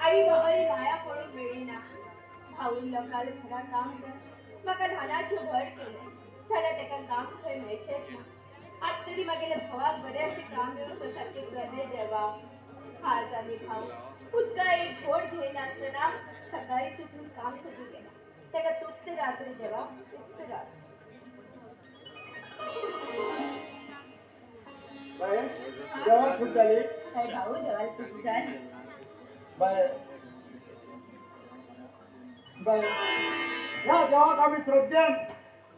आई बाबाली माया पडून मेळिना. भाऊन लोकांले घरा काम कर म्हाका ल्हानाचें व्हड केलें जाल्यार ताका काम खंय मेळचेंच ना. आतां तरी म्हागेल्या भावाक बरें अशें काम मेळूं सारकें कर देवा. आज आनी भाव उदका एक घोट घेयनासतना सकाळीं उठून काम सोदूंक गेला. ताका तृप्त रात रे देवा, तृप्त रात. देवाक खूब जाली हय भाऊ, देवाक खूब जाली. बाय बाय, ह्या देवाक आमी श्रद्धेन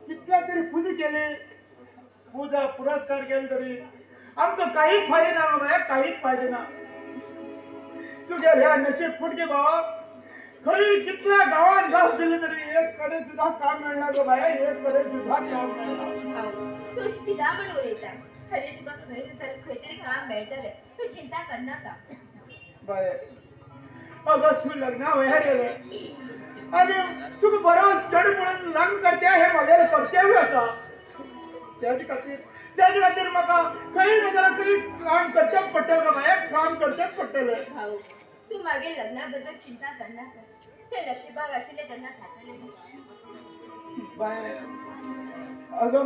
कितल्या तरी पुजा केली, पुजा पुरस्कार केले तरी आमकां काहीच फायदे ना बाय, काहीच फायदे ना. तुगे ह्या नशीब फुटके भावा, खंय कितल्या गांवान गांव केले तरी एक कडेन सुद्दां काम मेळना गो बाय, एक कडेन सुद्दां काम मेळना. तूं अशें कित्याक म्हूण उलयता? खरें तुका खंय जाल्यार खंय तरी काम मेळटलें, तूं चिंता करनाका. बाय अगं, तूं लग्ना वयार येयलें आनी तुका बरो चेडो पळोवन लग्न करचें हें म्हगेलें कर्तव्य आसा. तेजे खातीर म्हाका खंय ना जाल्यार खंय काम करचेंच पडटलें गो बाय, काम करचेंच पडटलें. भाऊ, तूं मागीर लग्ना बद्दल चिंता करनाका. तें नशिबाक आशिल्लें तेन्ना जातलें. बाय अगं,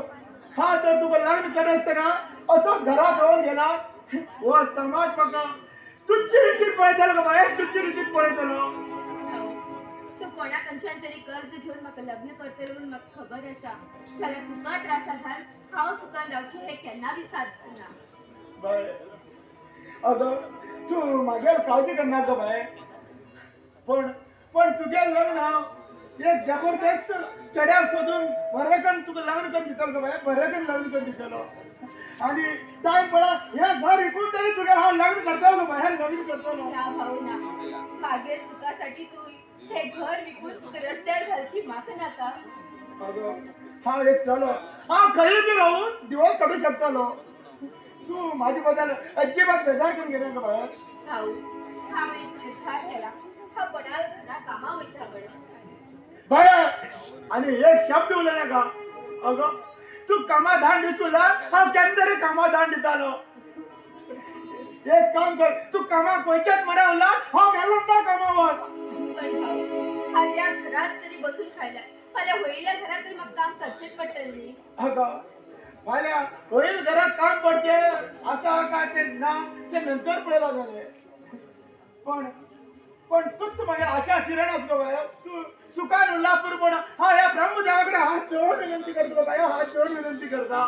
हा तर तुका लग्न करनासतना असो घरात रावन गेला हो समाज म्हाका तुच्छ रितीन पळयतलो गो बाय, तुच्छ रितीन पळयतलो. भाऊ, तूं कोणा कडच्यान तरी कर्ज घेवन म्हाका लग्न करतलो म्हूण म्हाका खबर आसा. जाल्यार तुका त्रासा घाल हांव सुखान रावचें हें केन्ना बी साध्य ना. बाय अगं, तूं म्हागेर काळजी करनाका गो बाय, पण पण तुगे लग्न हांव एक जबरदस्त चेड्याक सोदून बरें करून तुका लग्न करून दितलो गो बाय, बरें करून लग्न करून दितलो. आनी टायम पळय, हें घर विकून तरी तुगे हांव लग्न करतलो गो बाय, लग्न करतलो. ना भाऊ ना, मागीर सुखासाठी तूं हे घर विकून तुका रस्त्यार घालची म्हाका नाका. अगं, हांव एक चलो, हांव खंय बी रावून दिवस काडूं शकतलो. तूं म्हाजे बद्दल अजिबात बेजार करून घेनाका बाय. भाऊ, हांव एक निर्धार केला, हांव कोणाक घरा कामा वयता म्हण. बाय, आणि एक शब्द उलय नाका. अगं, तूं कामा धाड दी तुला हांव केन्ना तरी कामा धाड दितालो. एक काम कर, तूं कामाक वयचेच म्हणा उरला, हांव मेलो कामा वच. पण भाऊ, आज या घरात तरी बसून खायला, फाल्यां होयल्या घरात तरी म्हाका काम करचेंच पडटलें न्ही. अगं, फाल्यां होईल घरात काम पडचे आसा काय ते ना ते नंतर पळयला जालें. पण पण तूच मागीर आशा किरण आस गो बाय, तूं सुखान उरला पुरपण. हांव ह्या ब्रह्मदेवा कडेन हात जोडून विनंती करता गो बाय, हात जोडून विनंती करता.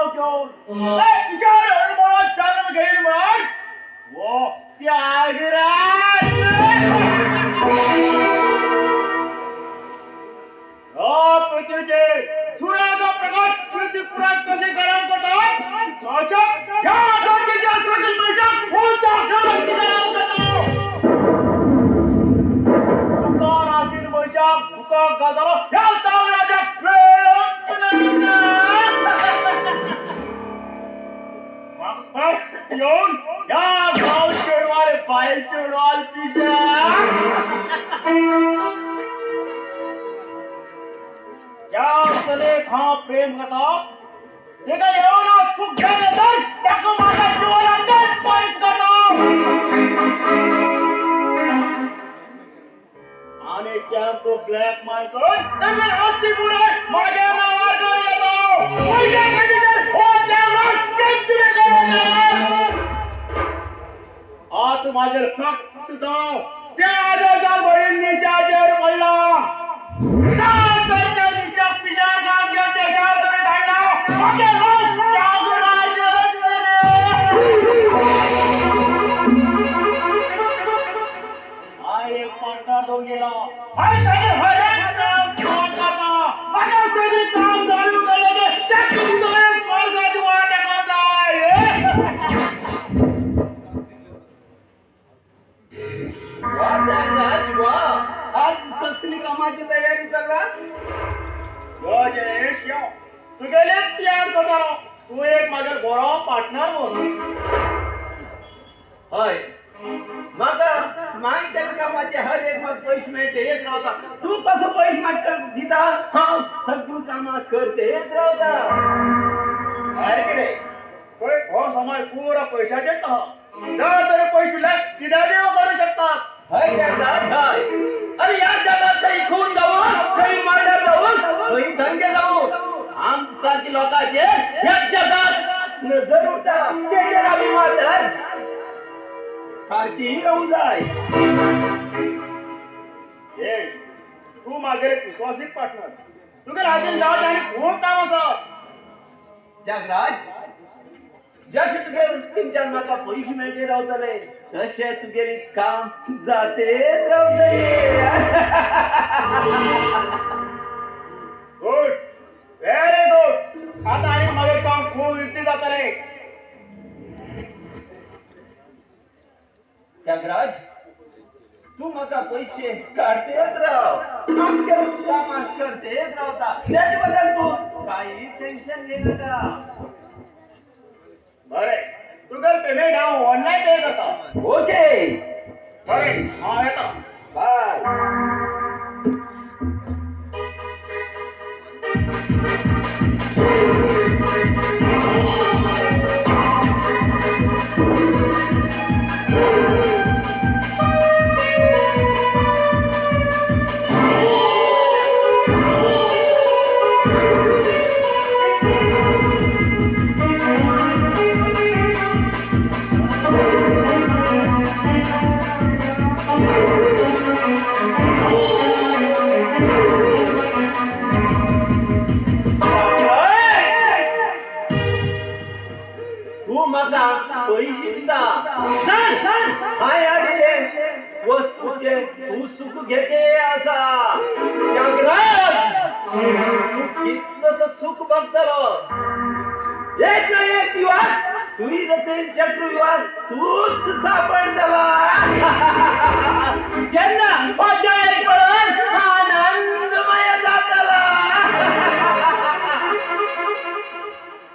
नांव घेवन विचार अणभवात जन्म घेईल म्हण वो त्यागराज. ह्या पृथ्वीचेर सुर्याचो प्रकाश पृथ्वी पुरात कशें गरम करता तशें ह्या धर्तीच्या सकयल मनशाक हो त्यागराज गरम करता. सुखान आशिल्ल्या मनशाक दुखाक घालतलो ह्या त्यागराजाक वेळच ना. येऊन ह्या गाव चेडवाले बायल चेडवाल पिशा ज्या चलेक हांव प्रेम करता तेका येवन सुख जालें तर ताका म्हाका जिवनाचेच पयस करता. आनी तेंको ब्लॅकमेल करून तांकां आस्ती पुराय म्हाज्या नांवार करून येता. पयशा खातीर हो त्यागराज कितें करता. आतां म्हाजेर फक्त जाव त्या आदर्शान वडील निशाचेर पडला. सात तर त्या निशाक पिशार काम घेवन देशार तरी धाडला. म्हागे हो त्यागराज रे. हाय एक पार्टनर दोन गेला. हाय सगळे हरेक काम कोण करता. म्हागे सगळी काम चालू केले ते सुद्दां एक स्वर्गाची वाट जाय. वा त्यागराज वा, आज कसली कामाची तयारी चल्ला? यो जयेश यो, तुगेलेच तयार करतालो. तूं एक म्हाजे बरो पार्टनर म्हूण. हय, म्हाका मागीर त्या कामाचे हर एक म्हाका पयशे मेळटे येत रावता. तूं कसो पयशे म्हाका दिता, हांव सगळीं कामां करते येत रावता. हय कितें पळय हो समय पुरो पयशाचेच आहा. जर तरी पयशे उरले कित्याकय करूं शकता. हय त्यागराज हय. अरे ह्या जगात खंय खून जावं, खंय मर्डर जावं, खंय दंगे जावं, आमच्या सारकी लोकांचेर ह्या जगात नजर उरता. तेजेर आमी मातर सारकी रावूं जाय. ये तूं म्हागेले विश्वासीक पार्टनर. तुगेले हातीन जावचें आनी खूब काम आसा. त्यागराज, जशें तुगे वृत्तींच्यान म्हाका पयशे मेळटे रावतले तशें तुगेली काम जातेच रावतले. Good, very good. आतां आनी म्हागेलें काम खूब इझी जातलें. त्यागराज, तूं म्हाका पयशे काडतेच राव, आमच्या कामां करतेच रावता. तेजे बद्दल तूं कांय टेन्शन घेयनाका. बरें, तुगेलें पेमेंट हांव ऑनलायन पे करता. ओके. बरें, हांव येता. बाय. तूं म्हाका पयशे दिता, हांवें हाडिल्ले वस्तूचे तूं सुख घेते आसा. त्यागराज, तूं कितलोसो सुख बघतलो. एक ना एक दिवस तुही रचेल चक्रव्यूहात तूच सापडतलो. जेन्ना हो जय पळोवन आनंदमय जातलो.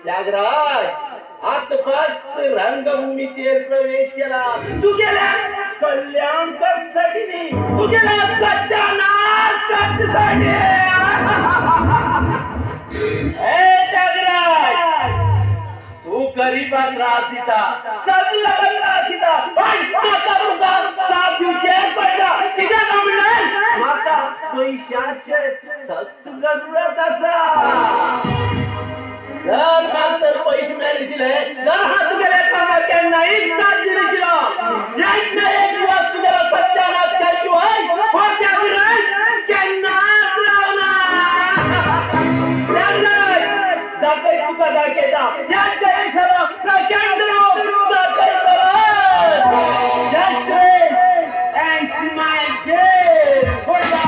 त्यागराज, आत फक्त रंगभूमीचेर प्रवेश केला. तू गेल्या कल्याण करसाठी न्ही, तू गेल्या सत्यानाश करसाठी. ए त्यागराज, तू गरीबाक त्रास दिता, सगळ्यांक त्रास दिता, पण म्हाका तुका साथ दिवचें पडटा. कित्याक म्हणल्यार म्हाका पयशाचे सक्त जरूरत आसा. जर म्हाका तर पयशे मेळनाशिल्ले जर हांव तुगेल्या कामाक केन्नाय साथ दिनाशिल्लो. एक ना एक दिवस तुगेलो सत्यानाश करची होय हो त्यागराज केन्नाच रावना. त्यागराज, दाखय तुका दाखयता. प्रचंड रूप दाखयतलो. Just wait and see my game. Goodbye.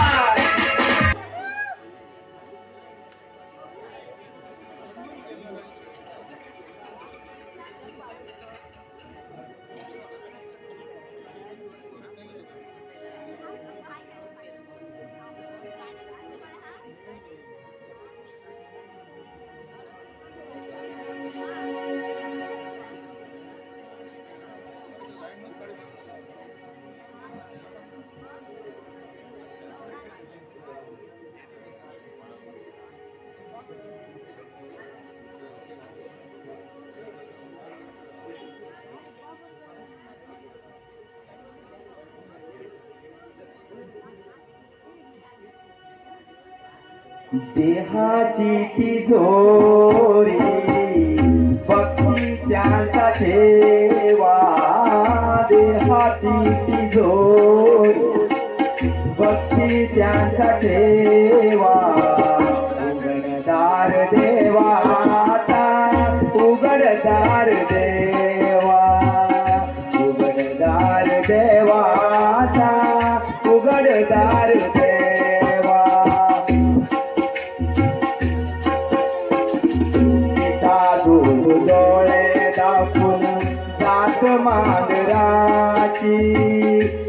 देहाची तिजोरी भक्ती त्यांचा ठेवा, देहाची तिजोरी भक्ती त्यांचा ठेवा. उघडदार देवाचा, उघडदार देवा, उघडदार देवाचा, उघडदार देवा. डोळे दाखवून जात मांजराची,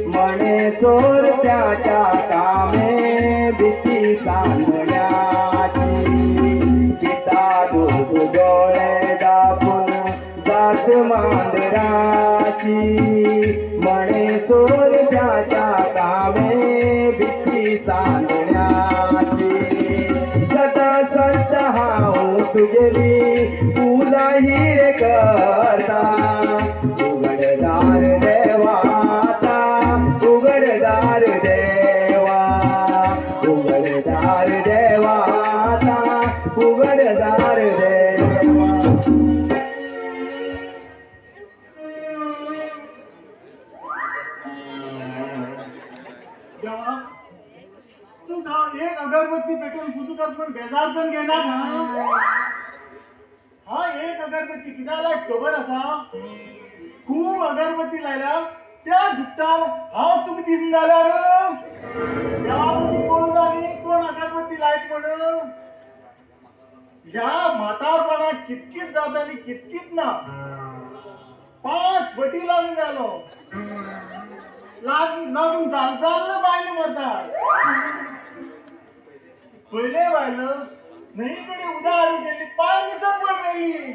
म्हणे चोर त्याच्या कामे भीती सांगण्याची. पिता दूध डोळे दाखवून जात मांजराची, म्हणे चोर त्याच्या कामे भीती सांगण्याची. सदा संत हांव तुगेली पूजा ही रे करता, उघडदार देवाचा, उघडदार देवा, उघडदार देवाचा, उघडदार देवा. देवा तू गाव एक अगरबत्ती पेटून पुजू कर पण बेजार करून घेणार ना. हा एक अगरबत्ती कित्याक लायक खबर आसा? खूब अगरबत्ती लायल्यार त्या धुकटार हांव तुका दिसना जाल्यार देवा पयलीं कळूं जाय न्ही कोण अगरबत्ती लायत म्हणून. ह्या म्हातारपणाक कितकीच जाता आनी कितकीच ना. 5 फटी लागून जालो, लागून जाल बायल मरता. पयले बायल न्हंय कडेन उदक हाडूंक गेली, पांय निसण पडली मेली.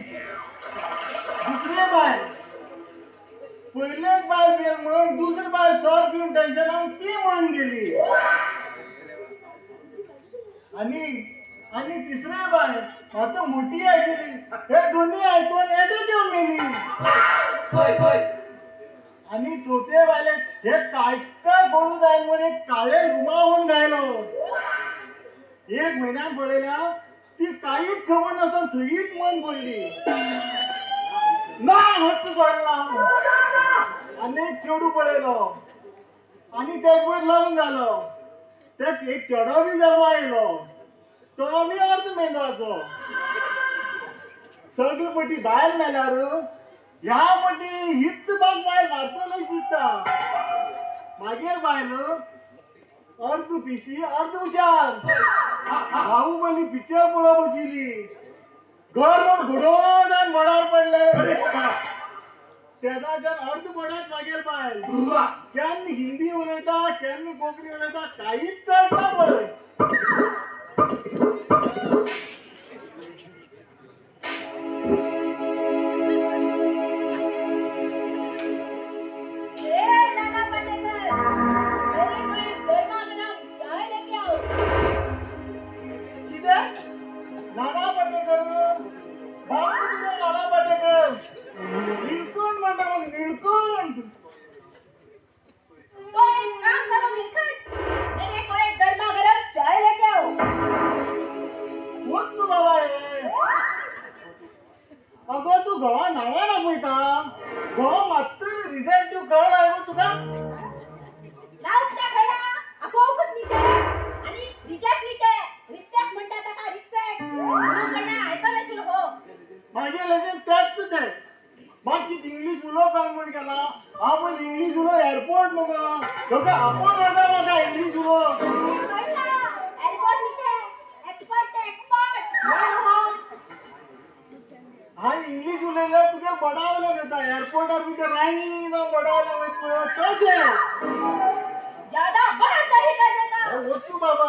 दुसरे बायल पयलेच बायल पियल म्हणून दुसरी बायल सर पिवन टेन्शनान ती म्हणून गेली. आनी आनी तिसरे बायल आतां मोठी आशिल्ली, हे दोन्ही आयकून एटॅक येवन मेली. आनी चवथे बायलेक हे काय काय करूं जाय म्हूण एक काळे रुमाल घायलो. एक म्हयन्यान पळयल्या ती कांयच खबर नासतना थंयच मन पडली. ना हट्ट सोडला आनी एक चेडू पळयलो आनी तेक वयर लग्न जालो. तेक एक चेडो बी जल्मा येयलो, तो बी अर्द मेंदवाचो. सगळे पटी बायल मेल्यार ह्या पटी हित बाग बायल मारतलोच दिसता. मागीर बायल अर्द पिशी अर्द हुशार, बाहुबली पिक्चर पळोवंक बशिल्ली. घर म्हूण घुडो जावन मडार पडले. तेन्नाच्यान अर्द मडात मागीर बायल केन्ना हिंदी उलयता केन्ना कोंकणी उलयता कांयच कळना पळय. नाना पाटेकर बाप तुझो नाना पाटेकर निळकंठ म्हणटा म्हाका निळकंठ. तो एक काम करो निळकंठ, मेरे को एक गर्मा गर्म चाय सगळं आपण आता माझा इंग्लिश उलोवप. एअरपोर्ट न्ही ते, एक्सपर्ट ते, एक्सपर्ट. हा इंग्लिश उलयल्यार तुगे बडावल्यार येता एअरपोर्टार बी ते रायंग जावन बडावल्यार वयता पळय तशें. ज्यादा बात नहीं करने का. अरे वचूं बाबा.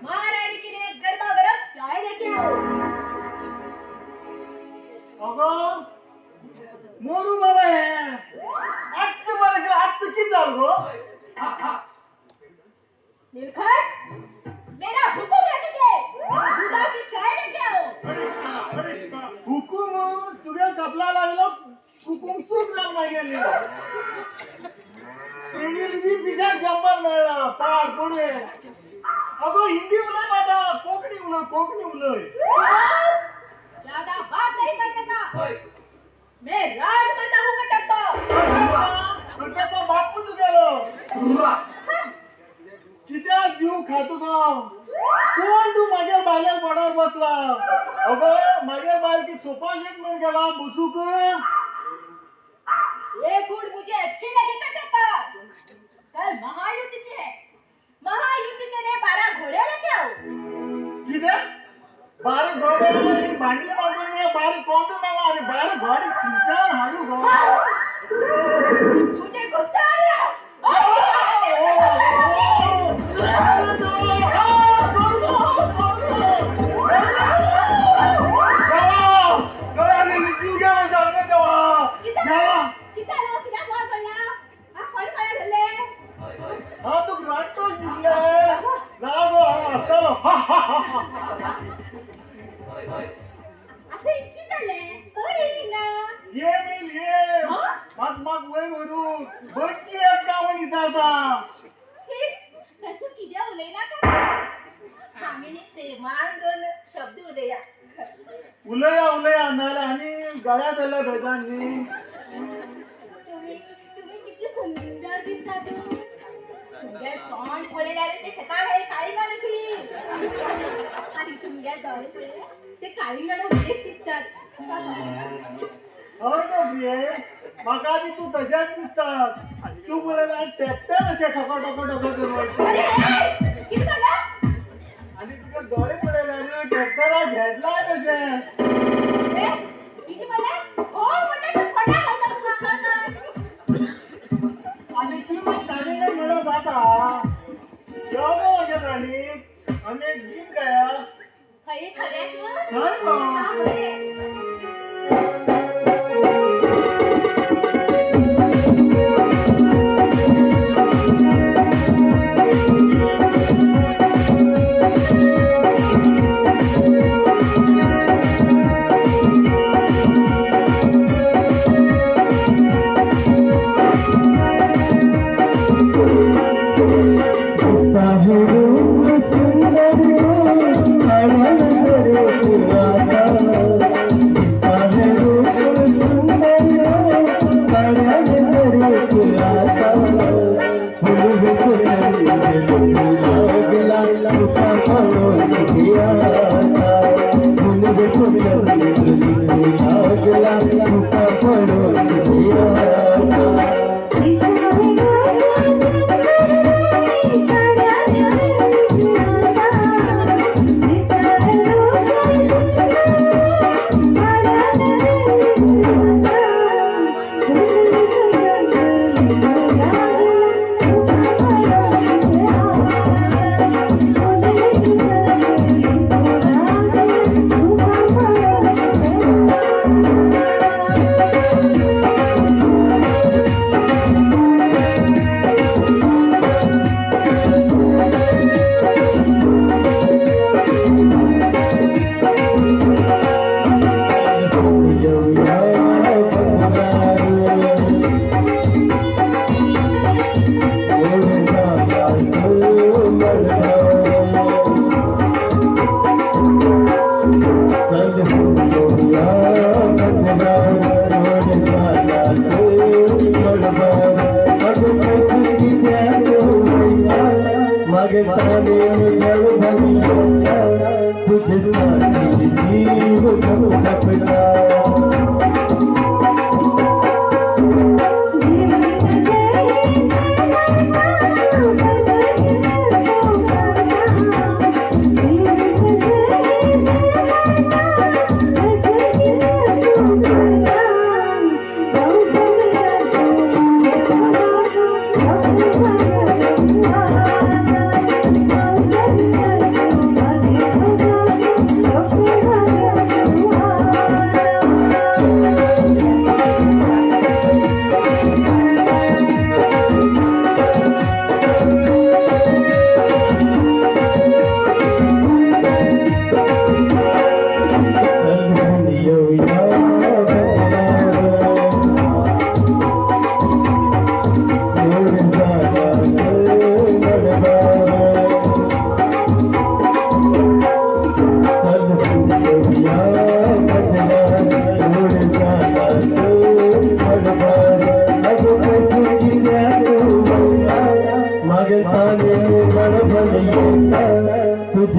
महारानी के लिए गर्मा गर्म चाय लेके आओ. अगो मोरू बाबा हे आत्त बरें आत्त कितें जालें गो? नीलखर, मेरा हुकुम है तुझे, दुधाची चाय लेके आओ. हुकूम तुगे कपला लागलो हुकूम चूक जाल मागेली. पेणीर बी पिशार शंबर मेळ्ळा पाड पडवे. अगो हिंदी उलय बाबा, कोंकणी उलय, कोंकणी उलय. ज्यादा बात नहीं करने का. मैं राजमाता हूँ कटप्पा. कटप्पा बापू तुगेलो. कित्याक जीव खातो गो? कोण तूं मागेल बायलेक बोडार बसला? अगो मागेल बायल की सोफा सेट म्हण गेला बसूक. ये गुड़ मुझे अच्छी लगी कटप्पा. कल महायुद्ध की है, महायुद्ध के लिए 12 घोड़े लेके आओ. कितें बारा घोडे भांडी मागून मेळ्ळा, बारा कोंबे मेळ्ळा आनी बारा घोडे खंयच्यान हाडू गो? तुझे गुस्सा आ रहा है? किती आलो, कित्याक बोर पडला? हा कोणी कोणा धरले? आता इतकी जालें, कोण येयली ना? शी, तशें कितें उलयनाका. आमी न्ही प्रेमान दोन शब्द उलया. उलया उलया, नाल्यार आनी गळ्या धरल्या बेजान न्ही. तुम्ही तुम्ही किती सुंदर दिसता तूं. तुमगे तोंड पळयल्यार ते शेतां घाली काळिंगां कशी, आनी तुमगे दोळे पळयल्यार ते काळिंगणां उदेश दिसतात. हय गो प्रिये, म्हाका बी तूं तशेंच दिसता. तूं पळयल्यार ट्रॅक्टर अशें ठको ठको ठको करून. अरे कितें म्हणलें? आनी तुगे दोळे पळयल्यार ट्रॅक्टराक हेडलायट अशें. कितें म्हणलें? हो म्हणटा तूं खोट्या घालता तुका कळना. आनी तूं मात ताजे कडेन मेळोंक जाता. यो गो म्हगे राणी, आमी एक गीत गाया. खंय खरें तूं? हय गो. हां बरें. दिसता है रूप सुंदर दिसता है रूप सुंदर लागला तुका पळोवन आता, फुल लागला तुका पळोवन आता. Thank you.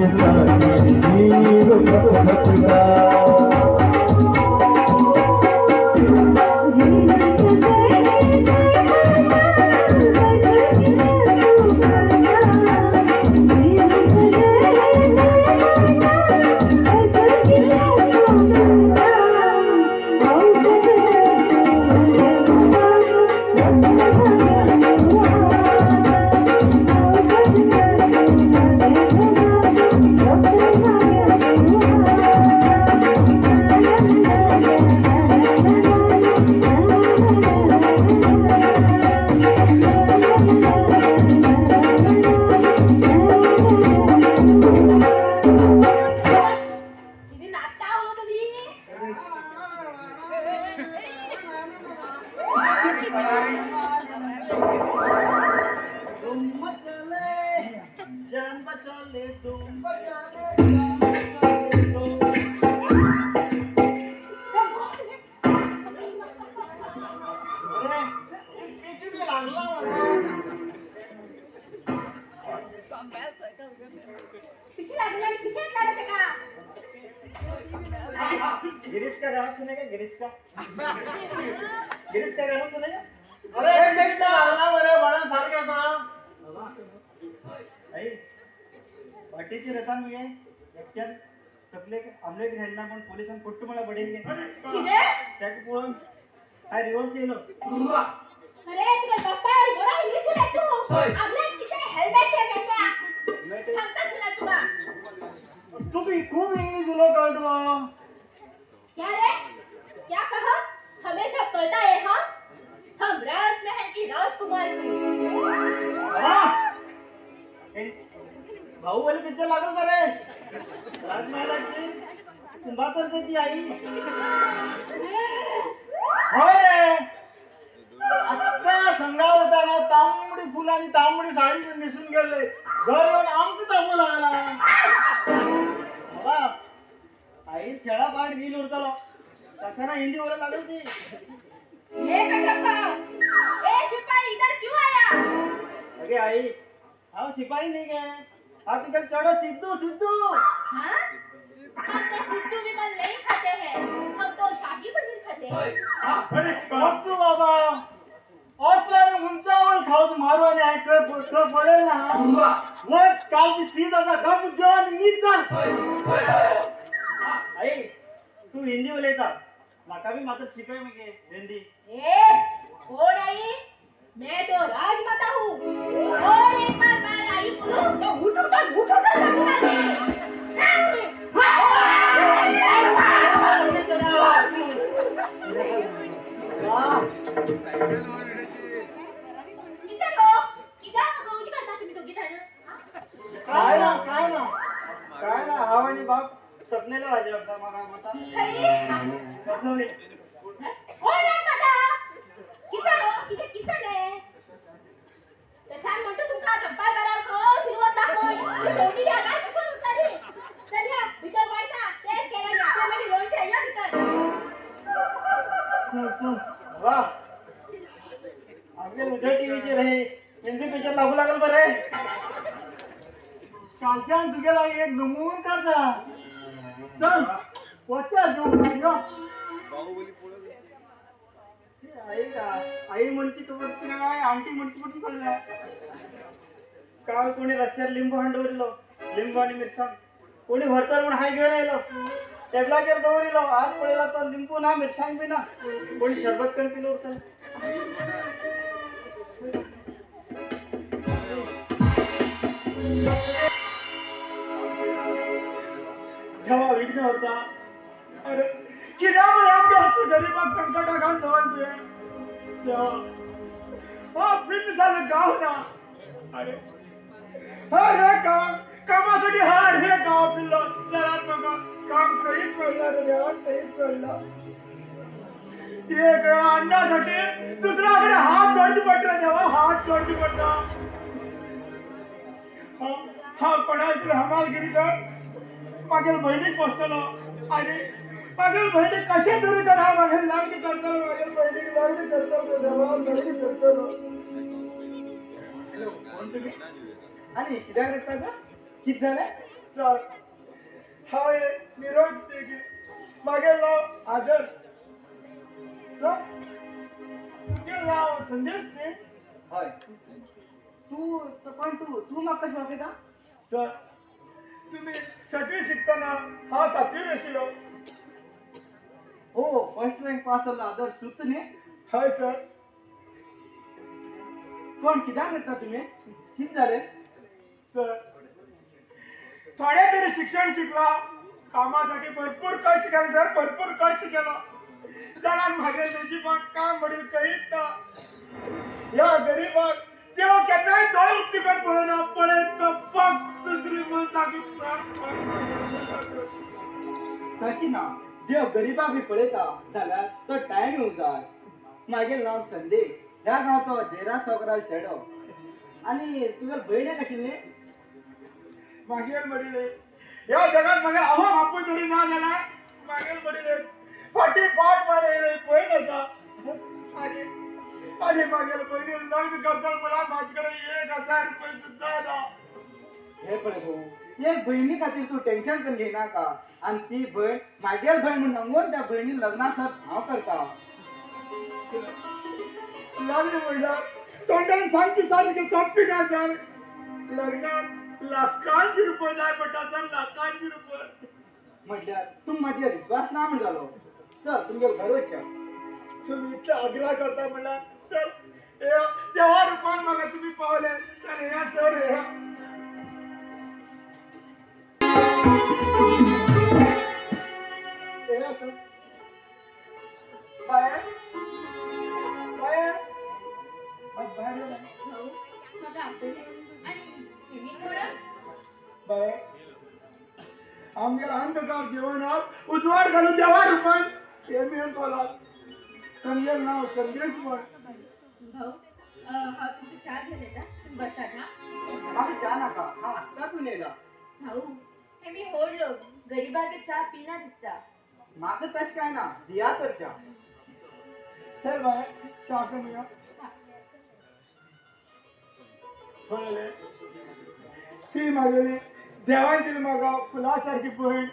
तुझ्यासाठी जीव फटफटला. किती नाचता हो तुम्ही. तुम बचाले जान बचाले, तुम बचाले जान बचाले तुम. अरे पिशी लागला मला. पिशी लागली आणि पिशात लागत का? गिरीश का गाणं सुनेगा? गिरीश का, गिरीश का गाणं सुनेगा? अरे एकदा लागला बरे बडा सारखा सांग. आई वाटेची रथा मी आहे एकट्यात तकलेक आमलेट घालना पण पोलिसांनी कुट्टू मला पडेल. किती? त्याक पळून हाय रिव्हर्स येलो. अरे तुला बाप्पा बरा इंग्लिश आहे तू. आपल्या किती हेल्मेट आहे बेटा. सांगता ना तुला. तुम्ही खूप इंग्लिश उलो कळतो. क्या रे, क्या कहा? हमें सब पता है. हाँ, हम राजमहल की राजकुमार हूँ. बाहुबली पिक्चर लागल का रे? राजमहालाची कुंभातर ती आई. होय रे, आत्ता संघा होता तांबडी फुलं आणि तांबडी साडी नेसून गेले. घर येऊन आमचं तांबू लागला. बाबा, आई खेळा पाठ गेली उरतलो तसं ना हिंदी बोलायला लागली ती. ये कटप्पा, ए सिपाही, इधर क्यों आया? अगे आई, हा शिपाई नाही गे, हा तुझ्या चढ सिद्धू सिद्धू. हाँ, हम तो सिद्धू विमल नहीं खाते हैं, हम तो शाही पनीर खाते हैं. वचू बाबा, असल्याने उंचावर खाऊच मारू आणि ऐकलं पडेल ना. वच, कालची चीज असा गप जेवण नीट चाल. आई, तू हिंदी उलयता, म्हाका बी मात्र शिकय मगे हिंदी. ए कोण आई? मैं तो राजमाता हूँ और एक बार मैं आई बोलूं तो उठ उठ उठ उठ. किती हो किती गौजी करता तुम्ही दोघी जण? काय ना, काय ना. काय ना, हाव आणि बाप सपनेला राजा होता मला माता सपनवली. कोण राजमाता? किती हो किती किती रे तशान म्हणतो तुमका चंपा बराबर खो फिरवत दाखव शेवटी या काय कशाला उठला. चल या भितर, वाढता तेच केलं या आपल्यामध्ये लोणचे या भितर. चल चल. वा, आपले उद्या टीव्हीचे रे हिंदी पिक्चर लागू लागल बरे. कालच्यान तुगेला एक नमून करता. चल वच्चा घेऊन यो. आई का आई म्हणती तू म्हणती काय आंटी म्हणती कुठून पडल्या. काल कोणी रस्त्यावर लिंबू हांडवरिलो, लिंबू आणि मिरसांग कोणी व्हरताल म्हणून हाय घेऊन आलो, टेबलाचेर दवरिलो. आज पळयला तो लिंबू ना, मिरसांग बी ना. कोणी शरबत करून पिलो उरता. जेव्हा विघ्न होता, अरे कित्यामुळे आमच्या असं गरीबाक संकटाक दवरते तेव्हा हा भिन्न झालं गाव ना. अरे हा रे काम कामासाठी हा रे गाव पिल्लो जरा बघा काम कहीच पडला रे देवा, कहीच पडला. एक वेळा अन्नासाठी दुसऱ्याकडे हात जोडची पडला देवा, हात जोडची पडला. हा हा कोणाची हमालगिरी कर मागील बहिणीक पोचतलो आणि मागील बहिणीक कशें तरी करा मागील लग्न करतलो, मागील बहिणीक लग्न करतलो देवा, लग्न करतलो. कोण तुम्ही आणि कित्याक रडटा? कित जालें? सर, हांव एक निरोगी, मागेल नांव आदर्श. सर, तुगेलें नांव संदेश न्ही? हय. तू कोण? तू तू म्हाका कशें वळखता? सर, तुम्ही सटवी शिकतना हांव सातवीर आशिल्लो. हो, फर्स्ट रँक पास जाल्लो आदर्श तूच न्ही? हय सर. कोण, कित्याक रडटा तुमी? कितें जालें? सर, थोडे तरी शिक्षण शिकला, कामासाठी भरपूर कष्ट केले सर, भरपूर कष्ट केला. जाणान म्हागे नशिबाक काम वडील कळीत ना. ह्या गरीबाक देव केन्नाय दोळे उक्ती करून पळयना, पळयत तो फक्त श्रीमंताक सर. तशी ना, देव गरीबाक बी पळयता जाल्यार तो टायम येवंक जाय. मागीर नांव संदेश, ह्या गांवचो जयराज सावकारालो चेडो. आनी तुगेली भयण एक आशिल्ली न्ही? मागेल वडील, ह्या जगात म्हागे आवय बापूय तरी ना जाल्यार मागेल वडील फाटी फाट मारले पयण आसा. आनी आनी मागेल भयणी लग्न करता म्हळ्यार म्हाजे कडेन 1000 रुपये सुद्दां ना. हे पळय भाऊ, एक भयणी खातीर तूं टेन्शन करून घेयनाका. आनी ती भयण मागेल भयण म्हूण सांगून त्या भयणी लग्नाक हांव करता. लग्न म्हणल्यार तोंडान सांगची सारकी सोंपी ना सर. लग्नाक लाखांचे रुपये जाय पडटा सर, लाखांचे रुपये. म्हटल्यार तूं म्हाजेर विश्वास ना म्हण जालो. चल, तुमगेल घर वचया. तुम्ही इतले आग्रह करता म्हणल्यार सर, हे देवा रुपान म्हाका तुमी पावले सर. हे सर, हे हे सर. बाय बाय बाहेर ये बाय. भाऊ, म्हाका आपयलें आनी तुमी कोण? बाय, आमगेर अंधकार जीवनात उजवाड घालून देवा रुपान हे मेळून पावला. तुमगेलें नांव संदेश म्हण. भाऊ, हांव तुमकां च्या घेवन येता, तुमी बसात हा. म्हाका च्या नाका, हांव आत्तां पिवन येयला. भाऊ, हे मी व्हड लोक, गरिबाक च्या पिना दिसता. म्हाका तशें कांय ना, दिया तर च्या. चल बाय, च्या करूया. पळयलें, ती म्हागेली देवान दिली म्हाका फुला सारकी भयण.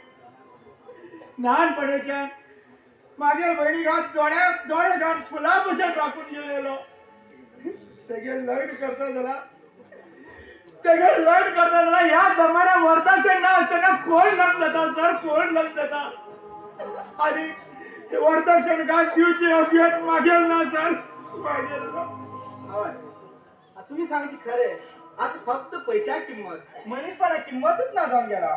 ल्हानपणेच्यान म्हागे भयणीक हांव दोळ्या दोळे घालून फुलां भशेन राखून गेलेलो. तेगे लग्न करता जाल्यार, तेगे लग्न करता जाल्यार ह्या जमान्यात वरदक्षण ना आसतना कोण लग्न जाता सर? कोण लग्न जाता? आनी ते वरदक्षण काय दिवची अभियत मागेल ना सर, मागेल ना. हय, तुमी सांगची खरें. आतां फक्त पयशाक किंमत, मनीसपणाक किंमतच ना जावन गेला.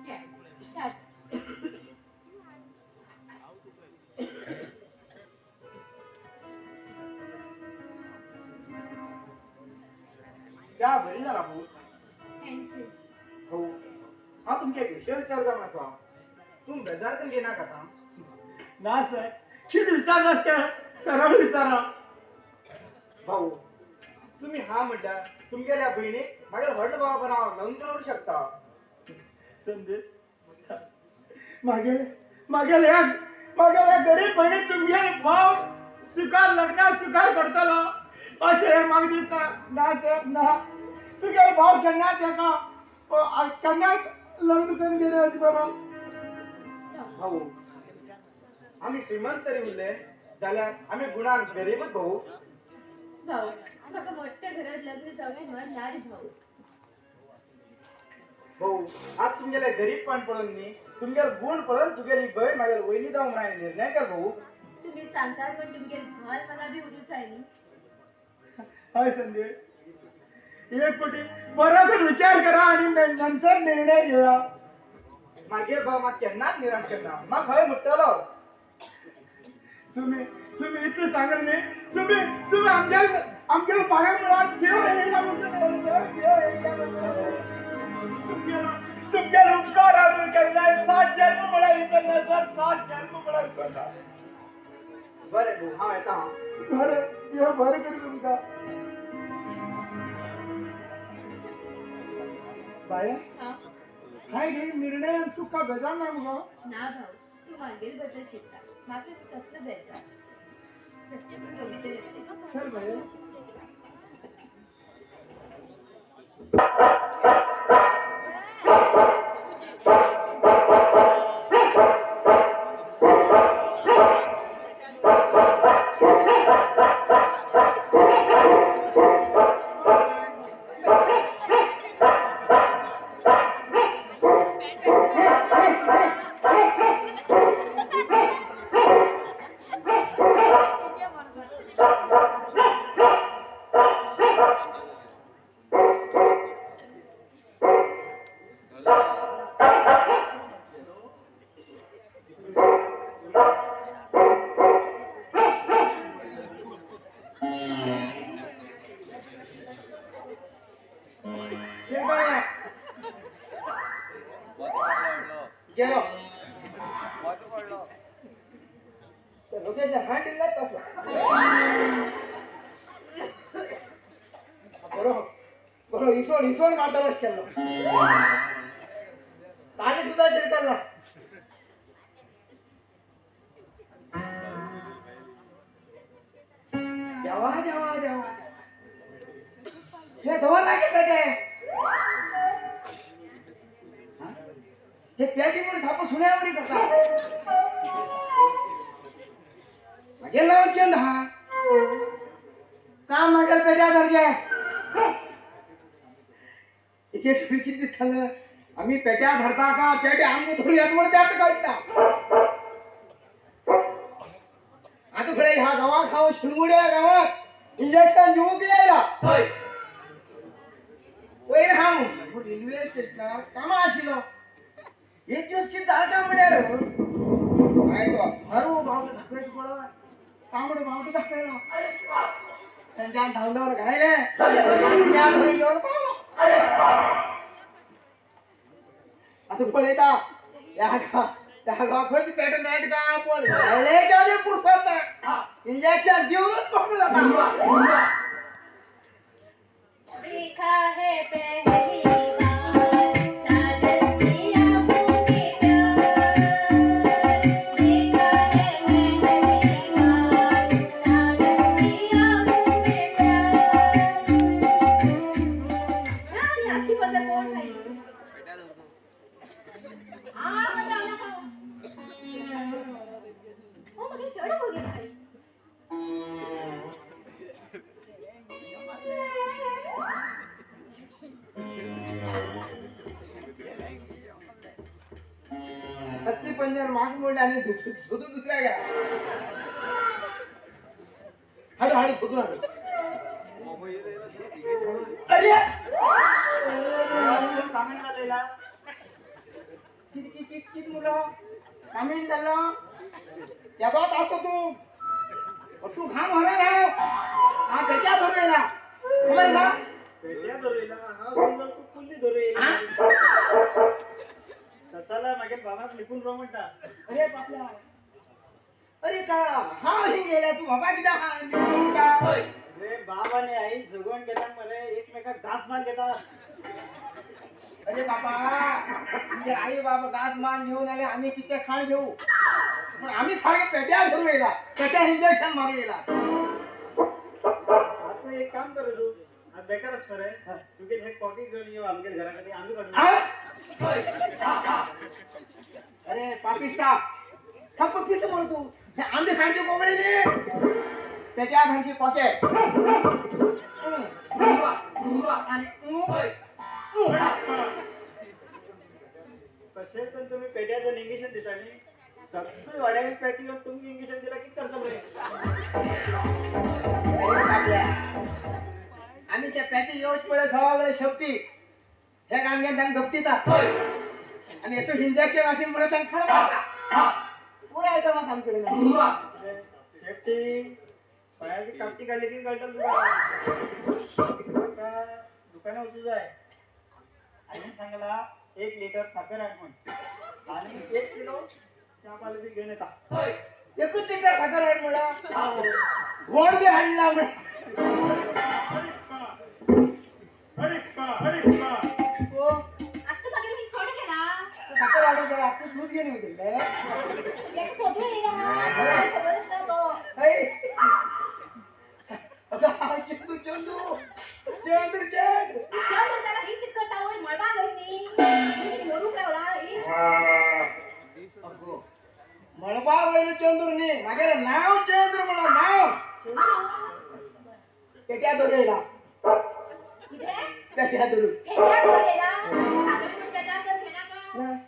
घ्या, च्या. च्या बरी जाला भाऊ. Thank you. भाऊ, हांव तुमगे एक विशय विचार जावन आसा, तूं बेजार करून घेयनाका आतां. ना सर, कितें विचार नासता, सरळ विचारा. भाऊ, तुमी हा म्हटल्यार तुमगेल्या भयणीक म्हागेल्या व्हडल्या भावा बरोबर हांव लग्न करूंक शकता. संदेश, मागेल मागेल ह्या मागेल्या गरीब भयणीक तुमगेल भाव स्विकार लग्नाक स्विकार करतलो अशें म्हाका दिसता. ना सर, ना. तुगेल भाव केन्ना तेका केन्नाच लग्न करून गेले अशें बरो. भाऊ, आमी श्रीमंत तरी उरले जाल्यार आमी गुणान गरीबच भाऊ. भाऊ, म्हाका मोठ्या घरात लग्न जावचें मन ना रे भाऊ. भाऊ, आज तुमगेले गरीबपण पळोवन न्ही, तुमगेले गुण पळोवन तुगेली भयण म्हागेली वयनी जावंक म्हूण हांवें निर्णय केलो भाऊ. तुमी सांगतात पण तुमगेल भाल म्हाका बी उरूंक जाय न्ही. हय संदेश, एक पटी बरो करून विचार करा आनी नंतर निर्णय घेया. मागीर भाव म्हाका केन्नाच निराश करना, म्हाका हय म्हणटलो. तुम्ही तुम्ही इतलें सांगलें न्ही, तुम्ही तुम्ही आमच्या आमच्या पांया मुळात देव येयला म्हणटले सर, देव येयला म्हणटले. तुमगेलो तुमगेलो उपकार हांव केन्नाय 7 जल्म म्हळ्यार विसरना सर, 7 जल्म म्हळ्यार विसरना. बरें भाऊ, हांव येता. हांव बरें, देव बरें करूं तुमकां. बाये, हा. हांवें घेयिल्ल्या निर्णयान तुका बेजार ना मुगो? ना भाऊ, तूं म्हागेल बद्दल चिंत्ता, म्हाका कसलो बेजार. चल, भितर वचया. चल बाये. गेलो लोकेशन हँडल तसलो बरो बरो इसवण इसवण काडटलो अशें केल्लो ताली सुद्दां शिरकल्लो. देवा देवा देवा हे दवर लागे पेटे हे पेटी म्हणून साप सुण्यावरी कसा मागेल नाव चंद हा काम मागेल पेट्या धरचे इथे किती दिसतालं आम्ही पेट्या धरता का पेट्या आमगे धरूयात म्हणून त्यात काढता. आता फळे ह्या गावात खाऊ शिलगुड्या गावात इंजेक्शन देऊ की यायला वयर हांव रेल्वे स्टेशनार कामां आशिल्लो. एक दिवस कितें जालें काय म्हळ्यार काय तो हरू बावटो दाखयता पळय तांबडो बावटो दाखयलो थंयच्यान धांवडावर घायले घरी घेवन पावलो. आतां पळयता ह्या त्या गांवाक खंयची पेटो मेळटा काय पळय घायले गेले पुरसत ना इंजेक्शन दिवनच पकडूं जाता. देखा है पहली बार साजन की आंखों में प्यार, देखा है पहली बार साजन की आंखों में प्यार. आणि अशी पद्धत कोण नाही. आ बघा ना का हो मग चढ हो गेला. हस्ती पंजर मांस मोडले आणि शोधून दुसऱ्या गेला हाडू हाडू शोधून हाडू. अरे कामीण झालेला किती किती किती मुलं कामीण झालं त्याबात असो तू तू घाम होणार आहे हा पेट्या धरूयला खबर ना पेट्या धरूयला हा सुंदर तू कुल्ली धरूयला तसाला मागीर बाबाक लिपून राव म्हणटा. अरे बापला अरे का हा हिंग गेल्या तू बाबा कित्याक हा लिपून का? अरे बाब आणि आई झगडून घेतात मरे एकमेकाक घास मान घेतात. अरे बाबा तुझे आई बाबा घास मान घेऊन आले आम्ही किती खाण घेऊ पण आम्ही सारखे पेट्या धरू येला पेट्या इंजेक्शन मारू येला. आता एक काम कर तू आज बेकार आसता रे तुगे हे कॉफी घेऊन येऊ आमगे घरा कडेन आमी काडून. अरे पापिस्टा थप्प पिस म्हणू तू हे आंबे खाणचे कोंबडी नी पेट्या धरशी पॉकेट आणि कशें पण तुमी पेट्याचं इंजेक्शन दिता न्ही सगळी वाड्याची पेटी घेवन तुमकां इंजेक्शन दिला कितें करता मरे. आम्ही त्या पेटी येवच पळय सगळे शक्ती हे काम घेऊन तांकां धपटिता आणि हेतू इंजेक्शन अशें म्हणून तांकां खाण मारता. पुरो आयटम आसा आमचे कडेन. शेफ्टी पांयाची कापटी काडली की कळटलें तुका. म्हाका दुकानार वचूं जाय आईन सांगला 1 लिटर साकर हाड म्हूण आनी 1 किलो च्या पालो बी घेवन येता. एकूच लिटर साकर हाड म्हणला गोड बी हाडला म्हण. आता मागीर मी थोडे घेना साकर हाडूं गेला तूं दूध घेवन येवं ताका सोदून येयला हा खबर आसता तो. चंदू चंदू चंद्र चंद्र चल म्हणटाला मळबा वयलो चंद्र न्ही, म्हागेलें नांव चंद्र म्हणून नांव. पेट्या धरून येयला. पेट्या धरून.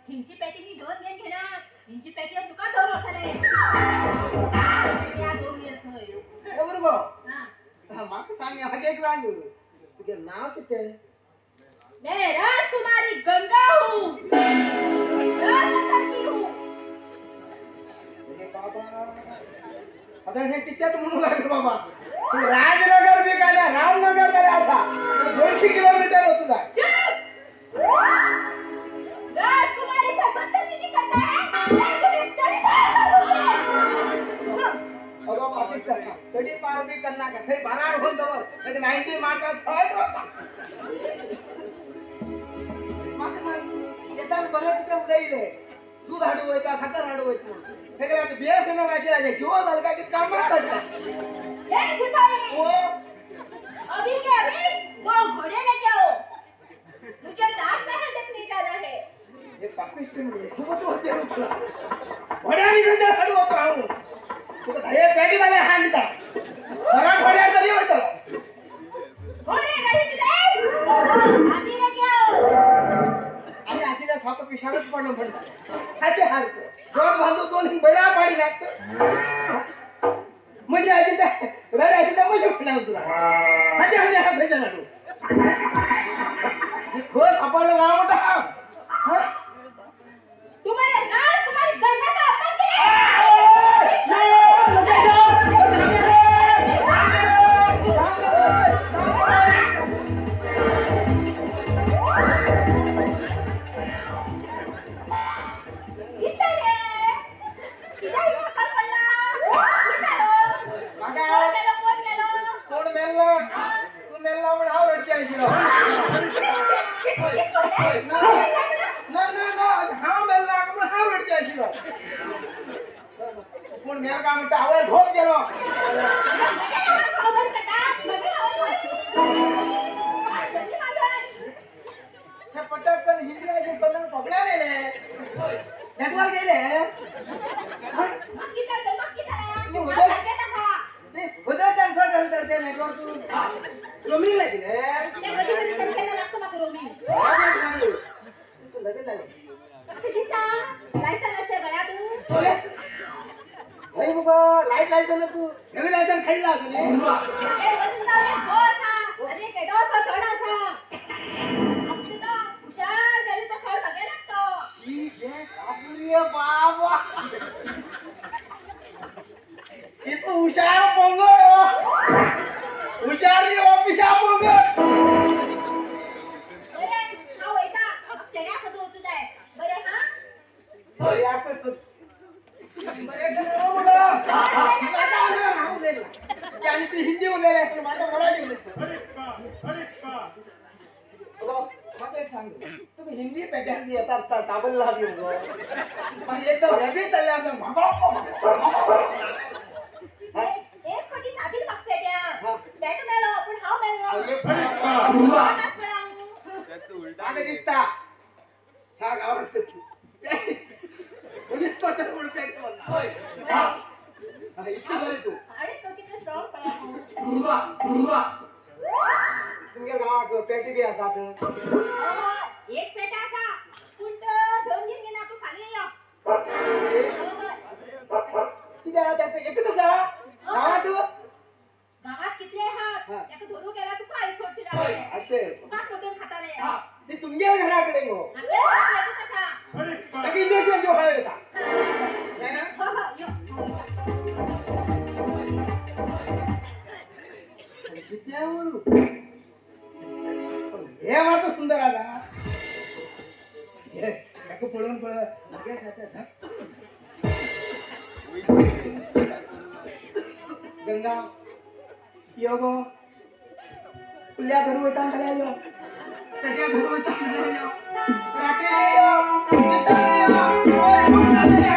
हिंची पेटी मी दोन घेऊन घेणार, हिंची पेटी तुका धरून वतले. बरोबर. म्हाका सांग, म्हाका एक सांग, तुगें नांव कितें? मैं राजकुमारी गंगा हूँ, राजकुमारी हूँ. अरे बाबा, आता हे कित्यात म्हणू लागले बाबा. तू राजनगर बी काय ना रामनगर जाल्यार आसा, 200 किलोमीटर वचूं जाय. चुप! राजकुमारी से बदतमीजी करता है, मैं तुम्हें तड़ी पार करूंगी. अगो पाकिस्तान तडी पार बी करनाका, थंय बारार होवन दवर, एक 90 मारता थंय रावता. म्हाका सांग, येतान बरें कितें उलयले, दूद हाडू वयता साकर हाडू वयता म्हणून. तेका आतां BSNL आशिल्ल्याचें जिवो जालो काय कितें कामाक पडटा. ए सिपाही, ओ अभी के अभी वो घोड़े लेके आओ, मुझे ताजमहल देखने जाना है. हे पासिस्ट म्हणजे खूपच होते तुला. घोड्यानी खंयच्या हाडू वतो हांव? तुका धाये पेटी जाल्यार हाड दिता, घरा घोड्यार तरी वयतलो. घोड़े नहीं मिले, हाथी लेके आओ. आनी आशिल्ल्या साप पिशानच पडलो पडटा हाचे सारको जोत बांदू दोन बैला पाडी लागत. म्हशी आशिल्ले त्या रेडे आशिल्ले त्या म्हशी पडल्या तुला. हाचे हाचे हात खंयच्यान हाडू? खंय सापडलो गांव म्हणटा हांव. हा? तुम्हारे राजकुमारी गंगा का अपमान किया. इतले कित्याक सकयल पडला? कितें? म्हाका कोण मेलो? कोण मेलो? कोण मेल्लो? तूं मेल्लो म्हण हांव रडचे आशिल्लो. ना ना ना, हांव मेल्ला म्हण हांव रडचे आशिल्लो. कोण मेल काय म्हणटा हांवें घोव गेलो. हे पटकन हिंदी अशें कन्नड पगड्या येयले, नेटवर्क येयले. उदय ट्रान्सफर झालं तर ते नेटवर्क रोमिंग लागिल्लें. तूं लगीन जालें? हय मुगो, लायट लायतलो तूं हेवी लायसन खेळ्ळा तुवें. शी रे बाबा, इतलो हुशार पंगड हो. हुशार न्ही हो, पिशा पंगड. हय, याकच सोड. बरें केलें हो मुगो. नाका ना, हांव उलयना. ते आनी ती हिंदी उलयले, म्हाका मराठी उलयता. अगो, म्हाका एक सांग, तुका हिंदी पेट्यान बी येता आसता ताबल्ला बी मुगो. मागीर एकदम रेबीस जाल्लें आमकां. एक फावटी साबीर म्हाका पेट्या पेटो मेलो, पूण हांव मेलो. म्हाका दिसता ह्या गांवांत पोलीस पत्र म्हणून पेट दवरला. इतलें बरें तूं. आनी तो कितलो स्ट्रॉंग पळय. तुमच्या गांवाक पेटी बी आसात? एक पेटा आसा, पूण तो धरून घेवन गेला. तूं फाल्यां यो. कित्याक, ताका एकूच आसा गांवांत? गांवात कितले आहात, ताका धरूंक गेल्यार तुका आई सोडची ना. अशें? तुकाच मटण खाताले. ती तुमगेल्या घरा कडेन गो? आमच्या घरात एकूच आसा. ताका इंजेक्शन दिवपाक येता जायना? हो हो, यो. कितें उरूं, हे मात सुंदर आसा. हे ताका पळोवन पळय म्हगे खात्या. गंगा, यो गो. कुल्ल्या धरू वयता जाल्यार यो, पेट्या धरू वयता जाल्यार यो, रात्री यो, दिसा यो. ओय, कोण जालें?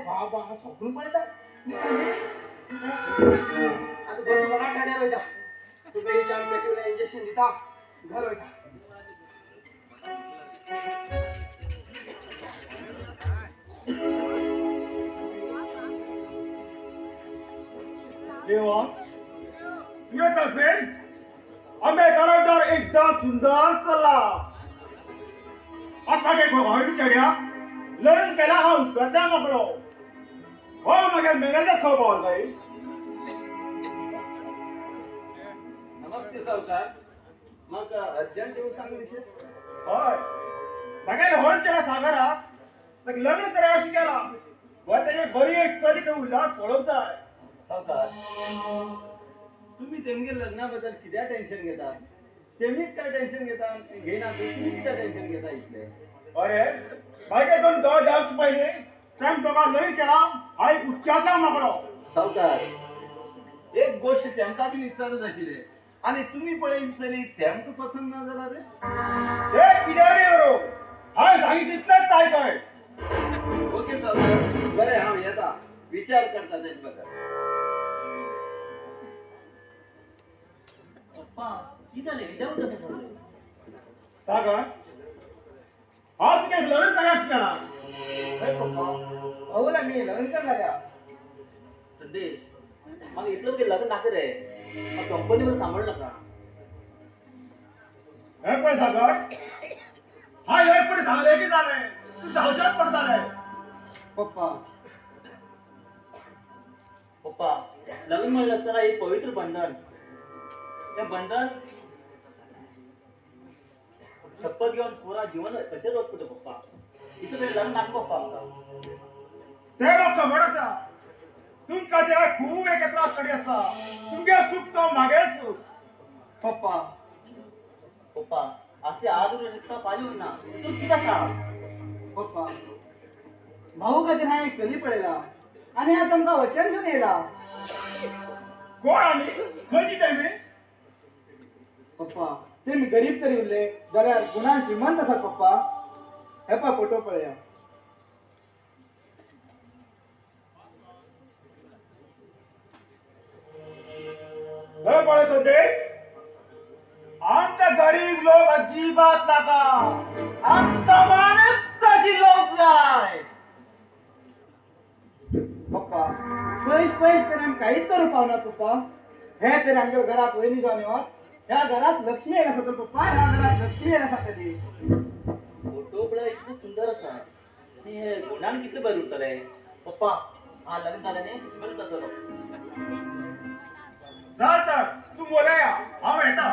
बाबा सपन पळयता. आतां बरो कोणा गाड्यार वयता, तुका 4 पेटीवलें इंजेक्शन दिता, घर वयता. देवा तुगे तर्फेन आमगे कारभार एकदम सुंदर चल्ला. आतां म्हागे घोवाळी चेड्या लग्न केला हा उदकांतल्यान मोकळो. हो म्हागे मेगेलेच खंय पावल काय. नमस्ते सावकार, म्हाका अर्जंट येवंक सांगलें. हय, म्हागेले व्हड चेड्या सागराक ताका लग्न करा अशें केलां. गोंय ताजे बरी एक चली खंय उरला पळोवंक जाय. सावकार, तुम्ही तेमगे लग्ना बद्दल कित्याक टेन्शन घेता? तेमीच काय टेन्शन घेता घेयना, तुम्ही कित्याक टेन्शन घेता इतले? अरे म्हागे दोन दोळ जावचे पयलीं तेम दोगां लग्न केला हा एक उदकांतल्यान मोकळो. सावकार, एक गोष्ट तेमकां बीन विचारूंक आशिल्लें, आनी तुमी पळय चली तेमकां पसंत ना जाल्यार रे? हे कितें बी करूं, हांवें सांगितलें तितलेंच आयकय. ओके सावकार, बरें हांव येता, विचार करता तेजे बद्दल. पप्पा, कितें जालें? कित्याक तशें सांगलें? सागर, हांव तुगे लग्न करा अशें केलां. हय पप्पा, भाऊला मी लग्न करणार. संदेश, म्हाका इतलो बेगीन लग्न नाका रे. म्हाका कंपनी बद्दल सांबाळ नाका. हें पळय सागर, हांवें एक पयलीं सांगलें की जालें, तूं जावचेंच पडटालें. पप्पा पप्पा, लग्न म्हणलें आसतना एक पवित्र बंधन. तें बंधन शपथ घेवन पुरा जीवन कशें रोग पडटा पप्पा. इतलो बेगीन लग्न नाका पप्पा आमकां. तें म्हाका खबर आसा, तुमकां ते खूब एक त्रास कडी आसा. तुमगे चूक तो म्हागे चूक. पप्पा पप्पा, आजचे आज उरूंक शकता, फाल्यां उरना. तूं कितें आसा? पप्पा, भाऊ खातीर हांवें एक चली पळयला आनी हांव तुमकां वचन घेवन येयला. कोण आनी खंयची तेमी? पप्पा, तेमी गरीब तरी उरले जाल्यार गुणान श्रीमंत आसात पप्पा. हे पळय फोटो पळया. हे पळय संदेश, आमकां गरीब लोक अजिबात नाका, आमकां समानच तशी लोक जाय. पप्पा, पयस पयस तरी आमी कांयच करूंक पावना पप्पा. हे तरी आमच्या घरात वयनी जावन येवप, ह्या घरात लक्ष्मी येयला आसा पप्पा, ह्या घरात लक्ष्मी येयला आसा तरी. फोटो पळय इतलो सुंदर आसा, आनी हे गुणान कितले बरें उरतले पप्पा. हा लग्न जालें न्ही, बरें जातलो. चल तर तूं मोलया, हांव येता.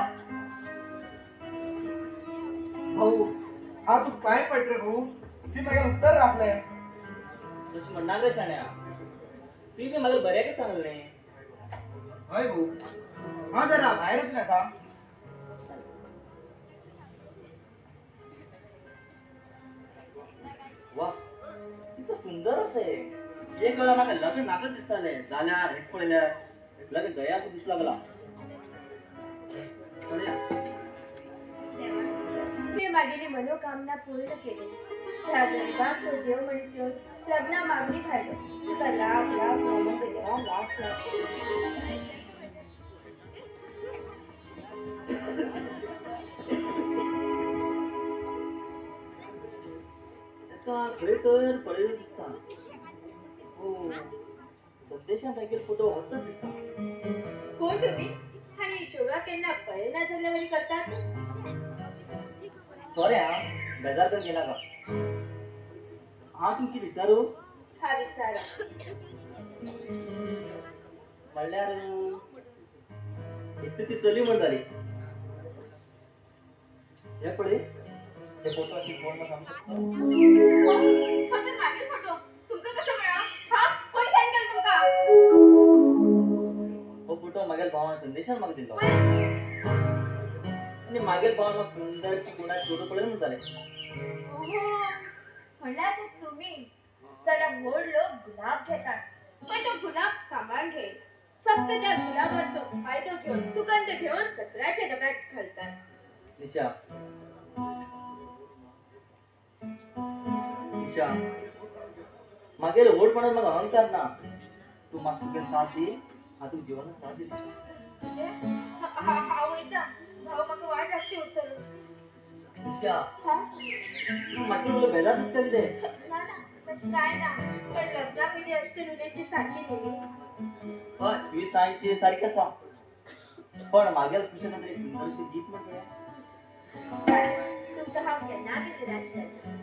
भाऊ, हा तूं पांय पड रे भाऊ, ती मागीर उत्तर राखलें. तशें म्हणनाका शाण्या, तुवें बी म्हाका बऱ्याकच सांगलें. हय भाऊ, हांव जरा भायर वचून येता. वा, कितलो सुंदर आसा हें. एक वेळा म्हाका लग्न नाकाच दिसतालें, जाल्यार हें पळयल्यार लग्न जाय अशें दिसूं लागलां. चलया. तुवें म्हागेली मनोकामना पूर्ण केली. ह्या गरीबाक तो देव मनीस येवन लग्ना मागणी घाली. तुका लाख लाख नमन देवा, लाख लाख. ताका खंय तर पळयलें दिसता. हो, संदेशान तागेलो फोटो होच दिसता. कोण तुम्ही आनी चेडवा केन्ना पळयना जाल्ले वरी करतात? सॉरी हा, बेजार करून घेनाका. हांव तुमकां विचारू? हा विचारा. म्हणल्यार एक ती चली म्हण जाली. हे पळय, हे फोटो अशी कोण म्हाका सांगूंक शकता? हो तर मागील फोटो तुमकां कसो मेळ्ळो? हा, कोण सेंड केलो तुमकां? हो फोटो मागेल भावान संदेशान म्हाका दिल्लो, आनी मागेल भावान म्हाका सुंदरशी गुणाक फोटो पळय म्हण जालें. ओहो, म्हणल्यार ते तुम्ही. जाल्यार व्हड लोक गुलाब घेतात, पण तो गुलाब सांबाळून घेयना. फक्त त्या गुलाबाचो फायदो घेवन सुगंध घेवन कचऱ्याच्या डब्यात घालतात. निशा, निशा, मागेले व्हडपणान म्हाका अहंकार ना. तूं म्हाका तुगे साथ दी, हांव तुका जिवनात साथ दिता. हांव वयता, भाव म्हाका वाट लागची उरतलो. निशा, हा? तूं मातशें उलो बेजार दिसता कितें? ना ना, तशें कांय ना, पण लग्ना पयलीं अशें करून उलोवचें सारकें न्ही. हय, तुवें सांगचें सारकें आसा, पण मागेल खुशे खातीर एक सुंदरशें गीत म्हण पळया. तुमकां हांव केन्ना बी निराश करना.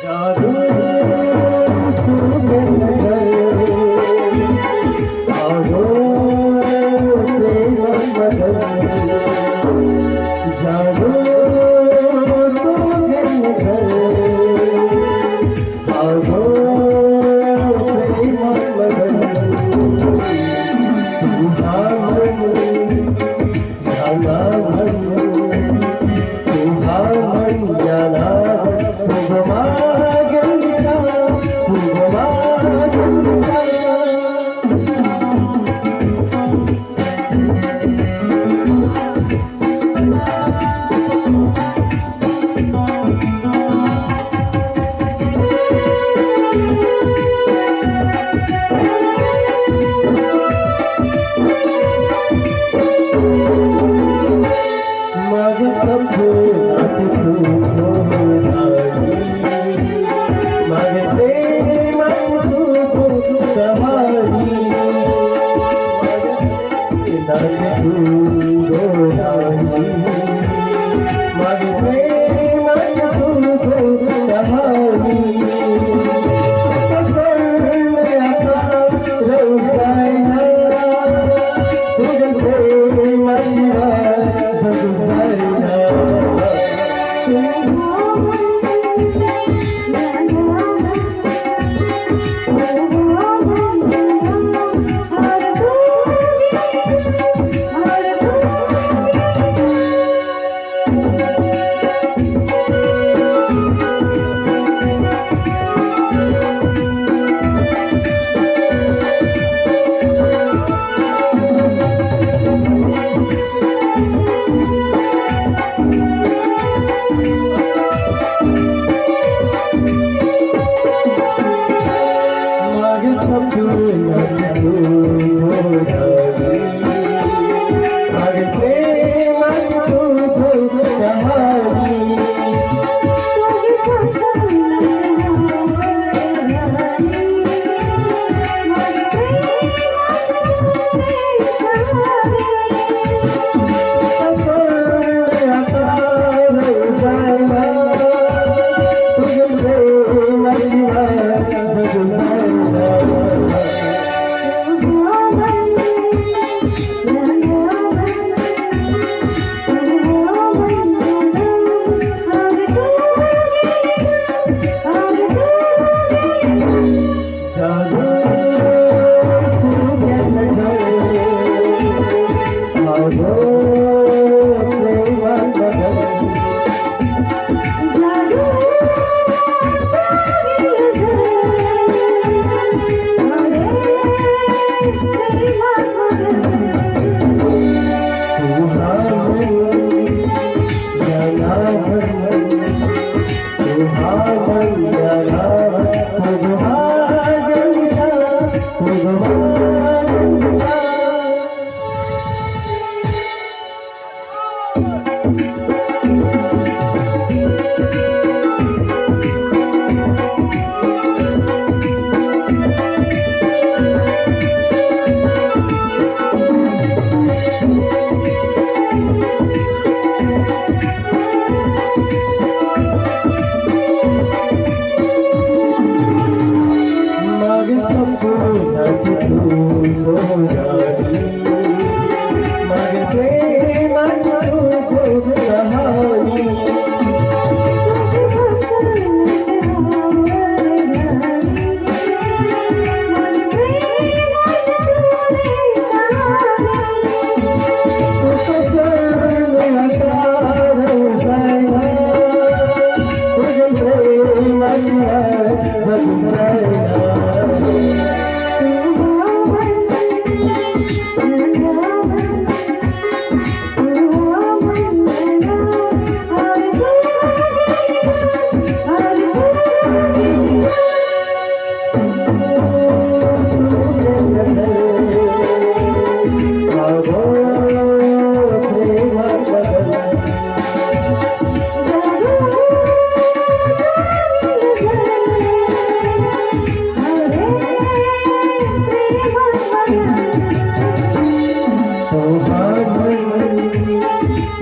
जादू तुझे नजर साधो प्रेम मदन, जादू तुझे नजर साधो प्रेम मदन, तुझा मन झाला मन, तुझा मन झाला तुझ मागेल. माझे सपनात तू नाही, माझे प्रेमात तू कहाणी, माझे तू नाही, माझे प्रेमात तू कहाणी. तुझे प्रेमाशिवाय जगू जाईना.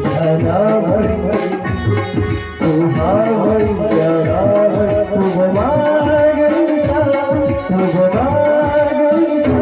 ध्यानावर तुहावर ध्यानावर तुझ मागणीचा तुझ मागणीचा.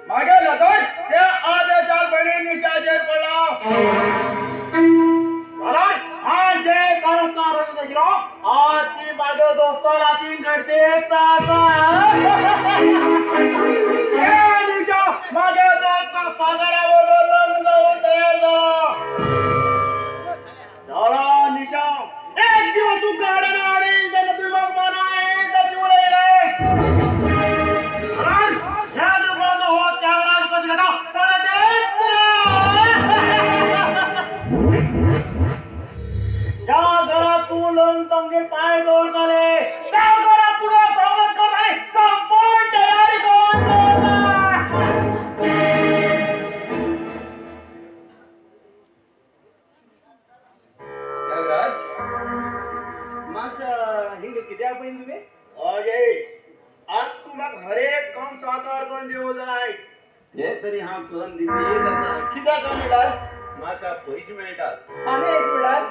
मागे लतोय त्या आदेशाल बळी निशाचेर पडला. कारण आज जे कारस्थान रचत गेलो आज ती माझ्या दोस्ताला तीन घडते निशा माझ्या दोस्त सागराबरोबर लग्न जाऊन तयार झाला. झाला निशा एक दिवस तू गाड्यानं आणेल त्यांना तुम्ही मग म्हणाल तशी उलयले. कारण ह्या दुकानात हो त्यागराज पचगटा परत येत नाही. ज्या घरात तू लोन तंगीर पाय दवरतले त्या घरात तुला स्वागत करताय संपूर्ण तयारी करून दवरला. त्यागराज, म्हाका हिंग कित्याक पयलीं तुवें? अजय, आज तू म्हाका हरेक काम साकार करून दिवं जाय. ते तरी हांव करून दिती जाता. कित्याक काय म्हणल्यार म्हाका पयशे मेळटात आनी एक म्हणल्यार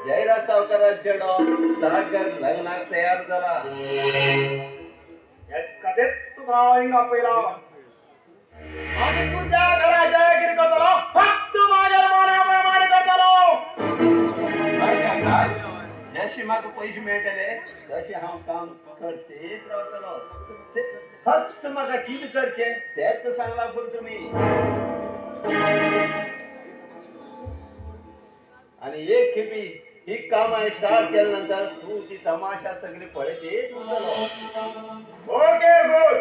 जयराज सावकारा चेडो सागर लग्नाक तयार जाला. हे कथेत तुका हांव हिंगा पयला आनी तूं ज्या घरा जयगिरी करतलो फक्त माझ्या मना प्रमाणे करतलो. हय त्यागराज, जशे म्हाका पयशे मेळटले तशें हांव काम करतीत रावतलो. ते फक्त म्हाका कितें करचें तेंच सांगलां पुरो तुमी. आनी एक खेपी ही कामां स्टार्ट केल्या नंतर तूं ती तमाशा सगळी पळयतीत उरतलो. Okay good.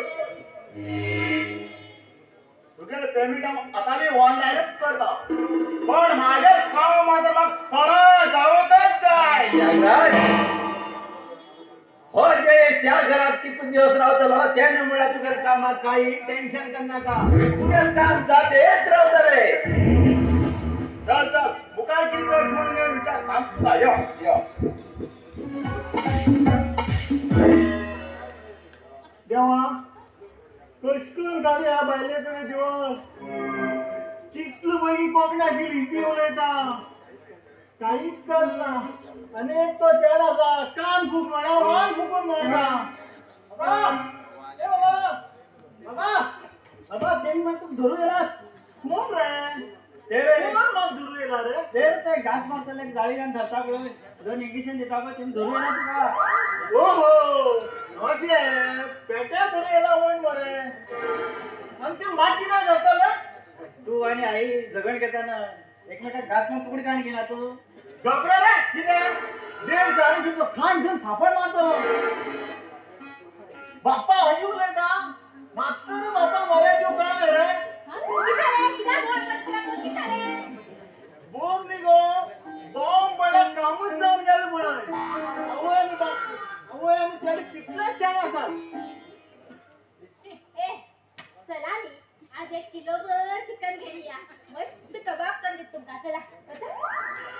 तुगेलें पेमेंट हांव आतां बी ऑनलायनच करता पण म्हाजें काम आतां म्हाका सरळ जावंकच जाय. त्यागराज, हो जे त्या घरात कितले दिवस रावतलो तेन्ना म्हणल्यार तुगेल्या कामाक काही टेन्शन करनाका. तुगेलें काम जातेच रावतलें. चल चल मुखार कितें कर म्हणून विचार सांग तुका. यो यो. देवा कश कर काडू ह्या बायले कडेन दिवस. कितलो पयलीं कोंकणी आशिल्ली ती उलयता कांयच कळना. आनी एक तो चेडो आसा कान फूक म्हणा वान फुकून म्हणटा. बाबा ए बाबा बाबा बाबा तेणी म्हाका तुका धरून येयला. कोण रे? कोण म्हाका धरून येयला रे? ते ते घास मारतले जाळी घालून धरता पळय, दोन इंजेक्शन दिता पळय, तेमी धरून येयला तुका. ओहो अशें पेट्या धरून येयला वण मरे. आनी ते माती ना धरतले. तू आणि आई झगड घेताना एकमेकाक घास मारून तुकडी काण घेना तू. घाबरा रे कितें देड शाळे शिकलो खाण घेवन फाफड मारतलो. बाप्पा अशी उलयता मात्तर बाप्पा मरे जीव काय रे. बोम न्ही गो बॉम्ब पडल्यार कामूच जावन गेलें म्हणून. आवय आनी बाप आवय आनी चेडे तितलेच छान आसात. ए चला न्ही आज एक किलो भर चिकन घेऊया मस्त कबाब करून देत तुमका. चला वचा.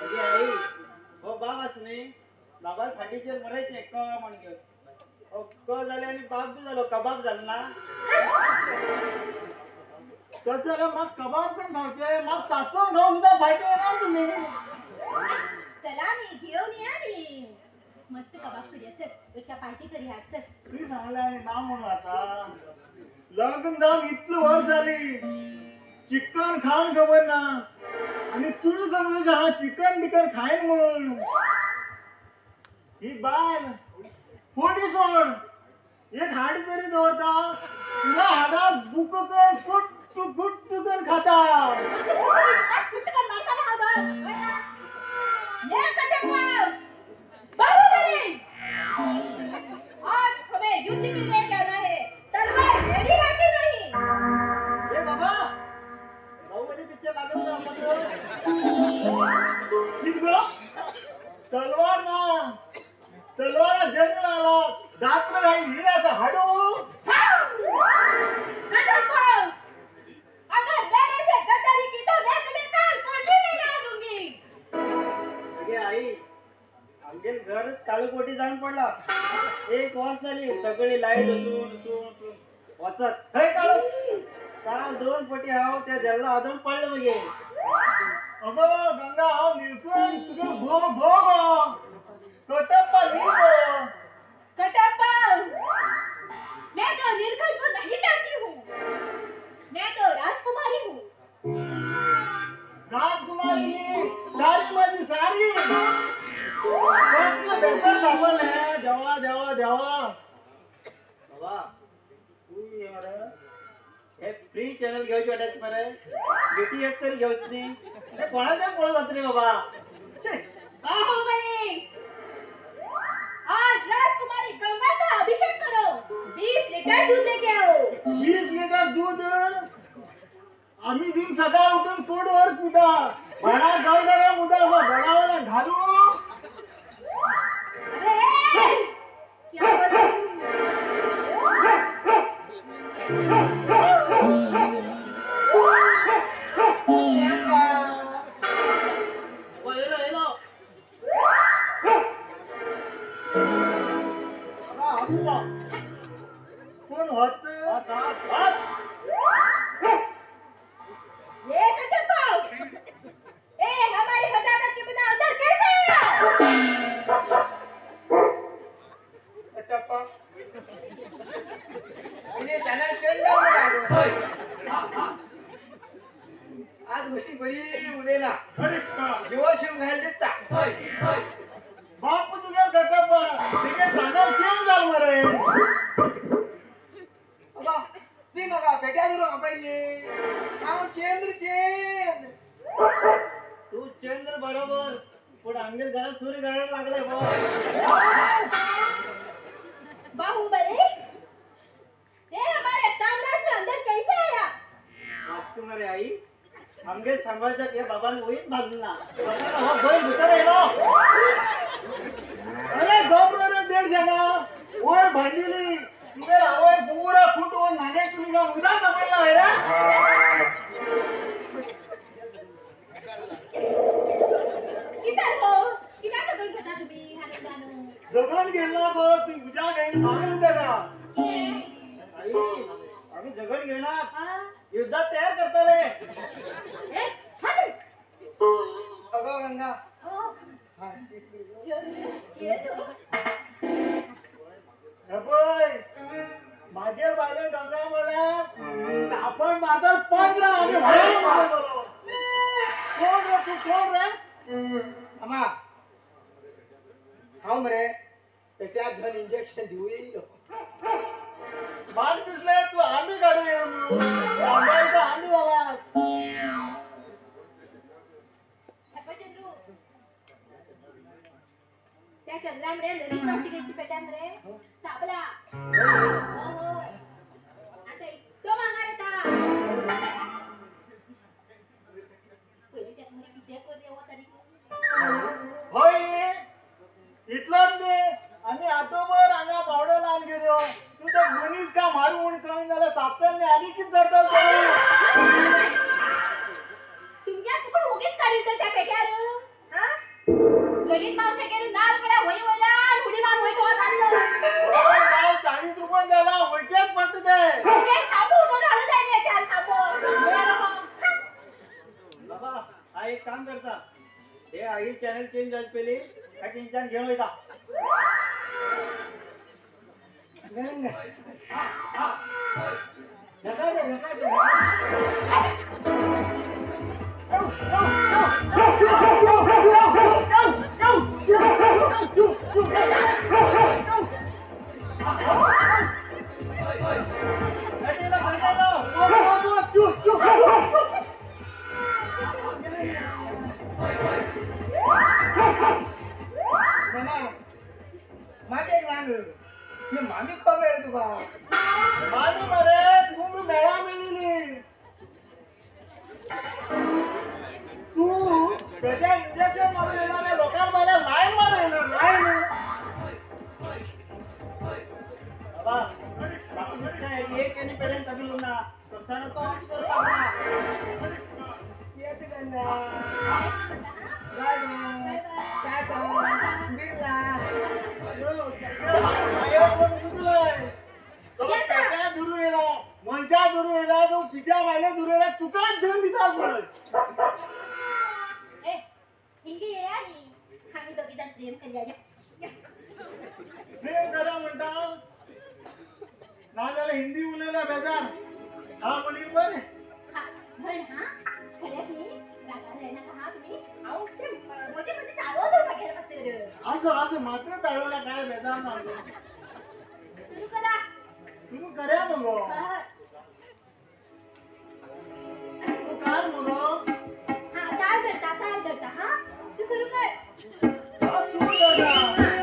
अगे आई, हो बाब आसा न्ही, बाबाल फाटीचेर मरायचें क म्हण घेवन. हो क जालें आनी बाब बी जालो, कबाब जालो ना. तशें जाल्यार म्हाका कबाब करून खावचें म्हाका चाचोवन खावंक सुद्दां फाटी येना तुमी. चला न्ही घेऊन या न्ही मस्त कबाब करूया. चल वच्या पार्टी करूया चल. तुवें सांगलें आनी ना म्हणून आतां लग्न जावन इतली वर्स जाली चिकन खावन खबर ना आनी तुमी समजूं हांव चिकन बिकन खायन म्हणून. ही बायल फोटी सोड एक हाड तरी दवरता तुज्या हाडाक बुक कर कुट्ट कुट्ट करून खाता. कुठं मारताला हा बघ. ये कटप्पा, बाहुबली, आज हमें युद्ध के लिए जाना है. तलवार ले पडला. एक वर्स जाली सगळी लायट वचून वचून वचून वचत थंय काडत. काल 2 पटी हांव त्या देल्ला अजून पडलं मगे. अगो गंगा हांव निळकंठ तुगे भो भो गो कटप्पा न्ही गो. कटप्पा, मैं तो नीलकंठ को नहीं जानती हूँ, मैं तो राजकुमारी हूँ. राजकुमारी न्ही, सारी माझी सारी. कसलं बेजार सापडलें. देवा देवा देवा. बाबा तू हे मरे हे फ्री चॅनल घेवचे वाटत मरे, बेटी एक तरी घेवच न्ही. हे कोणाच्या कोण जात रे बाबा. बाहुबली, आज राजकुमारी गंगा का अभिषेक करो. 20 लीटर दूध लेके आओ. 20 लिटर दूध आम्ही दिन सकाळ उठून कोडवर कुदा भाडा गावणारा मुदा घडावाला घालू. अरे क्या बोल रही हूँ? येलो येलो कोण होत? ये कटप्पा, ए हमारी हजारत के बिना अंदर कैसे आया? कटप्पा तिने चॅनल चेंज जावं. आज म्हशी बरी उलयला, जिवा शिव घायल दिसता. बाप तुझ्या कटप्पा तिगे चॅनल चेंज जाल मरे. बाबा ती म्हाका पेट्या धरून आपयली. हांव चेंद्र चेंज. तू चंद्र बरोबर, पण आमगेर घरात सूर्य ग्रहण लागले बो. बाहुबली, ये हमारे साम्राज्य में अंदर कैसे आया? राजकुमारी आई, आमगेर साम्राज्यात या बाबान वहीच बांधला. हो बैल भितर येलो. अरे गप रे देड जाणा वय भांडिली तुगे आवय पुरा फुटवून नाणे तुमी का उदा जमयला रे. किधर हो? किधर सगळं घेता तुम्ही ह्या? जगण गेला गो तू उद्या घेईन सांगली ताका. आई, आम्ही झगड घेणार, युद्धात तयार करतले. अगं गंगा, माझे बायले गंगा म्हळ्यार आपण माझा 15 आणि बरोबर. कोण रे तू? कोण रे? अम्मा हांव मरे पेट्याक घेवन इंजेक्शन दिवूं येयलो. म्हाका दिसलें तू आमी काडूं म्हणून. आमी जाला. चंद्रू, त्या चंद्रान रे ललित मावशी पेट्यान रे सापला. आता इतको मांगार येता. पयलीं त्या कितें करून वता. हय इतलोच न्ही, आमी आटोबर हांगा बावडो लावन गेलो. तूं तो मनीस का मारू म्हूण कळना जाल्यार सापतले न्ही, आनी कितें करतलो? तुमच्या चुकून उगीच काडील तर त्या पेट्यार. हा ललित मावशे गेली नाल पड्या वय वयल्यान उडी मारून वयर वत आणलो. 40 रुपये जाला वयचेच पडटा ते. बाबा हा एक काम करता, हे आई चॅनल चेंज जावचे पयलीं ताका इंचान घेवन वयता. गंगा नका रे, नका रे. भेटेलो भेटेलो. मामा माझे एक सांग, ही मामी खबर मेळ्ळी तुका? मामी मरे तूं मेळा मेळिल्ली. तू बेट्या इंजेक्शन मारून येणार लोकांक बायला लायन मारून येणार लायन. धरून येयला तो पिच्या भायले धरून येयला तुकाच घेवन दिता पळय. ए, हिंगी ये आणि आम्ही दोघी जण प्रेम करूया. प्रेम करा म्हणटा ना जाल्यार हिंदी उलयला बेजार हा म्हणील बरें. हा म्हण हा खरेंच न्ही रागार जायनाका हा तुम्ही. हांव ते मदीं मदीं चाळवत मागीर मातशें. असो असो मात्र चाळवला काय बेजार ना. सुरू करा. सुरू करा मगो. हा. तू कर मगो. हा चाल धरता चाल धरता हा तू सुरू कर. हा सुरू करता.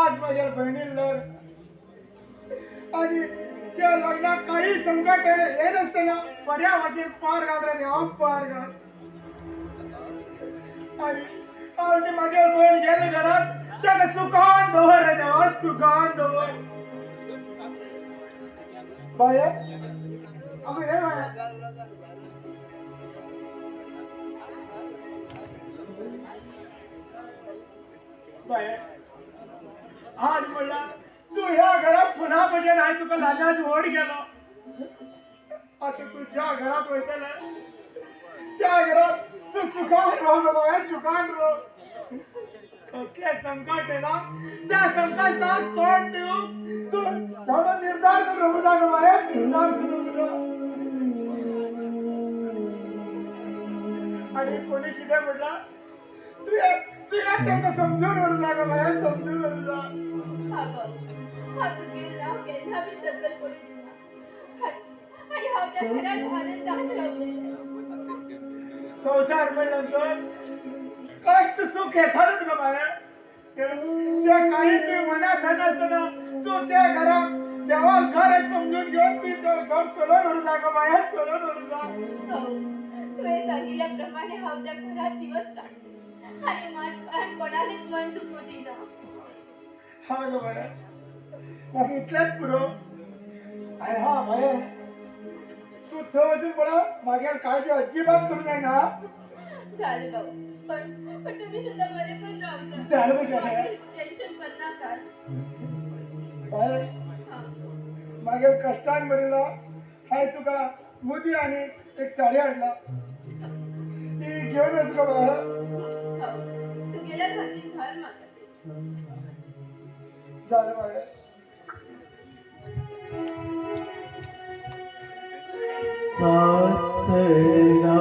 आज माझ्या बहिणी लग्न आणि त्या लग्नात काही संकट हे नसताना बऱ्या वाटेल पार घाल रे देवा पार घाल. आणि माझ्या बहीण गेले घरात त्याला सुखान दवर रे देवा सुखान दवर. बाया अगं हे बाया बाया आज म्हणला तू ह्या घरात पुन्हा म्हणजे नाही तुका लग्नात व्हड गेलो. आता तू ज्या घरात वयतले त्या घरात तू सुखान रो बाया सुखान रो. कसले संकट येला त्या संकटात तोंड देऊ तू थोडा निर्धार करून राहू जा बाया निर्धार करून. आणि कोणी किती म्हटला तू तू या तांकां समजून व्हरूं जा बाया समजून व्हरूं जा. हांव तुगेर नांव केन्ना बी सकयल पडूं दिना आनी हांव त्या घरात आनंदान रावतलें. संवसार म्हणल्यार कष्ट सुख येतातच गो बाया. ते काही तूं मनात धरनासतना तूं त्या घराक देवाक घर समजून घेवन तूं तें घर चलोवन व्हरूं जा गो बाया चलोवन व्हरूं जा. तुवें सांगिल्ल्या प्रमाणे हांव त्या घरात दिवस काडटलें आनी मात कोणालेच मन दुखूं दिना. हा गो बाया म्हाका इतलेंच पुरो. आनी हा बाये, तूं थंय वचून पळय मागीर काळजी अजिबात करूं जायना. झालं भाऊ, पण पण तुम्ही सुद्धा बरे पण रावता. झालं बघ. टेन्शन पण नका. बाये, मागीर कष्टान पडिल्लो हांवें तुका मुदी आनी एक साडी हाडला, ती घेवन वच गो बाय. तुगेल्या खातीर घाल म्हाका. जालें बाय. सासरा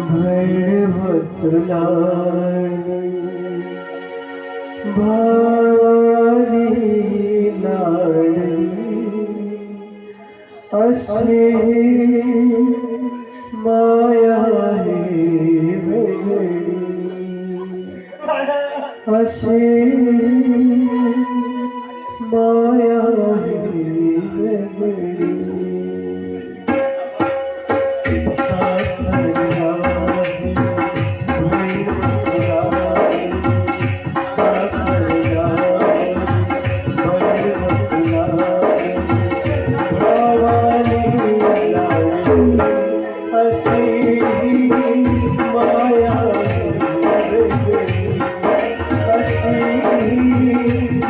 भैर वसला भावारी लाडली अशी माया ही वेगळी अशी माया ही वेगळी.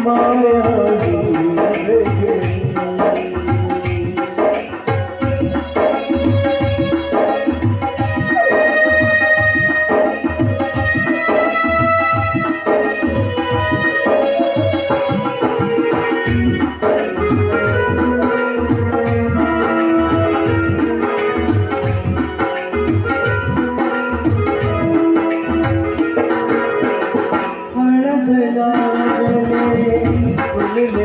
माया वेगळी. हळद लागले फुलले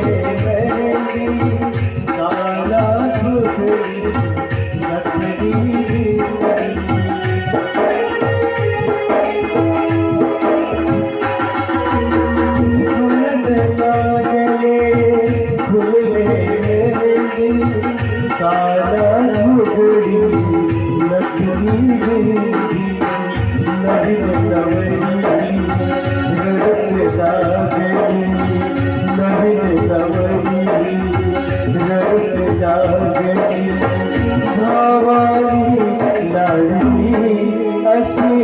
मेहंदी काला घुघरी नटली बिंदी. हळद लागले फुलले मेहंदी काला घुघरी नटली बिंदी. नवीन नवरी रडत लागली नवीन नवरी रडत लागली भावानी लाडली अशी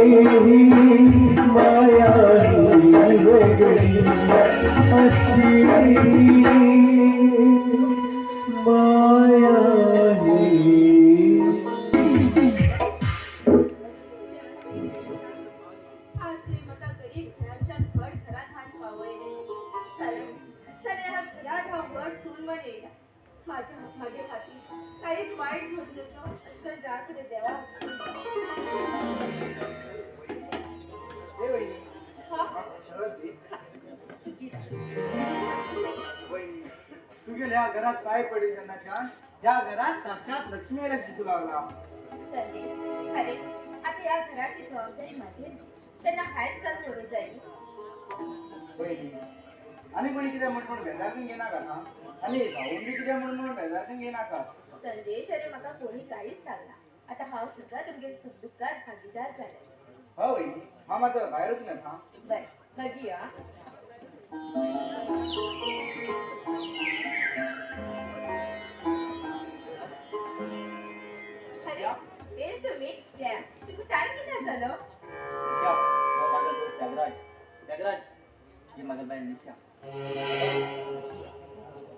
ही माया ही वेगळी अशी माया ही. आज तुम्ही म्हाका गरीब घरांच्यान व्हड घरात हाडून पावयलें. जालें जालें, ह्या घरात हांव व्हड सून म्हण येयला. म्हाज्या म्हाजे खातीर कांयच वायट घडूं नको अशें राख रे देवा. ए वहिनी, हा. शरद दी. चुकीचं. वहिनी, तुगेल्या ह्या घरात पाय पडली तेन्नाच्यान ह्या घरात साक्षात लक्ष्मी आल्यास दिसूं लागला. संदेश, खरेंच आता ह्या घराची जबाबदारी माझी न्हू, तेन्ना हांवें जावन व्हरूं जाय. वहिनी, आनी कोणी कितें म्हण म्हण बेजारून घेनाका हा, आनी भाऊन बी कितें म्हण म्हण बेजारून घेनाका. संदेश, अरे म्हाका कोणी कांयच सांगना. आतां हांव सुद्दां तुमगे सुख दुख्खात भागीदार जालें. हय वहिनी, हांव मात भायर वचून येता. बरें, मागीर या. अरे हे तुम्ही या, तुमकां टायम कितें जालो? निशा, हो माझा दोस्त त्यागराज. त्यागराज, ही माझा बायल निशा.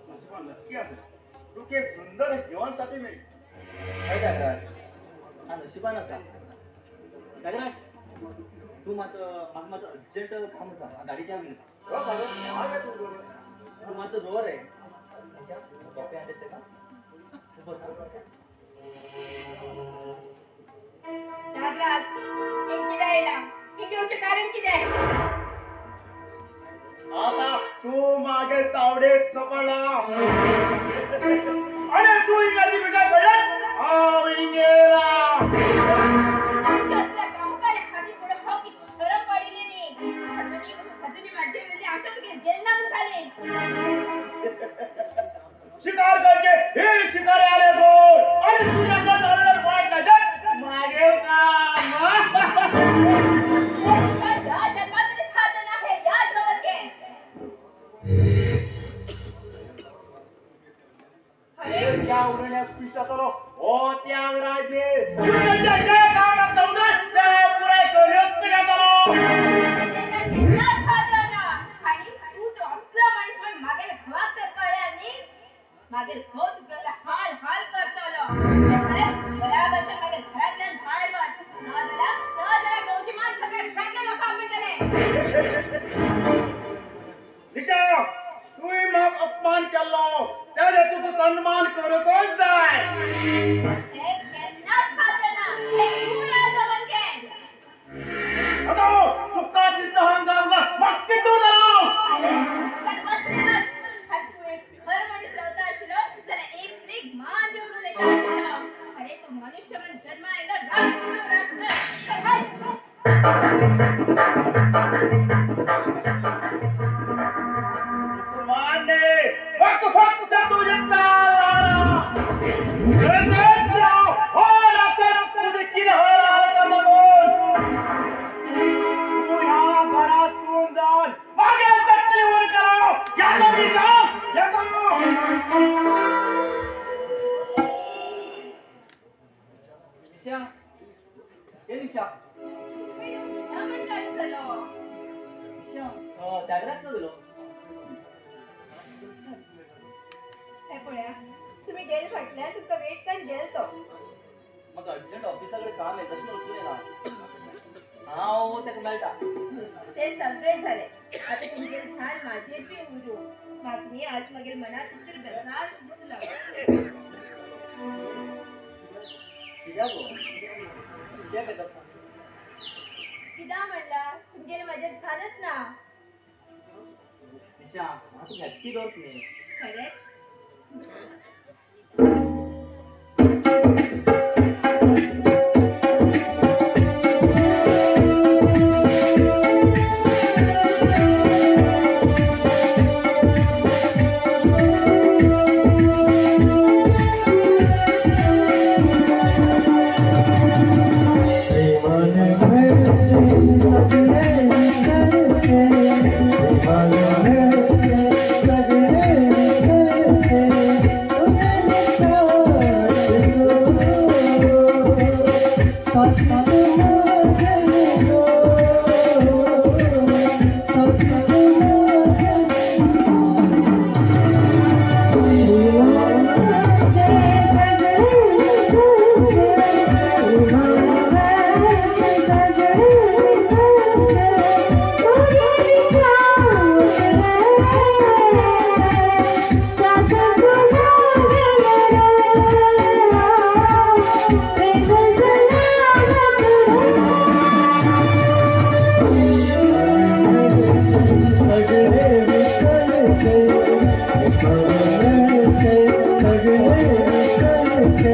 नशिबान नक्की असेल तुका एक सुंदर जीवनसाथी मेळ्ळी. हय त्यागराज, हा नशिबान आसा. त्यागराज, तूं मात म्हाका मातसो अर्जंट काम आसा, हांव गाडी चावी घेता. हो बाबा, हांव येता तुजे बरोबर. तूं मातसो दवर रे. निशा, कॉफी हाडटा तेका. तूं बस आं. नागराज, हें कितें आयलां? हें घेवचें कारण कितें? आता तू मागे तावडेत चपडला. अरे तू इंगाची विचार पडला, हांव इंगेला. आमच्या असल्या सावकाऱ्या खातीर कोणा भावकी शरम पडिल्ली न्ही. अजूनही अजूनही माझे वेली आशा तुगे गेल ना म्हूण जाली. शिकार करचे हे शिकारी आले कोण आणि तुझ्या दाराला वाट लागत मागे काम. या जन्मात तरी साधन आहे, या दवर घे. त्यागराजे तुझ्या जे काम आमकां तें पुराय करूच घेतलो. आणि तूं तर असलो मनीस म्हण मागेल घोवाक तर कळ्ळें न्ही, मागेल घोव तुगेलो हाल हाल करतलो. बऱ्या भशेन मागीर घरांतल्यान भायर वच, ना जाल्यार ना जाल्यार गांवची मान सगळ्या घरांतल्या लोकांक आपयतले. दिशा, तुवें म्हाका अपमान केल्लो तेजे तुजो सन्मान करूंकच जाय. हें केन्नाच साध्य ना, हें तूं याद दवर कें. आतां तुका दिसता हांगा म्हाका चड जालो. चल वच रे वच. आनी तूं एक खर मनीस रावता आशिल्लो जाल्यार एक स्त्रीक मान दिवन उलयता आशिल्लो. अरे तूं मनुष्य म्हण जन्मा आयलो राक्षस तूं राक्षस. चल वच. मान दे फक्त फक्त तुझे तारा हो तुझे किन हाल हाल करणार तू ह्या घरातून जाऊन मागे तकली वर कराव. येतो मी जाऊ येतो. निशा, हे निशा. ह्या म्हणटा आसतलो. निशा, त्यागराज ना दिलो. हे पळया, तुमी गेले फाटल्यान तुमकां वेट करून गेल तो. म्हाका अर्जंट ऑफिसा कडेन काम आहे, तशें वचून येना हांव, ताका मेळटा. ते सगळे झाले, आता तुमगेर ध्यान माझेर बी उरूं. म्हाका न्ही आज मागीर मनात कितें तरी बेजार अशें दिसूं लागलें. कित्याक गो, कित्याक येता सांग. कित्याक म्हणल्यार तुमगेलें म्हाजेर ध्यानच ना. निशा, म्हाका तूं हॅप्पी दवर न्ही. खरेंच? प्रेमान भरते सगळे विसरते, प्रेमान भरते सगळे विसरते, तुझे साथी तुझे गो, साथी तुझे. सगळे विसरते, सगळे विसरते.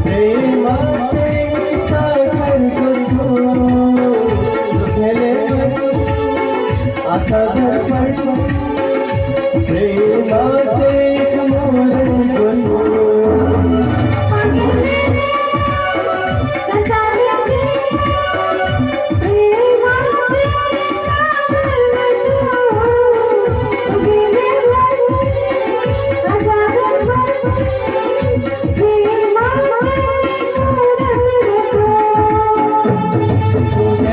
प्रेमाचे सागर तुझेले आसा पडू, प्रेमाचे मोर गुंतू. तुझे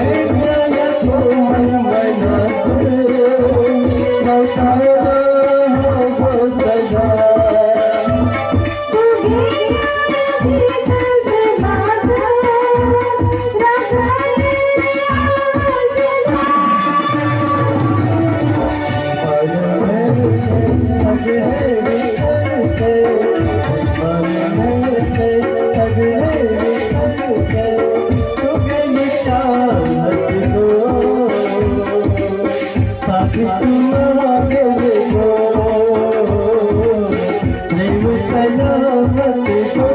तो मन मनात सदा. सलामत हो.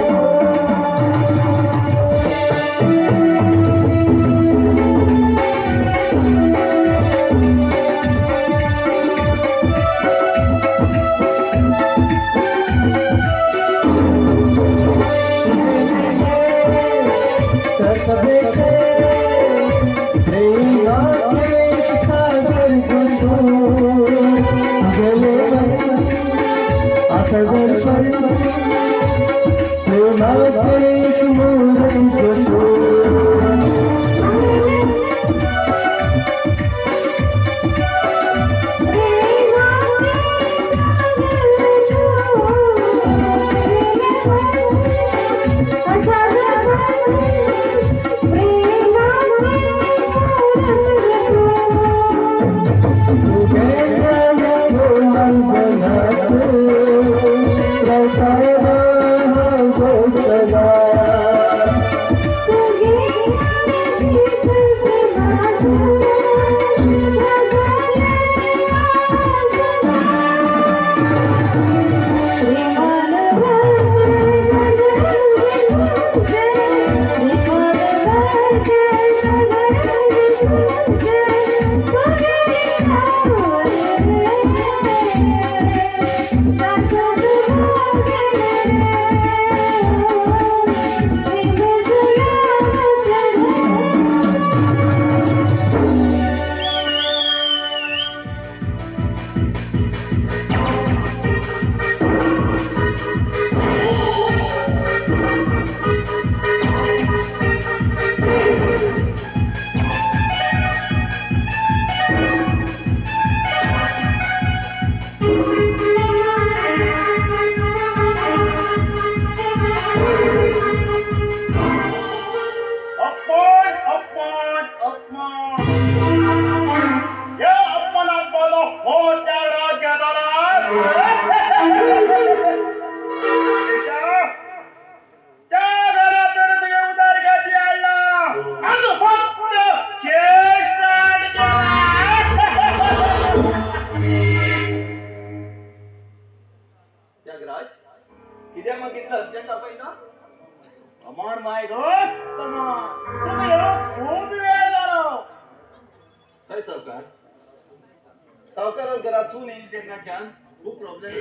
सून येईल तेन्नाच्यान खूब प्रॉब्लेम.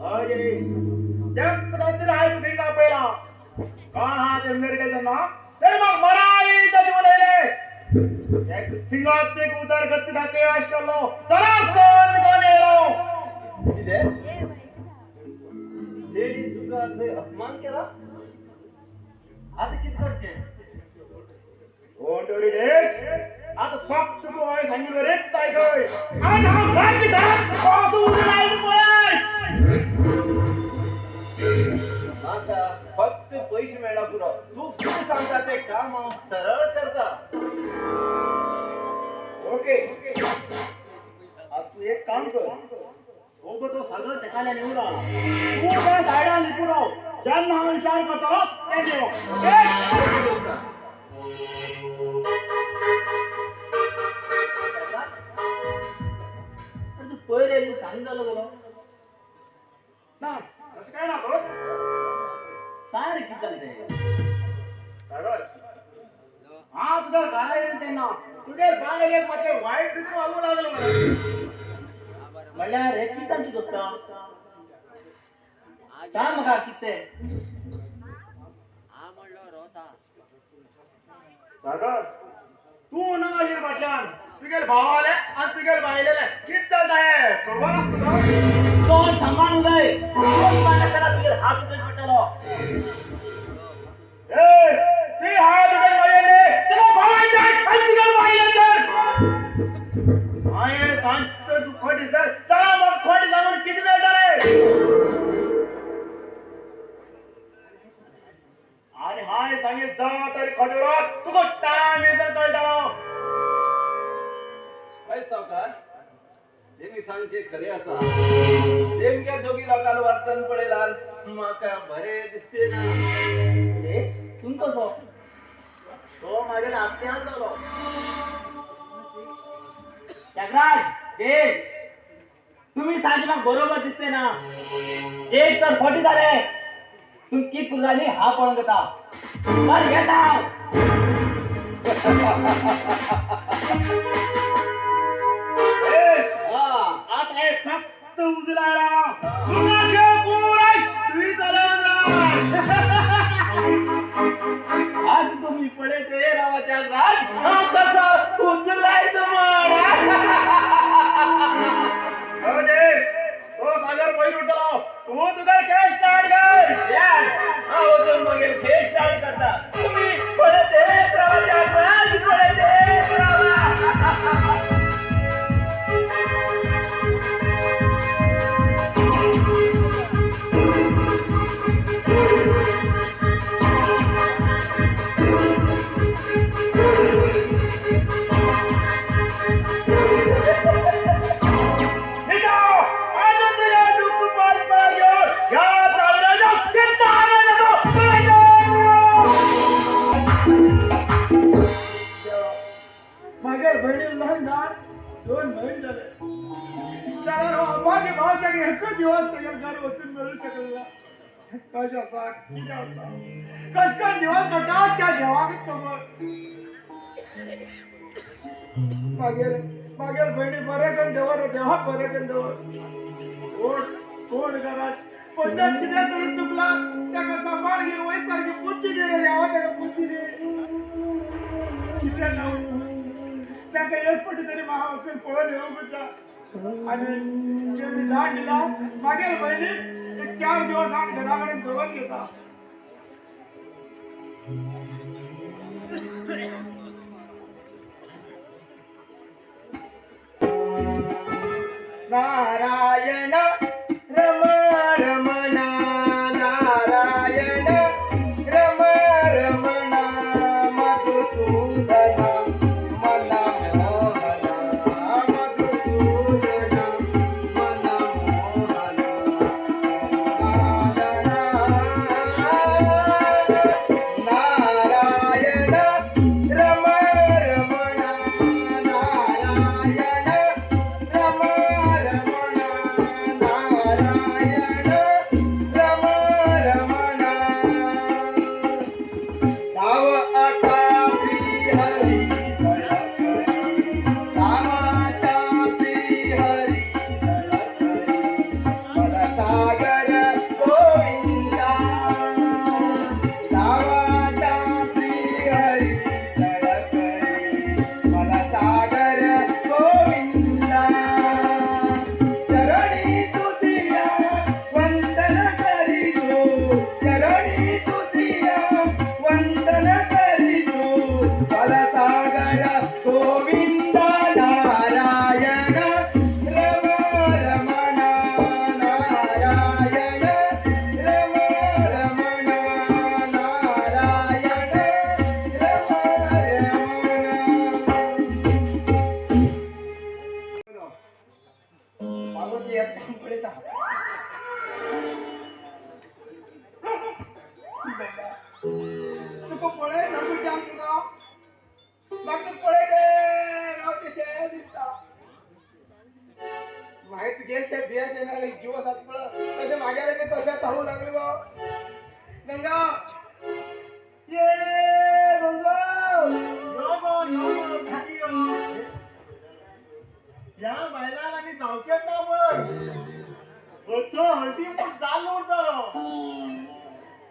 अरे तेच खातीर हांवें तुका आपयला. कोण आहा ते अमेरिकेचें ना ते म्हाका बराय तशें उलयले. एक थिंगात एक उदरगत दाखय आशिल्लो चला सण कोण येयलो. कितें तेणी तुका थंय अपमान केला? आतां कितें करचें? Don't वरी देश, आतां फक्त तूं हांवें सांगिल्लें रेत आयकय आनी हांव घात घात कसो उजो लायलो पळय. म्हाका फक्त पयशे मेळ्ळा पुरो. तूं कितें सांगता तें काम हांव सरळ करता. ओके, आता तूं एक काम कर, ओगो तो सागर तेकाल्यान येवन रावला, तूं त्या सायडान लिपून राव. जेन्ना हांव विचार करतलो तेन्ना यो. ओके? ओके दोस्ता. अरे तूं पयर येयली सांग जालो गेलो. ना तशें काय ना दोस्त. सांग रे कितें जालें तें. सागर, हांव तुज्या घरा येयलें तेन्ना तुगेर बायल एक मातशें वायट रितीन वागूंक लागलें मरे. म्हणल्यार हें कितें सांगता दोस्ता? सांग म्हाका कितें तें. सागर, तूं ना आशिल्लो फाटल्यान तुगेले भावाले आनी तुगेले बायलेले कितें चलता हें खबर आसा तुका? तोंड सांबाळून उलय. तोंड मारल्यार तुगेर हात उठोवचो पडटलो. ए, तुवें हात उठयले म्हजेर न्ही, तुगेले भावाचेर आनी तुगेले बायलेचेर. हांवें सांगता तूं खोटें दिसता, चला म्हाका खोटें सांगून कितें मेळटलें? आनी हांवें सांगीत जा तरी खोटें उलोवप तुका टायम येता कळटलो. हय सावकार, तेमी सांगचें खरें आसा. तेमच्या दोगी लोकांक वर्तन पळयल्यार म्हाका बरें दिसते ना. ए, तूं कसो? तो म्हागेल्या आत्यान जालो. त्यागराज, देश, तुम्ही सांगचे म्हाका बरोबर दिसते ना. एक तर खोटी जाले, तूं कित करूं जाली हांव पळोवंक येता. बरें येता हांव. ए, हा. आतां हें फक्त उजो लायला, तुका खेळ पुराय तुवें चलोवंक जाय. आज तुम्ही पळयत हे रावा त्यागराज, हांव कसो उजलायतो म्हण. हो देश, तो सागर पयर उठलो, तूं तुका खेळ स्टार्ट कर. Yes, हांव वचून मागीर खेळ स्टार्ट करता. तुमी पळयत हेच रावा त्यागराज, पळयत हेच रावा. निशा, आतां तुज्या दुख्ख पार पार घेवन ह्या सागराच्या कितें आनंद येता पळयता. मागीर भयणी लग्न जावन 2 म्हयने जाले. जाल्यार अब्बानी भाव ताका एकूच दिवस ताच्या घर वचून मेळूं शकलो ना. कशें आसा कितें आसा कशें करून दिवस काडटा त्या देवाकूच खबर. मागीर मागीर भयणी बरें करून दवर, देवाक बरें करून दवर. कोण कोण घरात कोणत्या कितें तरी चुकला ताका सांबाळ घेवन वयर सारकी बुद्धी दी रे देवा, ताका बुद्धी दी. कितें ना ताका एक फावटी तरी म्हाका वचून पळोवन येवंक जाय. आनी तेमी धाड दिला मागीर भयणी एक 4 दिवस हांव घरा कडेन दवरून घेता. नारायण रम रमण, नारायण रम रमण, मधुसूदन मन मोहन, मधुसूदन मन मोहन, नारायण रम रमण, नारायण रम रमण. तुका पळय ना तुज्या तुका म्हाका पळयते रावतेशें दिसता. मागीर तुगेले ते बेस येणार जीव आसात पळय तशें मागेले बी तशें चालू लागले गो. गंगा ये गंगा यो गो यो गो खाली यो. ह्या बायलांक आनी जावचेंच ना पळय. हथो हळदी म्हूण जाल्लो उरतलो.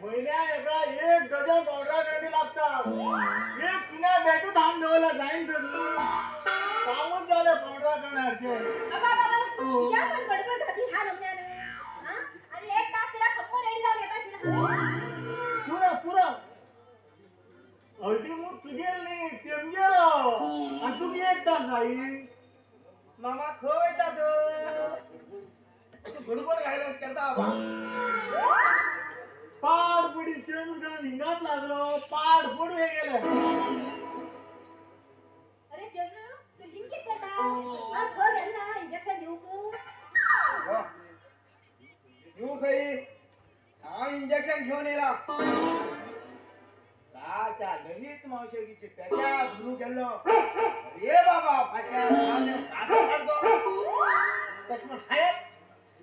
म्हयन्या एका एक डजन पावडरा कांडी लागता. एक चुन्या बॅटू धाम दवरला जायन तर कामूच जालें पावडरा कांड्याचें. बाबा बाबा कित्याक म्हण गडबड घातली ह्या लग्नान? आं, आनी एक तास तिला सामको रेडी जावन येता आशिल्लो. पुरा पुरा हळदी म्हूण तुगेल न्ही तेमगेलो आनी तुमी एक तास जायी. मामा खंय वयता तूं? तूं गडबड घायला करता बाबा. पाड पडी चंद्र हिंगाच लागलो पाड पडू हे गेले. अरे चंद्र तूं हिंग कितें करता? आज खंय गेलो ना इंजेक्शन दिवंक? दिवं खंय? हांव इंजेक्शन घेवन येयला. त्या ललित मावशेगीचे पेट्या धरून गेल्लो. अरे बाबा फाटल्या घास काडतो तशें म्हण हायत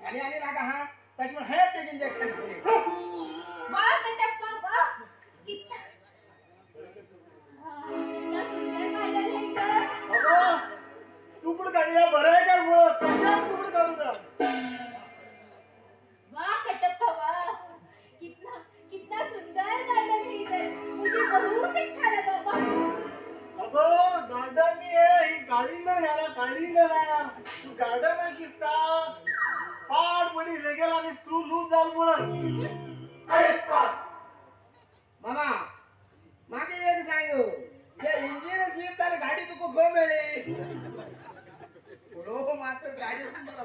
आनी आनी नाका हा तशें म्हण हायत तेजें इंजेक्शन घेवन येयला. वाह कटप्पा वाह, कितना कितना सुंदर गार्डन है इधर. अगो तुकड काडया बरं काय पळय कशाक तुकड काडू का? वाह कटप्पा वाह, कितना कितना सुंदर गार्डन है इधर. मुझे बहुत अच्छा लगा. वाह अगो गार्डन न्ही हे, ही काळिंगण घाला काळिंगण. तूं गार्डनाक दिसता पाड पडी रेगेल आनी स्क्रू लूज जाल पळय. मामा मागीर एक सांग, ते इंजिन स्लीप जालें गाडी तुका खंय मेळ्ळी? पळोवंक मात्र गाडी सुंदर.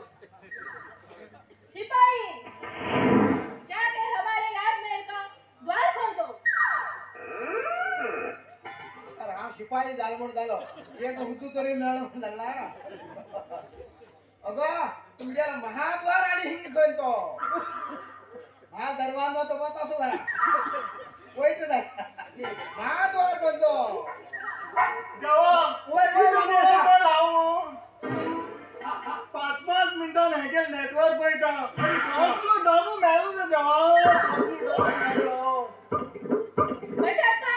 सिपाही जाकर हमारे राजमहल का द्वार खोल दो. अरे हांव शिपाई जालो म्हूण जालो, एक हुद्दो तरी मेळ्ळो म्हूण जालें ना. अगो तुमगेलो महाद्वार आनी हिंग खंय तो? महादरवाजो तो तसो जाला वयता जाय. महाद्वार खंय तो? देवा वय वय मामा. हांव 5 5 मिनटान हेगेल नेटवर्क पळयता. कसलो डबो मेळ्ळो रे देवा, कसलो डबो मेळ्ळो. कटप्पा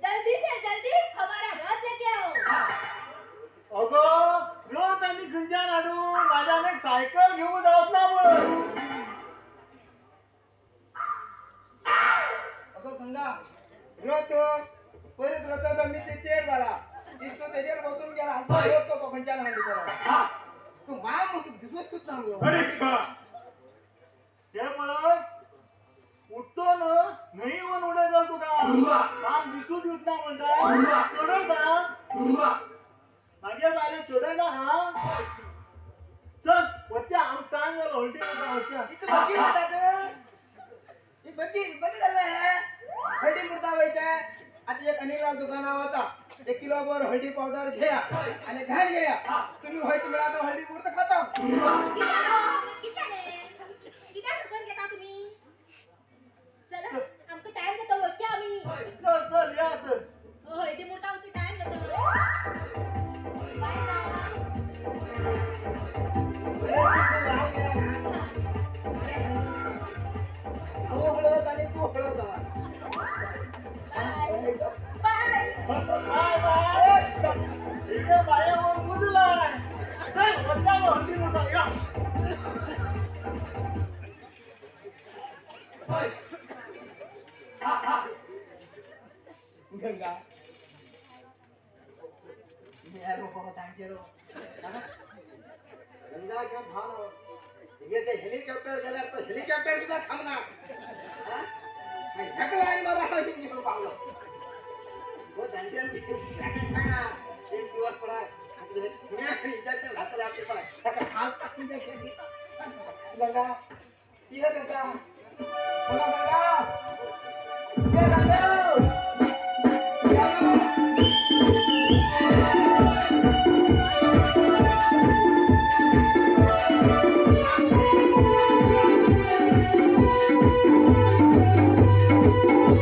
जल्दी से जल्दी हमारा रथ लेके आओ. अगो रथ आनी खंयच्यान हाडूं? म्हाज्यान एक सायकल घेवंक जावच ना पळय. अगो गंगा रथ परत रथाचो मित्र तेर जाला. इश्टो तेजेर बसून गेला आनी तो रथ तो खंयच्यान हाडली तो? तूं माम म्हूण तुका दिसूच ना गो. ते पळय उठतो न्हू न्हंय येवन उडयतलो तुका. माम दिसूच दिवच ना म्हणटा चडयता मागीर बायले चडयना. हा चल वच्चे आमकां टायम जालो हळदी वच्चे. इतलें बग्गी म्हणटात ही बग्गी बग्गी जाल्लें हें हळदी मुर्ता वयचें. आतां एक अनिलाल दुकानार वचा, 1 किलो भर हळदी पावडर घेया आनी घाण घेया. तुमी वयता म्हळ्यार आतां हळदी मुर्ता खाता. कित्याक फुकट घेता तुमी? चला आमकां टायम जाता वचया आमी. चल चल या तर. हळदी मुर्ता वचूं टायम जातलो. बाय बाय. तूं हळद आनी तूं हळद. बाय बाय बाय बाय. हिगे बाये वर मुजलाय. चल वच्चा गो हळदी मुर्ता या. गंगा मेलो बाबा तांगेलो. गंगा घेवन धांवलो. हिगे ते हेलिकॉप्टर गेल्यार तो हेलिकॉप्टर सुद्दां थांबना. हेका लायन मारा हिंग घेवन पावलो. हो जाणट्यान सांगना एक दिवस पळय इंजेक्शन घातलें आमचें पळय ताका घालता इंजेक्शन. गंगा ये गंगा गंगा गंगा ये गंगा. Thank you.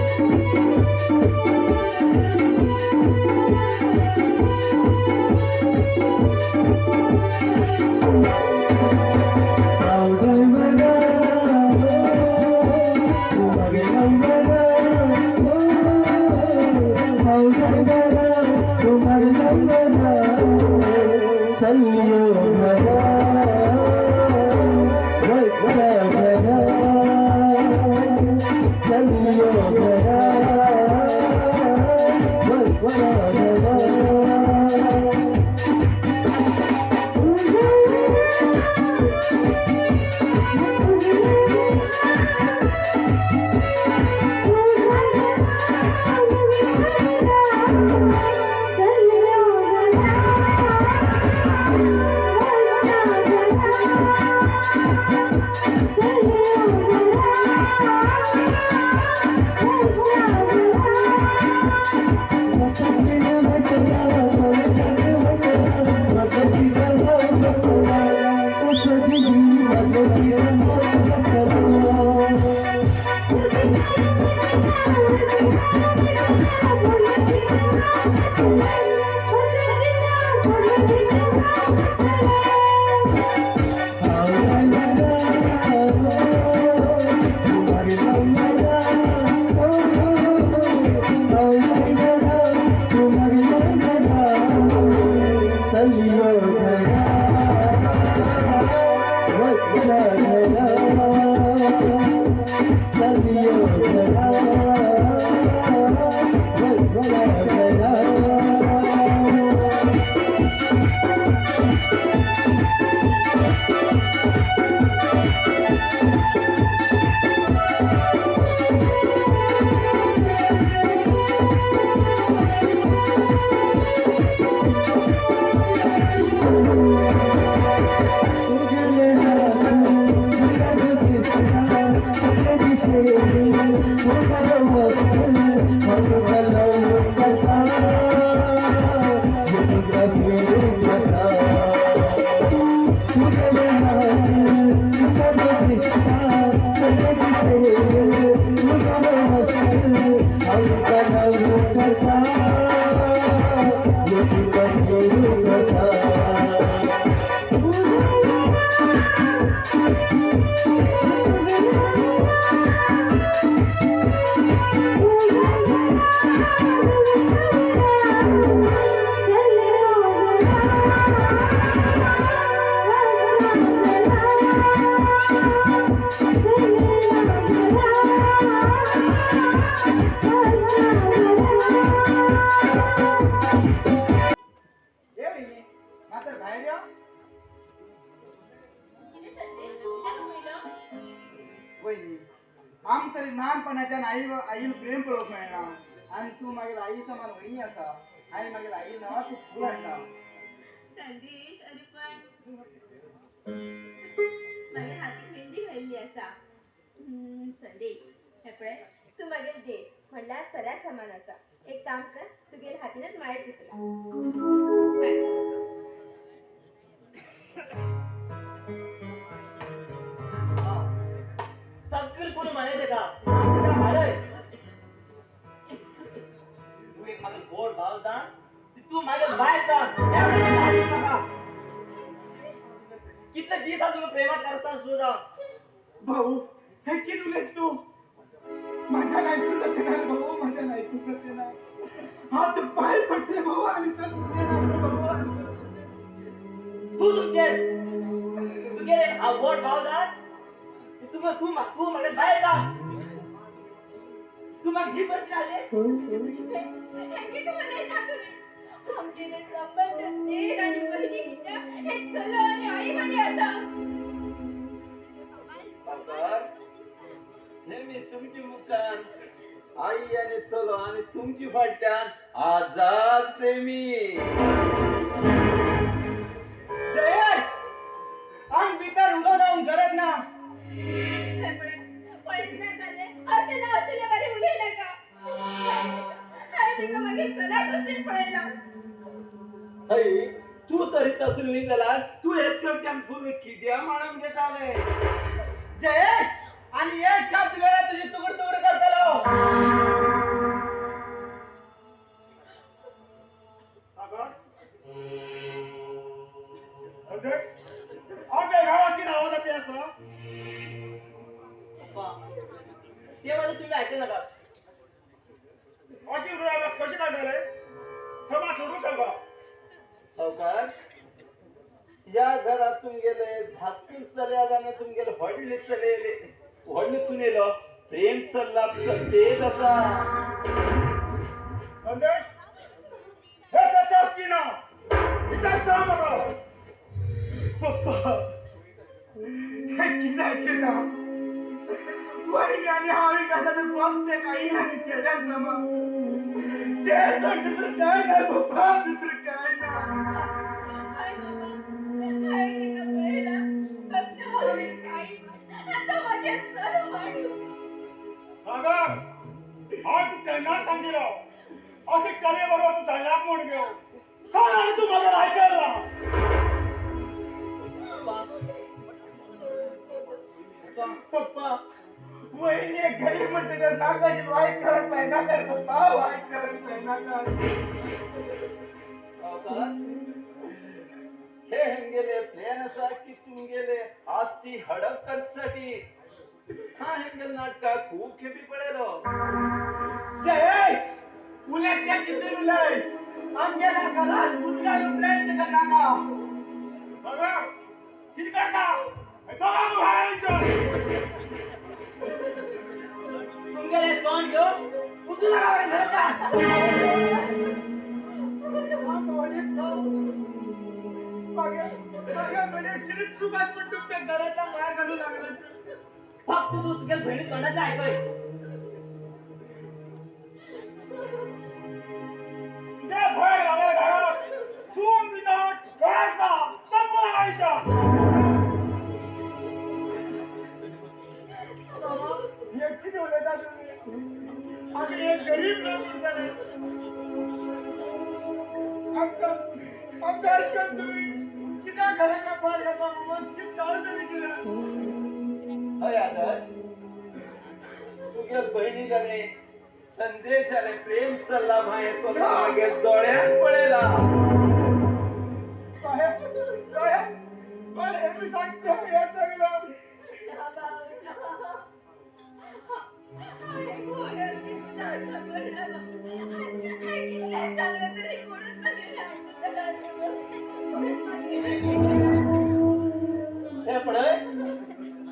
आम तरी ल्हानपणाच्यान आई आईन प्रेम पळोवंक मेळना आनी तूं मागीर आई समान वयनी आसा. आई मागीर आई नांवा तूं फूल हाडटा. संदेश, अरे पण मागीर हातीक मेहंदी घाल्ली आसा. संदेश, हें पळय, तूं मागीर दे म्हणल्यार सऱ्या समान आसा. एक काम कर, तुगेले हातीनच माळेत दितला. सगळी पूर्ण म्हणे तेका हाडय. तू एक मागीर गोड भाव जाण, तू मागीर बायल जाण. कितले दीस तुमी प्रेमात करता सुद्धा. भाऊ, हे कितें उलयत तूं? माझ्या ऐकून जाते ना भाऊ, माझ्या ऐकून जाते ना. हा तू पाय पडले भाऊ आणि भाऊ तू तुमचे तुगेले हा गोड भाव जाण. तू तू तू मागीर बायल जाण. तू मागीर ही परिस्थिती हाडली. आमगेले संबंध देर आणि वहिनी कित्याक हे चलो आणि आई मदी आसा. नेहमी तुमची मुखार आई आणि चलो आणि तुमची फाटल्यान आझाद प्रेमी. जयेश, आंग भितर उलो जावंक गरज ना. पळयत ना जालें हांव तेन्ना अशें बरें उलय नाका. हांवें ताका मागीर चल्या दृश्टीन पळयलां. हय, तू तरी तसली न्ही जाल्यार तूं हेच कडच्यान फुल कित्या म्हणून घेताले. जयेश, आणि एक छाप दिलेला तुझी तुकड तुकड करतलो. आमच्या घरात किती आवाज येते असं? ते माझं तुम्ही ऐकू नका. अशी उलया कशी काढले? समा सोडून सांगा. सावकार, या घरात तुमगेले धाकटून चले आले, तुमगेले व्हडले चले, व्हडले सुनेलो प्रेम सल्ला तेच आसा. संदेश, हे सत्य की ना? इतकें सांग म्हाका. पप्पा, हे कितें केलां? वहिनी आनी हांव कशाचें फक्त एक आई आनी चेड्याक समा. ते सोड दुसरें काय ना पप्पा, दुसरें काय ना. हय बाबा, हांवें ताका पळयलां. फक्त हांव एक आई आतां म्हाजें चलो वाडूं. सागर, हांव तूं तेन्नाच सांगिल्लो अशें चलये बरोबर तूं जायनाक म्हूण घेव. सांग आनी तूं म्हाजें आयकलें ना. पप्पा, वहिनी एक गरीब म्हणटकर नाकाशी वायट करत नाही, नाका काय कारण नाका. हे हेमगेले प्लॅन असा की तुमगेले आस्ती हडप करसाठी. हा हेमगेल नाटका खूप खेपी पडेलो. जयेश उलट त्या चित्र उलय आमगेल्या घरात घुसल्यालो प्रयत्न करनाका. सागर किती करता दोघांना बाहेर. तुमगेले तोंड घेऊन उचलू नका घरात. चुकात पण तुमच्या घराच्या बाहेर घालू लागला. फक्त तू तुझ्या बहिणी तोंडाचं ऐकय. ते बाहेर आल्या घरात चून बिना घराचा तंबू लागायचा. बाबा हे किती उलयता तुम्ही? आम्ही एक गरीब लोक उरतले. आमकां आमकां आयकन तुम्ही कित्याक घराच्या भायर घालता म्हणून कितें चाल तरी कितें. हय आदर्श, तुगे बहिणी जाले संदेश जाले प्रेम सल्ला भाई स्वतः मागे दोळ्यात पळयला. बाहेर बाहेर बाहेर हे मी सांगतो हे सगळं. ना भाऊ ना, हांवें कोणाक झगडला. हांवें कितलें सांगलें तरी कोणूच मागीर आयकना. कोणूच मागीर. हे पळय,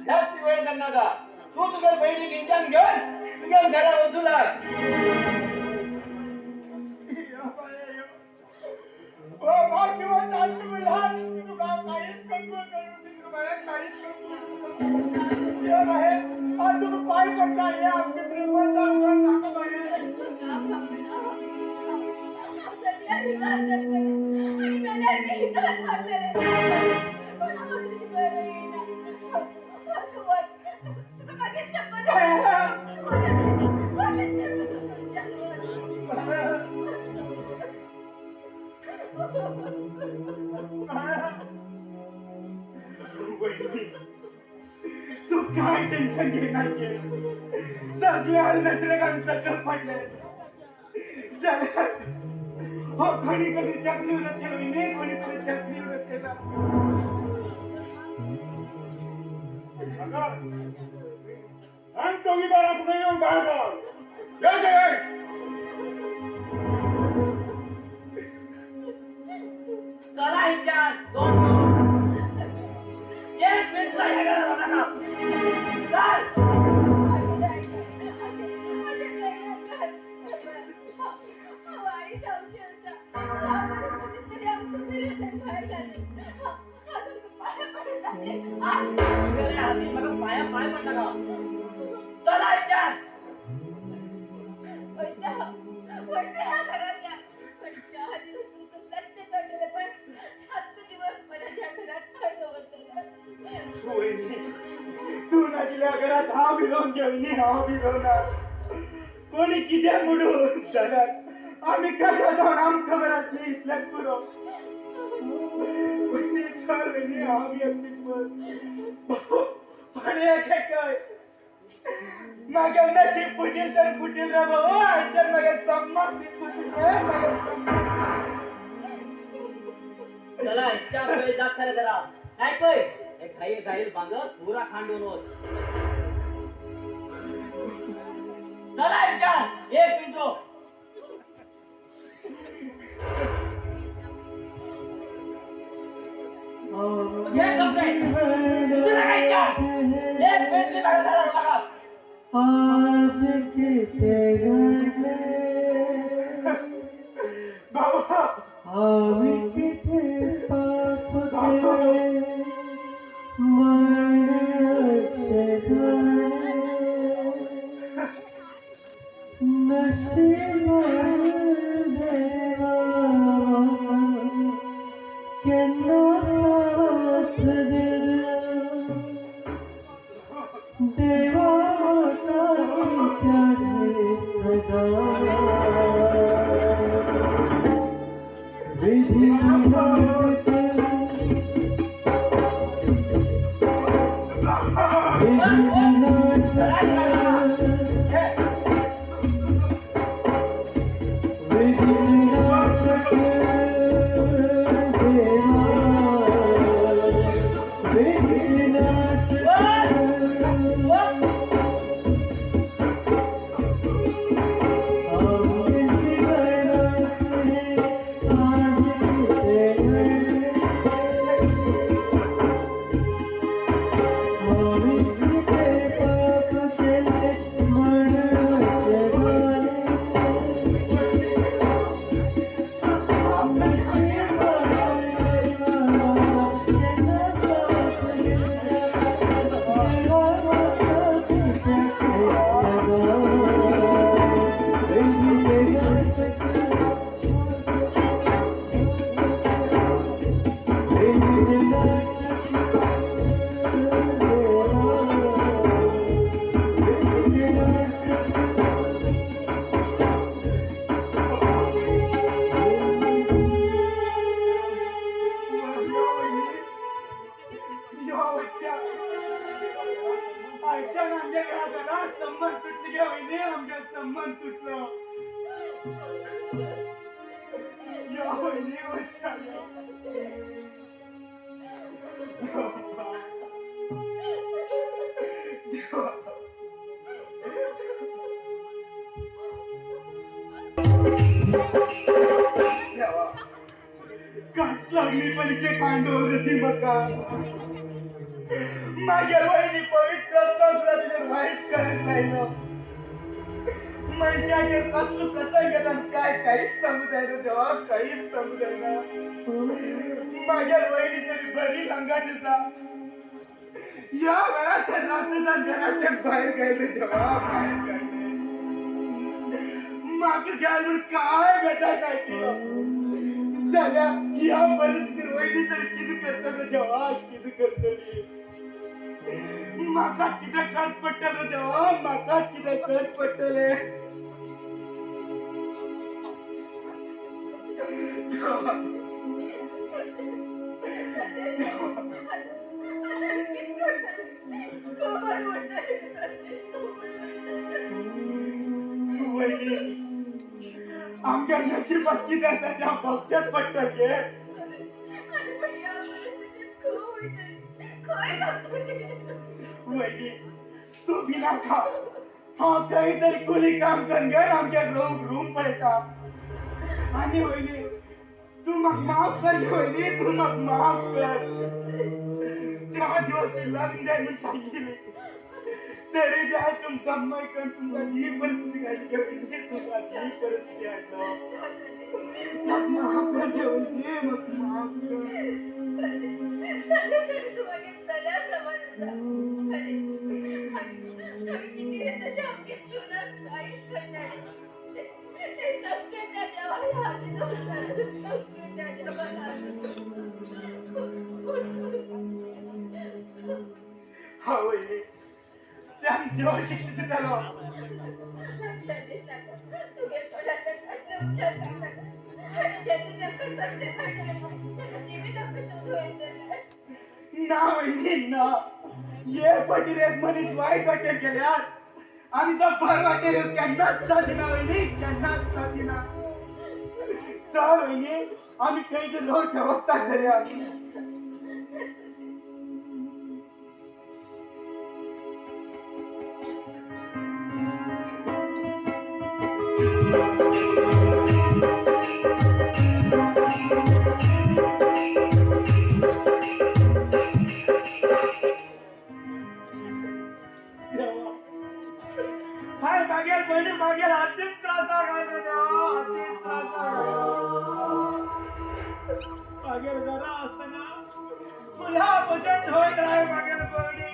जास्त वेळ करनाका. तू तुझ्या बहिणीक इंजान घेवन तुज्या घरा वचू लाग. ओ भाव किंवा तांचे म्हणल्यार तुका काहीच कंट्रोल करून तुका काहीच कंट्रोल हे बाहेर आज तुका पाय पडटा. हे आमचे श्रीमंत नाका बाहेर. ना भाऊ ना, हांव सगळ्यांक हिंगा चलतलें आनी मेल्यार ते हिंगाच मारतलें, पूण हांव तुजी बरें येयना. तूं वच, तुका मागीर शपथ. वच. वहिनी तू काय टेन्शन घेणार? सगळ्या नजरेक आमी सकल पडले जाल्यार हो कोणी कधी चकली उरतलो, वहिनी कोणी तरी चकली उरतला. सागर आम दोघी बाळा पुढे येऊन बाहेर जाव. जय जय. चला हिच्यात तोंड घेऊन. एक मिनिट सुद्धा ह्या घरात राहू नका. चल. अशें करनाकात. हांव आई जावची आसा. ह्या परिस्थितीत तरी आमकां घरांतल्यान भायर घालूं. हांव तुमकां पांय पडटा. तुगेल्या हातीन म्हाका पांया पांय पडनाका. चला हिच्यात. वयता वयता ह्या घरांतल्यान, पण ज्या दिवस तुमकां सत्य कळटलें पळय सात दिवस परत ह्या घरात पांय दवरतलें. वहिनी तू नाशिल्ल्या घरात हांव भिलोवन घेवनी हांव भिलोवना. कोणी कितें म्हणू जाल्यार आमी कशें जावन आमकां खबर आसली इतलेंच पुरो. वहिनी चल वहिनी, हांव बी एकटीच बस. पण एक एकय म्हागे नशीब फुटील तर फुटील रे भाऊ. हांच्यान म्हागे चम्मक बी फुटील रे म्हागे चम्मक. चला हिच्या पळय जा खरें जरा काय पळय हे घाई घाईल बांगर पुरा खांडून वच. चला हिच्या एक मिनिट. घे कपडे. तुझं काय हिच्या एक मिनिट बी मागं घरात राहू नका. आज किते घडले बाबा आम्ही किती पाप केले मन असे झाले नशिबान देवा केन्ना साथ दिला देवा काची सदा विधी नाटक विधी नाटक. यो वयनी वच्चा यो. देवा. देवा. कास लागली परीक्षे कांडो ती मका माझ्या वहिनी पवित्र असताना सुद्धा तिचेर वाईट करत नाही मनशाचेर कसलो प्रसंग येता काय काहीच सांगू जायना देवा, काहीच सांगू जायना. माझ्या वहिनी तरी बरी रंगात आसा. या वेळात त्या राक्षसान घरातल्यान भायर काडले देवा, भायर काडले. म्हाका घाल म्हूण काय बेजार नाशिल्लो जाल्यार ह्या परिस्थितीर वयनी तरी कितें करतलो देवा, कितें करतली. म्हाका कितें कर पडटलें देवा, म्हाका कितें कर पडटलें. देवा. वयनी आमच्या नशिबात कितें आसा तें भोगचेंच पडटलें गे. वयनी तूं भिनाका, हांव खंय तरी कुली काम करून घेवन आमच्या रूम पळयता. आनी वयनी तूं म्हाका माफ कर गे वयनी, तूं म्हाका माफ कर. त्या दिवस ती लग्न जाय म्हूण सांगिल्ली तरी बी हांवें तुमकां अम्माय करून तुमकां ही परिस्थिती घातली वयनी, तुमकां ही परिस्थिती हाडलो. म्हाका माफ कर गे वयनी, म्हाका माफ कर. हा वयनी, त्या देव शिक्षित दितालो. ना वयनी ना, एक वाटेर एक मनीस वायट वाटेर गेल्यार आनी तो बरे वाटेर केन्नाच सादिना वयनी, केन्नाच सादिना. चल वयनी, आमी खंय तरी रोज वेवस्था करया. देवा, हाय मागेल बहिणी मागेल अतीत त्रासाक घाल रे देवा, अतीत त्रासाक घाल. मागेल घरा असताना फुला भशेन धर राय मागेल बहिणी.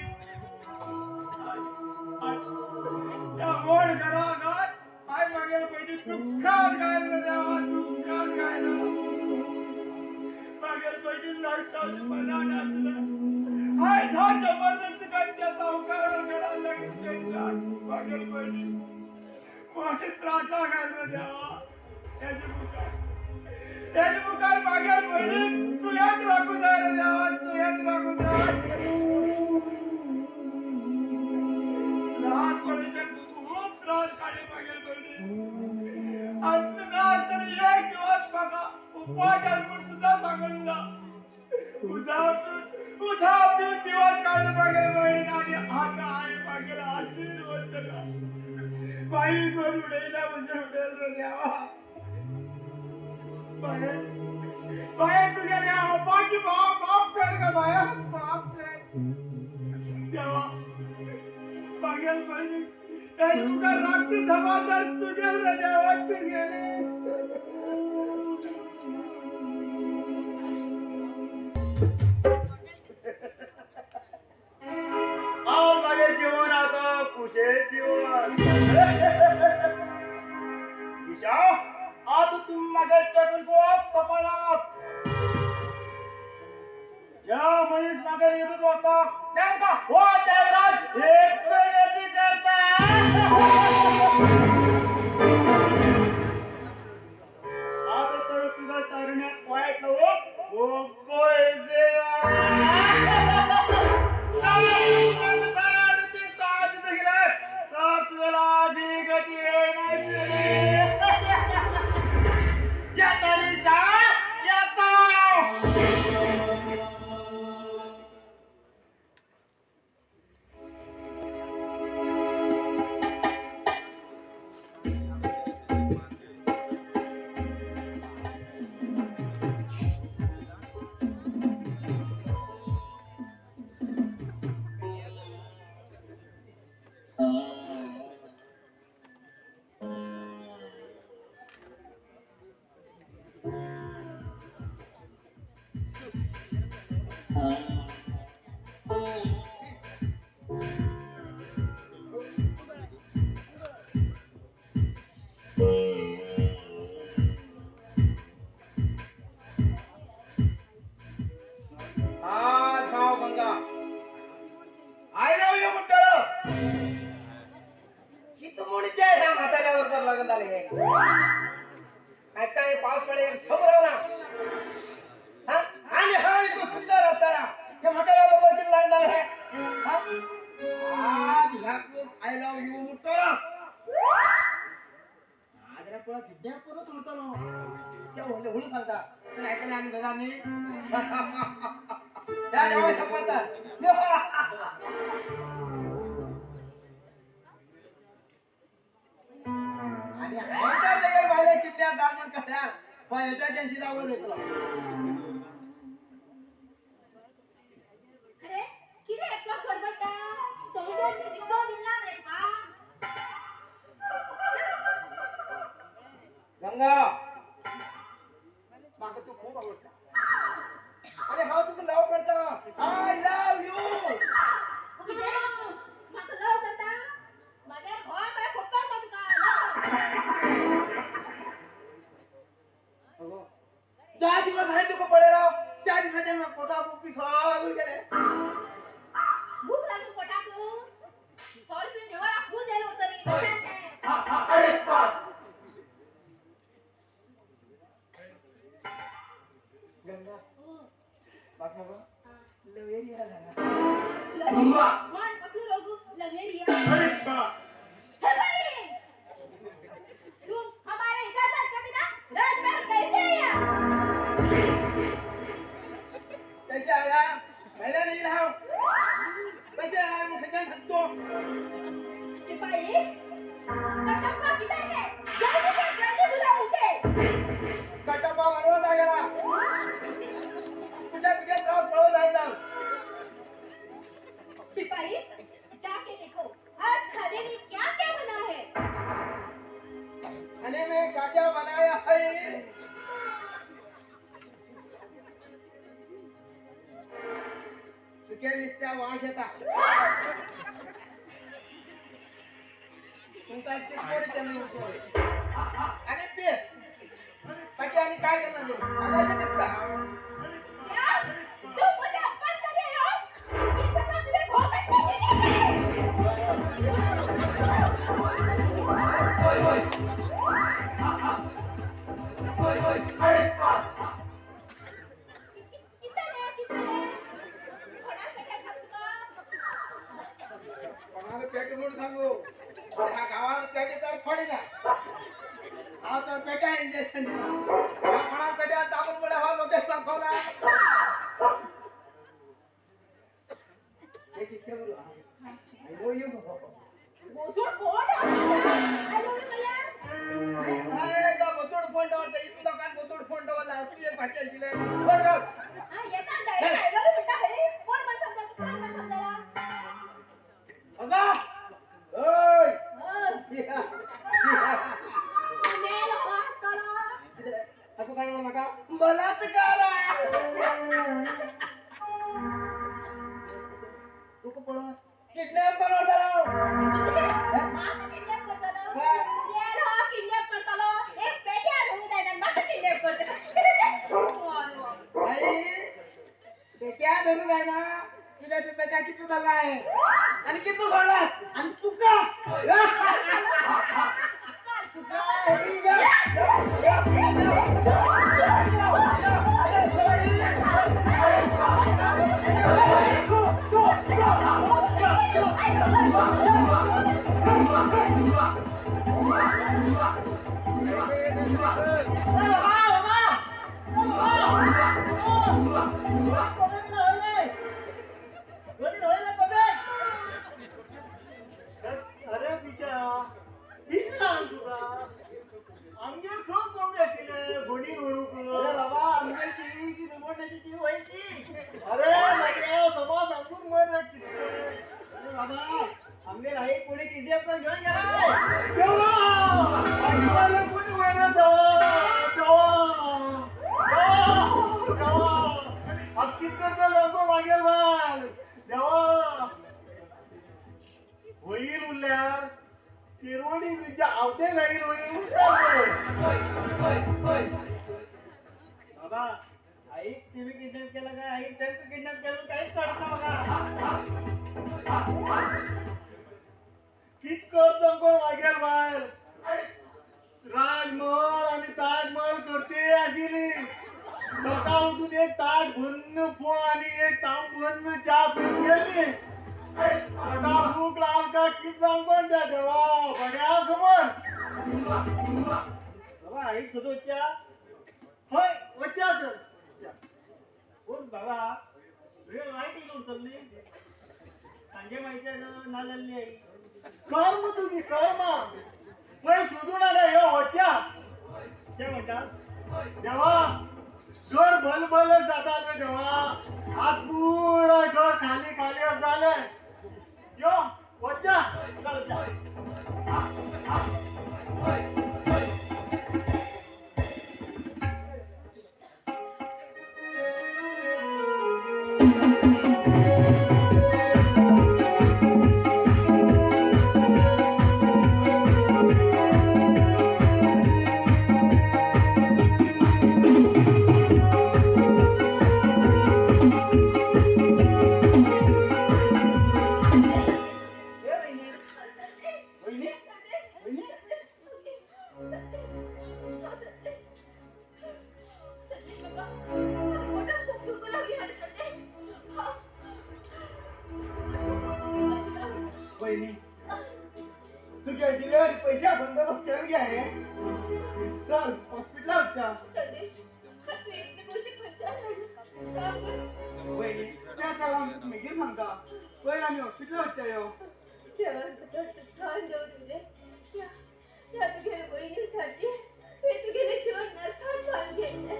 त्या व्हड घरा घाल हाय मागेल बहिणी दुःखात घाल रे देवा, दुःखात घाल. मागेल बहिणी लढता मना नासलं. हाय झाड जबरदस्ती त्या सावकाराला घरात लागली त्यांच्या मागेल बहिणी मोठे त्रासा घाल रे देवा. त्याच्या मुखार, त्याच्या मुखार मागेल बहिणी तुयात राखू जाय रे देवा, तुयात राखू जाय. लहानपणीचे खूप त्रास काडले मागेल बहिणी. आणि ना असताना एक दिवस म्हाका उपास म्हूण सुद्धा सांगला. उदा पिऊन दिवस काढले मागेल बहिणी. आणि आता आहे मागेल आशीर वचला बाई दोन उडयला म्हणजे उडयल रे देवा. बाये बाये तुगेल्या अपाची बाप माफ कर ग बाया, माफ कर देवा. मागेल बहिणी त्याच्या मुखार रातची जबाबदार तुगेल रे देवा, तुगेले. आज माझ्या जीवनाचा कुशल दिवस. दिशा, आता तुम्ही माझ्या चतुर्गोत सफळात. ज्या मनीस मागे येतच होता नेमका हो त्यागराज एक तर गती करता. आता तर तुझा तरुण्यात वाईट लोक काय काय पावस पडे खबर ना. हा आणि हा इतकं सुंदर असताना हे म्हाताऱ्या बाबा लग्न झालं हे. हा? आज ह्या I love you मुटतो. आज तुला किडनॅप करत होतो ना. त्या व्हडले व्हडू सांगता पण ऐकलं आम्ही गजांनी. त्या देवा शपथ. आणि हांतर दगड बायले किडनॅप दाल म्हण कशा पण याच्या त्यांशी दावलं नाही तुला. अरे किती एकलो गडबडटा चौदो तिकडो दिला रे हा. गंगा माका तू खूप आवडता. अरे हा तुका लव करता. I love you. कितें म्हाका लव करता? म्हागे घोवा काय फटकार का तुका? ज्या दिवस आहे तुका पळयलो त्या दिसाच्या म्हाका पोटाक उपी सगळें गेले. भूक लागली पोटाक. सॉरी तुवें देवा आसूं जाय उरतली कशें तें? गंगा म्हाका मगो लवेरिया झाला. कोण कसलो रोग लवेरिया? चल बाई, तुम हमारे इजाजत के बिना रात भर कैसे आया? कसे आया महिला नाही हाव कसे आया मग खंयच्यान सांगतो. सिपाही कटप्पा किधर है? जल्दी से जल्दी बुलाओ उसे. कटप्पा वनवास गेला. तुझ्या तुझ्या त्रास पळून जायचा. सिपाही जाके देखो आज खाने में क्या क्या बना है. खाने में क्या क्या बनाया है? सुक्या दिसत्या वास येता. तुमका ते आणि पे बाकी आणि काय करणार नाही. आता अशें दिसता. क्या तुम मुझे अपमान कर रहे हो? ये सजा तुम्हें भोगनी पड़ेगी. किती रे किती रे कोणाक पेट्याक घाल तुका? कोणाला पेट म्हणून सांगू ह्या गावात पेटे तर थोडी ना. हा तर पेट्या इंजेक्शन दिला. कोणाला पेट्या चापून पडे हा लोकेश दाखवला. हे किती करू? I love you. बोसूड फोन I love you म्हणल्यार? बोचोड फोन दवरता इतू लोकांक बोचोड फोन दवरला. तू एक फाटी आशिल्लें फोन घाल. हा येता डायरेक्ट I love you म्हणटा खरी. कोण म्हण समजा कोण म्हण समजला? अगं ओय मेलो हो आसतलो. असं काय म्हणू नका. बलात्कार तुका पळोवन किडनॅप करतलो. म्हाका किडनॅप करतलो? मेलो हो किडनॅप करतलो. एक पेट्या धरूंक जायना म्हाका किडनॅप करतलो. आई पेट्या धरूंक जायना. तुझ्या ते पेट्या कितू जाल्ला आहे आणि कितू सोडला आणि तुका तुका अरे बिचारा दिसना तुका आमगेर खूब कोंबडी आशिल्ले गोडी व्हरूंक. अरे बाबा आमगेर ती रिमोटाची ती वयची. अरे म्हाका समा सांगून मर. अरे बाबा आमगेर आई कोणी किडनॅप करून घेवन गेलाय. देवा कोणी वयना देवा देवा देवा देवा. कितें वचून एक ताट भरून फोव आणि एक तांब भरून च्या पिऊन गेली. आता भूक लाल का कित जावं कोण त्या देवा बड्या खबर. बाबा आईक सुद्धा वच्च्या. हय वच्या तर. कोण बाबा वेळ वायट येईल उचलली सांजे माहिती आहे ना जाल्ली आई. कर्म तुझी कर्म पय सोदून आले ह्यो वच्या. चे म्हणटा देवा घर भलभल जाता रे देवा, आज पुरा घर खाली खाली झाले. यो वच्या. चल वच्च्या. ए वहिनी, वहिनी, वहिनी. संदेश बघा, माझं पोटात खूप दुखू लागली आहे संदेश. हा. वहिनी तुझ्या डिलिव्हरी पैशा बंदोबस्त केला घ्या हे. चल हॉस्पिटला वच्या. संदेश, हा तू इतले पयशे खंयच्यान हाडले? सांग. वहिनी त्या सगळं मागीर सांगता, पयर आमी हॉस्पिटला वच्या यो. देवान तुका सुखान दवरूं रे. ह्या ह्या तुगेल्या वयनीसाठी तुवें तुगेलें जीवन नरकात घालून घेतलें.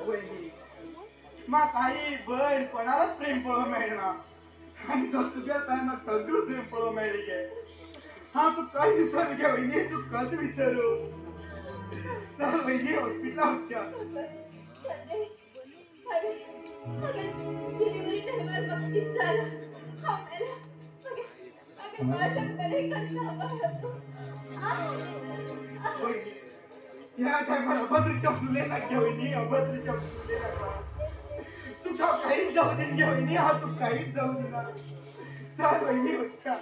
वहिनी म्हाका आई भयण कोणालाच प्रेम पळोवंक मेळना आनी तो तुज्या टायमार सगळं प्रेम पळोवंक मेळ्ळें गे. हांव तूं कशें विसरू गे वहिनी, तूं कशें विसरू. चल वहिनी हॉस्पिटला वचया. संदेश, अरे मागे डिलिव्हरी टायमार म्हाका कितें जालां हांव मेलां. मागे मागे माशाक बरें कर सांबाळ तूं. वहिनी ह्या टायमार अभद्र शब्द उलयनाका गे वहिनी, अभद्र शब्द उलयनाका. तुका काहीच जाऊ दे गे वहिनी, हांव तुका काहीच जाऊ दिना. चल वहिनी वचया.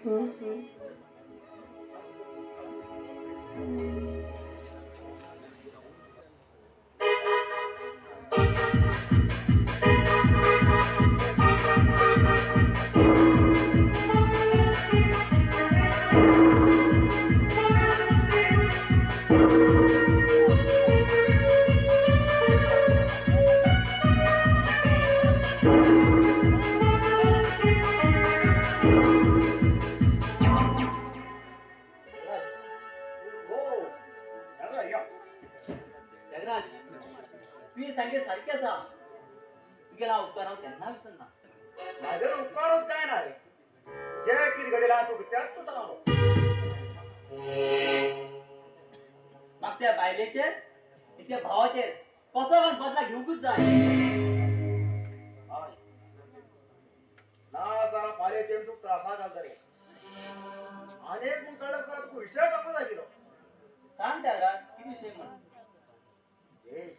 हो यो. त्यागराज, तुवें सांगे सारकें आसा. तुगेलो हांव उपकार हांव केन्ना विसरना. म्हाजेर उपकारच काय ना रे, जे कितें घडिलां तुका तेंच सांगलो. म्हाका त्या बायलेचेर आनी त्या भावाचेर कसो करून बदला घेवंकूच जाय. हय ना सारा फाल्यां तुका त्रासा घालता रे. आनी एक म्हूण कळ्ळें आसतना तुका विशय सांगूंक जाय आशिल्लो. सांग त्यागराज, कितें विशय म्हण. देश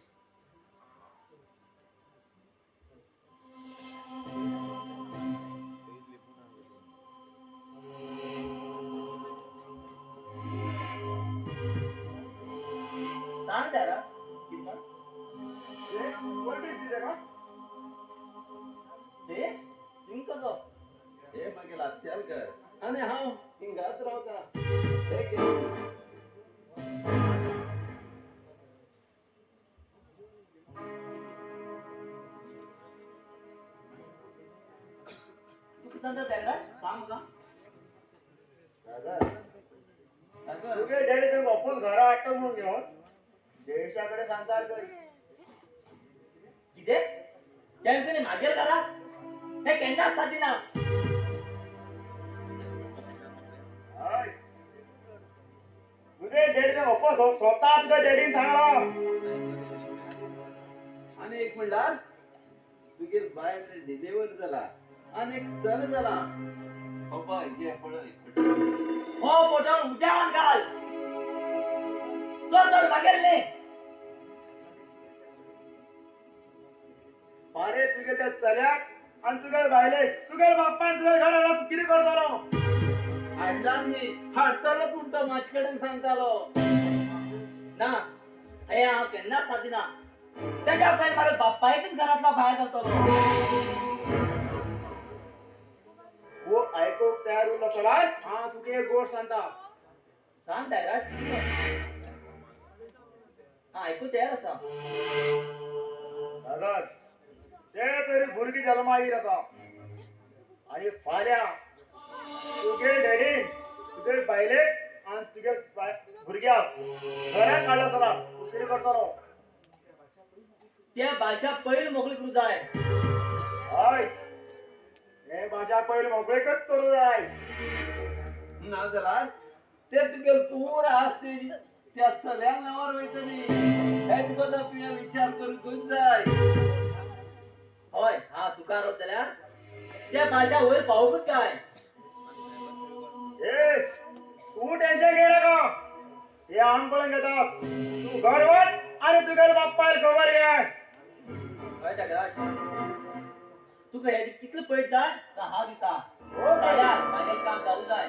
सांग त्यागराज कितें म्हण. देश कोल्ड ड्रिंक्स दिले का? देश हिंग कसो? हे मागीर आत्याल घर आनी हांव हिंगाच रावता. हे घे. तूं कितें सांगता त्यागराज, सांग म्हाका. सागर, तुगे डॅडी तुका वापस घरा हाडटा म्हणून घेवन देशा कडेन सांगता कर. कितें तेंच्यांनी मागीर घरा हें केन्नाच सादी ना. हय तुगे डॅडी तुका वापस स्वता तुगे डॅडीन सांगलां. आनी एक म्हणल्यार तुगेर बायल डिलिव्हर जाला आनी एक चल जाला. बाबा घे पळय. हो फोटो उज्यान घाल, तो तर मागेल न्ही. अरे तुगे त्या चल्याक आनी तुगे बायलेक तुगे बाप्पान तुगे घर हाडला, तूं कितें करतलो? हाडला न्ही, हाडटलो पूण तो म्हाजे कडेन सांगतालो. ना हे हांव केन्नाच साथ दिना. त्याच्या पयलीं म्हाका बापायकच घरांतलो भायर घालतलो. वो आयकूंक तयार उरलो सराज. हांव तुका एक गोश्ट सांगता. सांग डायराज. हां आयकूं तयार आसा. सागर ते तरी भुरगीं जल्मा येयीर आसा आनी फाल्यां तुगे डॅडीन तुगे बायलेक आनी तुगे भुरग्याक घरांत काडलो सराज, तूं कितें करतलो? त्या भाशा पयलीं मोकळी करूं जाय. हय, हे भाशा पयलीं मोकळीकच करूं जाय. ना जाल्यार ते तुगे पुरा आसती त्या चल्यांक नांवार वयतली. हे तुका तुवें विचार करूंकच जाय. हय, हा सुकार वत जाल्यार त्या भाशा वयर पावूंकच जाय. ए तूं टेन्शन घेय नाका, हे आम पळोवन घेता. तूं घर वच आनी तुगेल्या बापायक खबर घे. हय त्यागराज, तुका हेजे कितले पयस जाय तो हांव दिता. ओके. म्हागेलें काम जावूं जाय.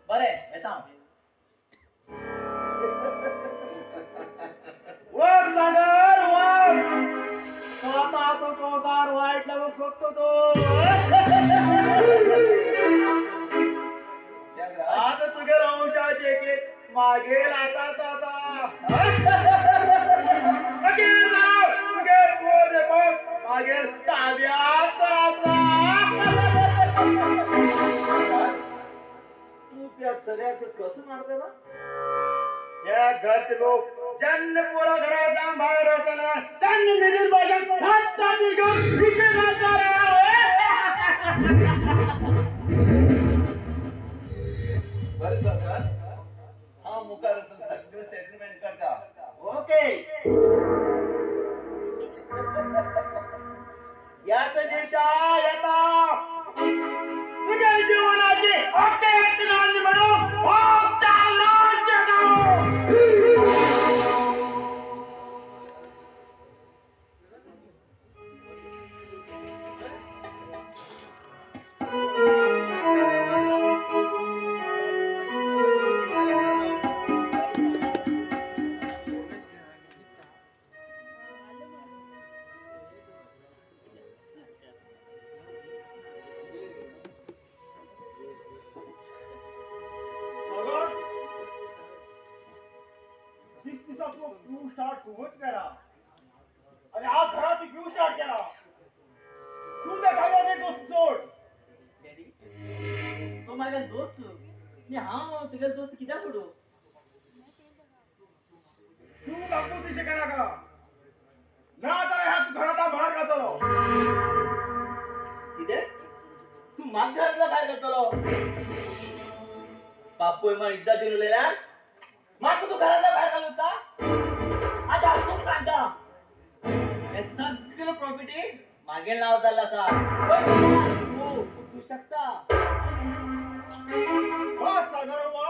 बरें येता हांव. वच सागर वच, स्वताचो संवसार वायट लागूंक सोदता तूं. आतां तुगेल्या वंशाचे एक मागेल हातांत आसा. मागीर तुगेल पोर मागेल ताब्यांत आसा. तूं त्या चल्याक कसो मारतलो? त्या घरचे लोक ज्यांनी पोरा घरांतल्यान भायर वतना त्यांनी मिलीर भाशेन हात घेवन विशय घालता. बरें सागर, हांव मुखार वचून सगळें सेटलमेंट करता. ओके, याच दिशा येता तुझ्या जीवनाची ओके म्हणून स्टार्ट केला आणि आज घरात क्यू स्टार्ट केला. तू त्या काय दोस्त सोड. डॅडी, तो म्हागे दोस्त न्ही, हांव तुगेलो दोस्त कित्याक सोडू? तू बापू दिशे नाका, ना जाल्यार ह्या तूं घरांतल्यान भायर घालतलो. कितें? तूं म्हाका घरांतल्यान भायर घालतलो? बापूय म्हण इज्जत दिवन उलयल्यार म्हाका तूं घरांतल्यान भायर घालूं? आतां हांव तुका सांगता, हे सगळे प्रॉपर्टी म्हागे नांव जाल्लें आसा. तूं वचूं शकता. वा सागर वा,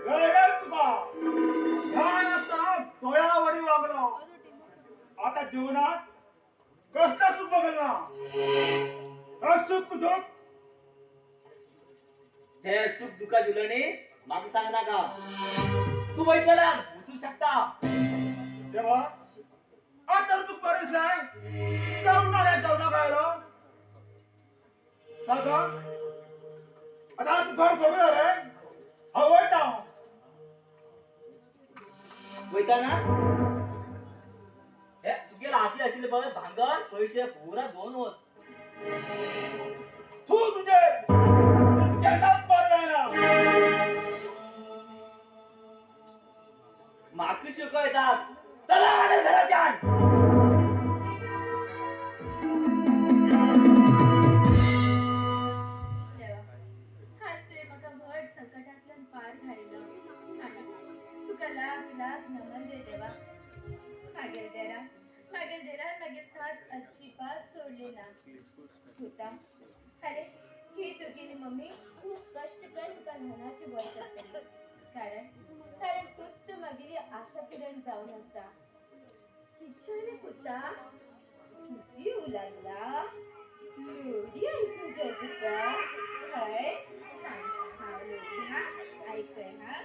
गळगळ तुका ल्हान आसतना दोळ्या वरी वागलो, आता जीवनात कसलें सूख बघलं ना. सुख दुःख हे सुख दुःखा उलयणी म्हाका सांग नाका. तूं वयतल्यान वचूं शकता. तेव्हा आता तू बरें दिसलाय जेवणाक ह्या जेवणाक आयलो सागर. आता तूं घर सोडूं रे, हांव वयता. वयता ना? हे तुगेल्या हाती आशिल्ले पळय भांगर पयशे पुरा घेवन वच. तूं तुजे तूं केन्नाच बरें जायना. म्हाका शिकयतात. चला म्हाज्या घराच्यान. देवा, आज तुवें म्हाका व्हड संकटांतल्यान पार घायलो आनी तुका लाख लाख नमन रे देवा. मागीर देरान मागीर साथ अजिबात सोडली ना. पुता, अरे ही तुगेली मम्मी खूब कश्ट कर तुका ल्हानाची व्हड करतली. कारण कारण तूच मागेली आशा किरण जावन आसा. कितें पुता किती उलागला लोरी आयकूं जाय तुका? हय, शांत हांव लोरी हा आयकय हा.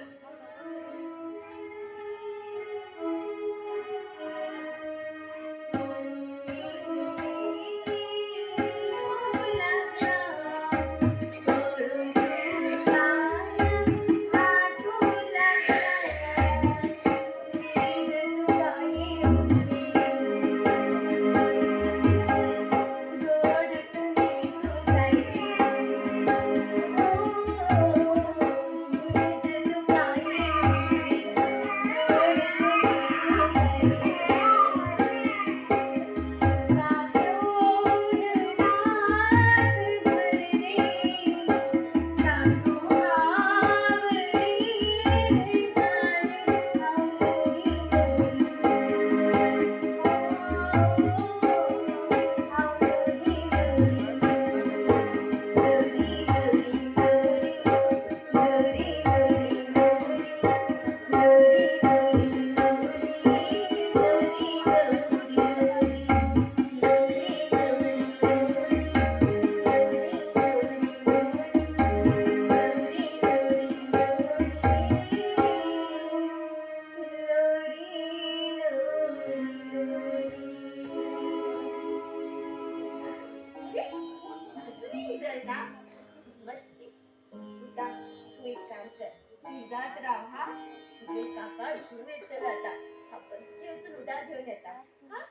घेवन येतलो आतां. हांव परती वचून उदक घेवन येता. हां.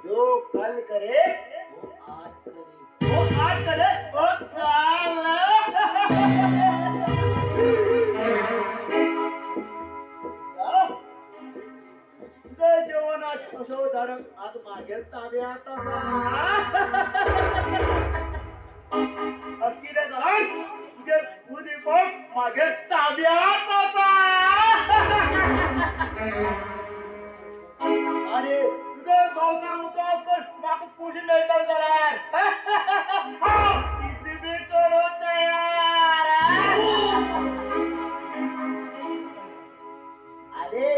जो कल करे वो आज करे, वो आज करे वो कल. जेवणात असो धाडक आज मागेल ताब्यात असा. अखिले जाण तुगे उदीपक मागेल ताब्यात असा. अरे तुगे संवसार उदास कर म्हाका खुशी मेळटली जाल्यार हांव कितें बी करूंक तयार. अरे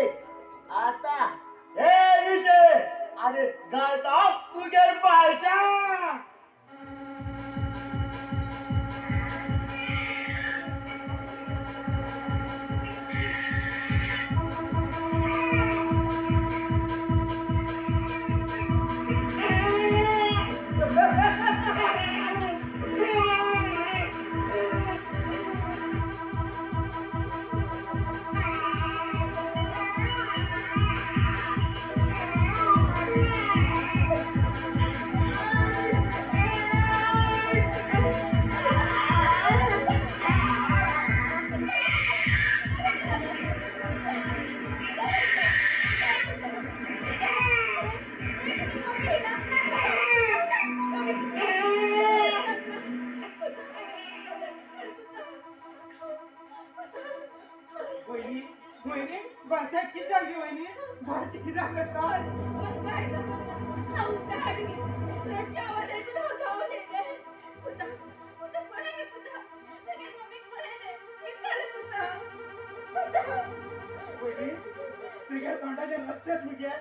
आता हे विषय अरे घालता तुगेर भाशा. वहिनी वहिनी भाषा किती झाली वहिनी? भाषा किती करता? वहिनी तुझ्या तोंडाचे रस्तेच मुगे.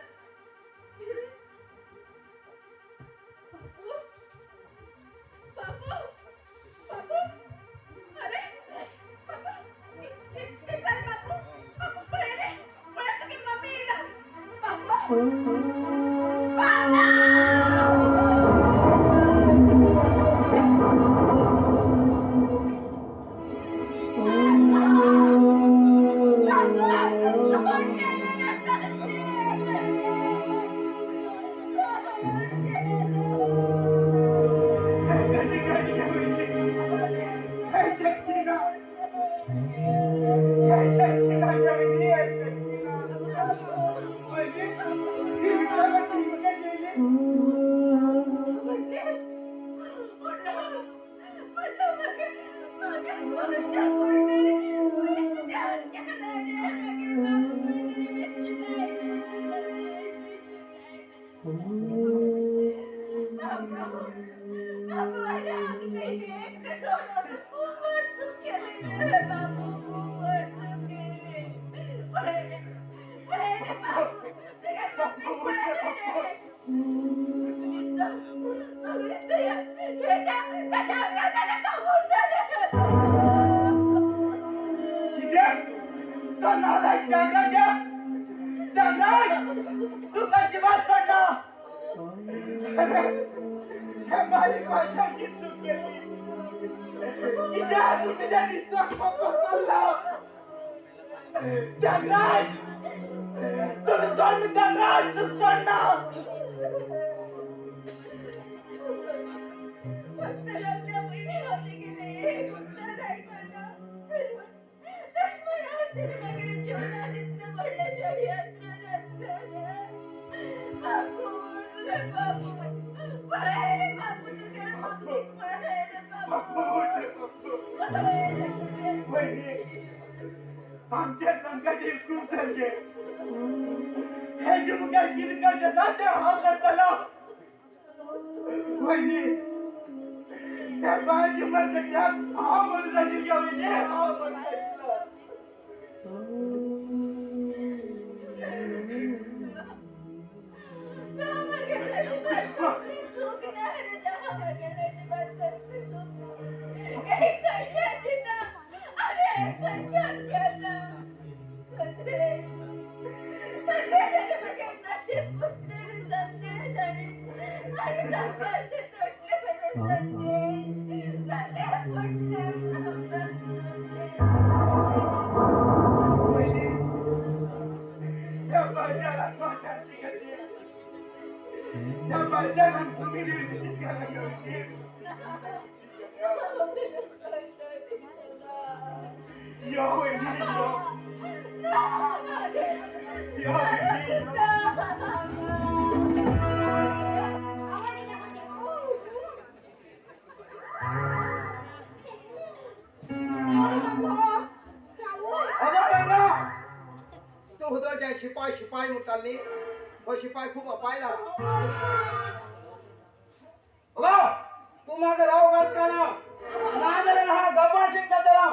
बापू बापू अरे बापू किती झालं बापू? बापू पळे रे पळे, तुझी मम्मी येईल. बापू कशी गाडी घ्या वहिनी? हे शक्ती ना, हे शक्ती ना घ्या वहिनी, हे शक्ती ना. वहिनी ही विश्वास कशी येईल? कित्याक तो नालायक त्यागराजा, त्यागराज तुका जिवात सोडला. अरे हे बारीक माणसाची चूक केली. कित्याक तूं तुज्या विश्वास माफ करला? त्यागराज तूं सोड, त्यागराज तूं सोडना. वहिनी आमच्या संकट खूप सारखे हे जे मुखार कितें करचें आसा तें हांव करतलो. वहिनी, त्या बायची मरकट्याक हांव मरूं जाय आशिल्लें वहिनी, हांव मरूं जाय आशिल्लो. चूक ना रे देवा, म्हगे नशिबात कसली चूक ना. एक कश्यान दिता आनी एक कश्यान घेता. संदेश, संदेश आनी म्हगे नशीब फुटलें रे संदेश, आनी आनी संबंद तुटले म्हजे संदेश, नशीब फुटलें, संबंद तुटले. वहिनी, त्या बायच्यान आत्मशांती घेतली, त्या बायच्यान तुम्ही केला वहिनी. यो वहिनी, यो यो वहिनी, यो. अगं गंगा, तू होतो ज्या शिपाय शिपाय म्हणटाली, हो शिपाय खूप अपाय झाला. अगं तू माझं राव घात का ना ना जाल्यार हा गब्बर सिंग जातलो.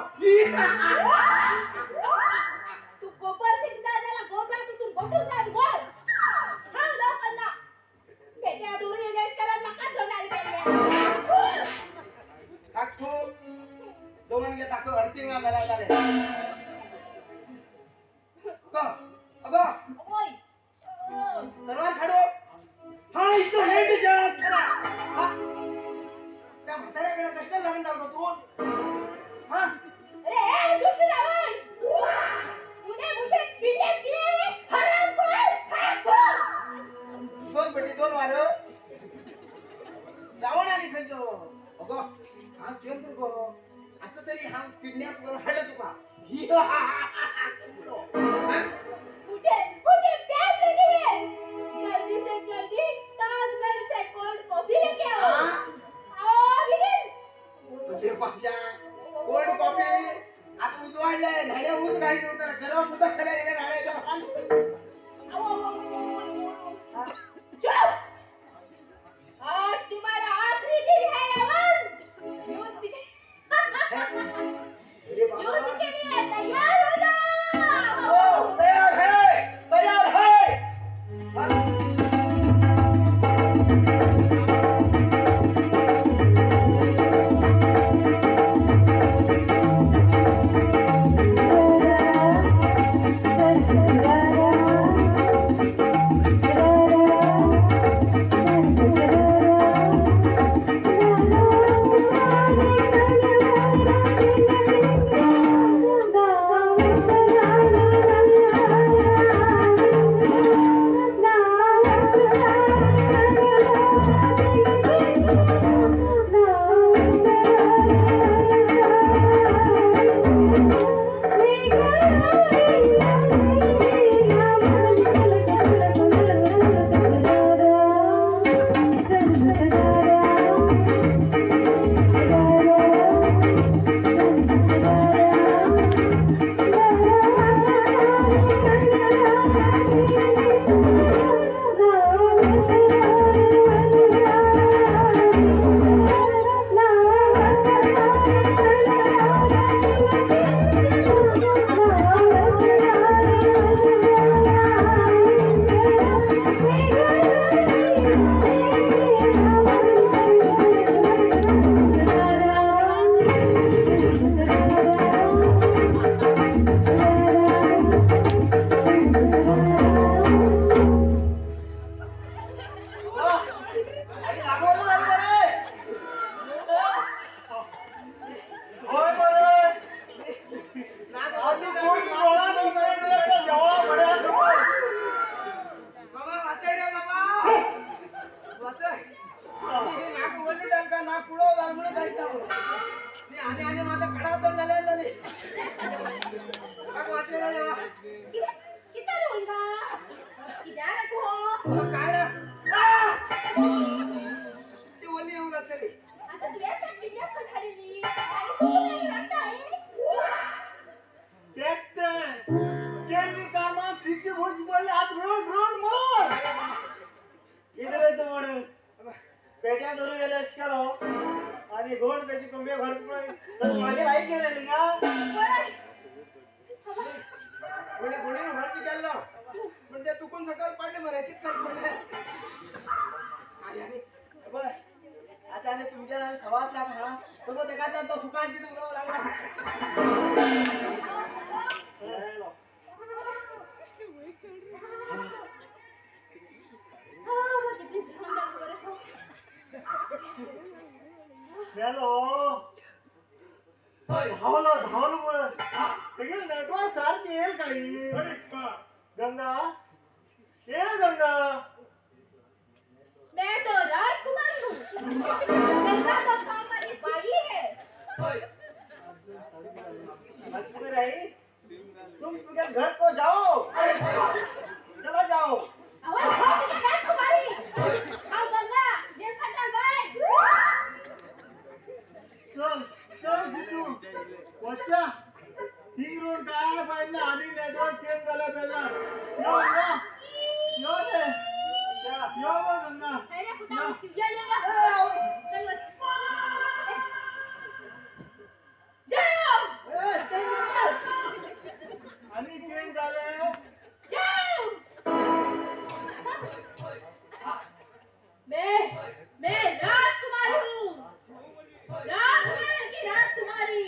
तू गोपाल सिंग दादाला गोबरा तुझून गोठून जाण बोल. हा लोकांना बेट्या दुरी लष्करात नका धोणार गेले. ताकू दोन गे ताकू अडतिंगा झाला झाले. अगं अगं ओय तलवार खाडो. हा इथं हेट जेवण केला. हा त्या म्हाताऱ्याकडे कसं लग्न झालं तू? हा अरे ए दुष्ट रावण, तूने मुझे किडनैप किया है हरामखोर. खा तू. दोन पटी दोन वाल रावण आणि खंयचो. अगो हांव चंद्र गो, आतां तरी हांव किडनॅप करून हाडलो तुका. मुझे मुझे प्यास लगी है, जल्दी से जल्दी ताजमहल से कोल्ड कॉफी लेके आओ. आओ विलिन. कोल्ड कॉफी आता उजवाडले न्हाण्या ऊस घालीत उरताले, गरम उदक जाल्यार येयलें न्हाण्याच्या. चुप, आज तुम्हारा आखिरी दिन है रावण. युद्ध अरे बाबा. युद्ध के लिए तैयार हो जाओ. हो तयार है. कोंबड्या धरून गेले अशें केलो आनी गोड कशी कोंबड्या भरत पळय तशें मागीर आई गेले थिंगा. कोणी कोणी व्हरचे गेल्लो पण ते चुकून सकयल पडले मरे, कित खर पडले. आनी आनी पळय आतां आनी तुमच्या आनी 1.25 लाख हा तो तेका तो सुकान कितें उलोवंक लागला. मेलो धांवलो धांवलो पळय तेगेले नेटवर्क सारकें येयल काय. गंगा ये गंगा, मैं तो राजकुमार हूँ. गंगा का काम मेरी बाई है. राजकुमारी तुम तुझे घर को जाओ, चला जाओ. आवाज राजकुमारी आओ गंगा ये खंडर बाई. चल चल सिद्धू वच्चा थिंग रोड काय पाहिजे आणि नेटवर्क चेंज झाला त्याला. यो यो यो रे यो गंगा. अरे पुता या या या चल जाओ. आणि चेंज झाले. जाओ. मैं राजकुमारी हूँ, राजमहल की राजकुमारी.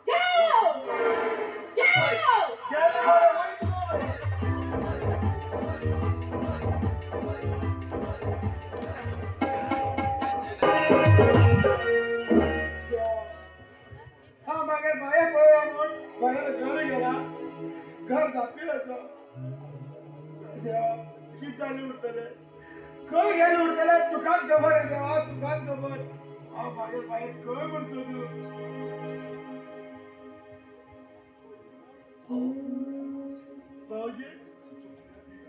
जाओ जाओ. हा मागीर बाये पळोवया म्हूण बायला घर गेला, घर धांपील आसा. देवा कितें जालें उरतलें, खंय गेलें उरतलें तुकाच खबर रे देवा, तुकाच खबर. हांव मागीर बाये खंय म्हूण सोदूं. भाऊजी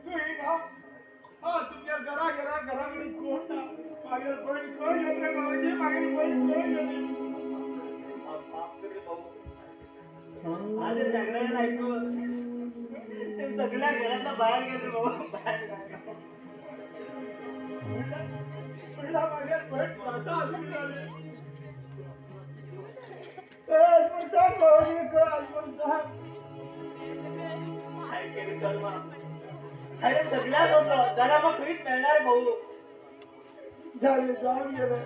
तूं हिंगा हा तुमच्या घरा गेला, घरा कडेन कोण ना. मागीर भयण खंय गेली रे भाऊजी, मागीर भयण खंय गेली. आज सगळ्यांना ऐकून ते सगळ्या घरातला बाहेर गेले बाबा, बाहेर. म्हणला मागीर भयण त्रासा आसून जाली. म्हूण सांग भाऊजी, खंय म्हूण सांग. काय केली कर्मा. अरे सगळ्यात होतं जरा मग खरीच मिळणार भाऊ. जाले जावन गेले.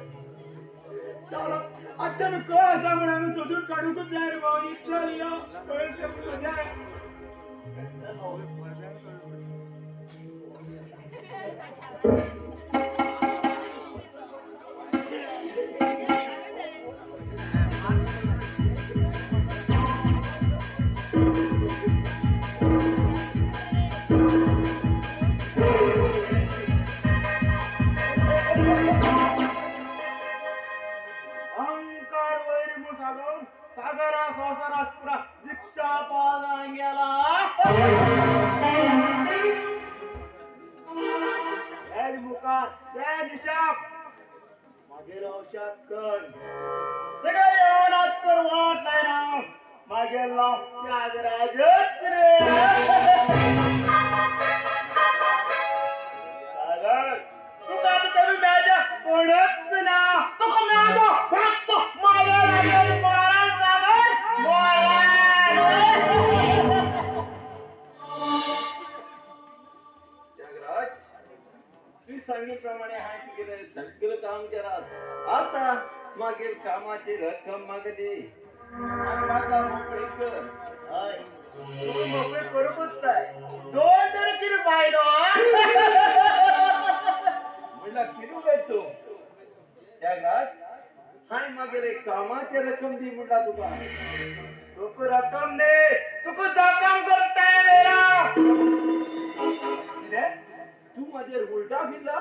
चलो आतां आमी खंय आसा म्हण आमी सोदून काडूंकच जाय रे भाऊजी. चल यो खंय तें सोदया. अहंकार वैरी म्हूण सागोवन सागरा संवसारात पुरा दीक्षा पाळना गेला. मुखार त्या दिशाक मागीर औषध कर सगळे येवनात कर वाट लायना मागीर लाव त्यागराजच रे. सागर तुका आतां तरी मेळच्या कोणच ना, तुका मेळचो फक्त माया लागेल मरण सागर मरण. त्यागराज तू सांगितल्याप्रमाणे हांवें तुगेलें सगळें काम केलां. आतां मागीर कामाची रक्कम मागली आनी म्हाका मोकळी कर. हय तूं मोकळी करूंकच जाय, दोन तरी कितें फायदो. म्हणल्यार कितें उलयत तूं त्यागराज? हांवें मागीर कामाची रक्कम दी म्हणला तुका. तुका रक्कम न्ही, तुका जखम करता मेरा. कितें तूं म्हाजेर उलटा फिरला?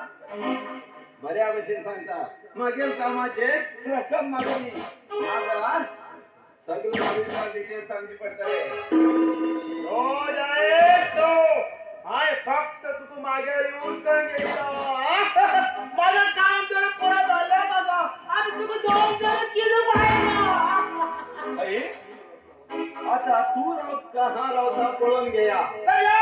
बऱ्या भशेन सांगता मागीर कामाचे रक्कम मागली नाजाल्यार सगळें मागीर डिटेल सांगची पडटले. रोज आहे तो हाय फक्त तुका मागीर यूज करून घेतलो. माझं काम तर पुरा झालं आसा, आतां तुका दोन तरी कितें फायदो. आई आता तूं रावत का हा रावता पळोवन घेया. चल यो.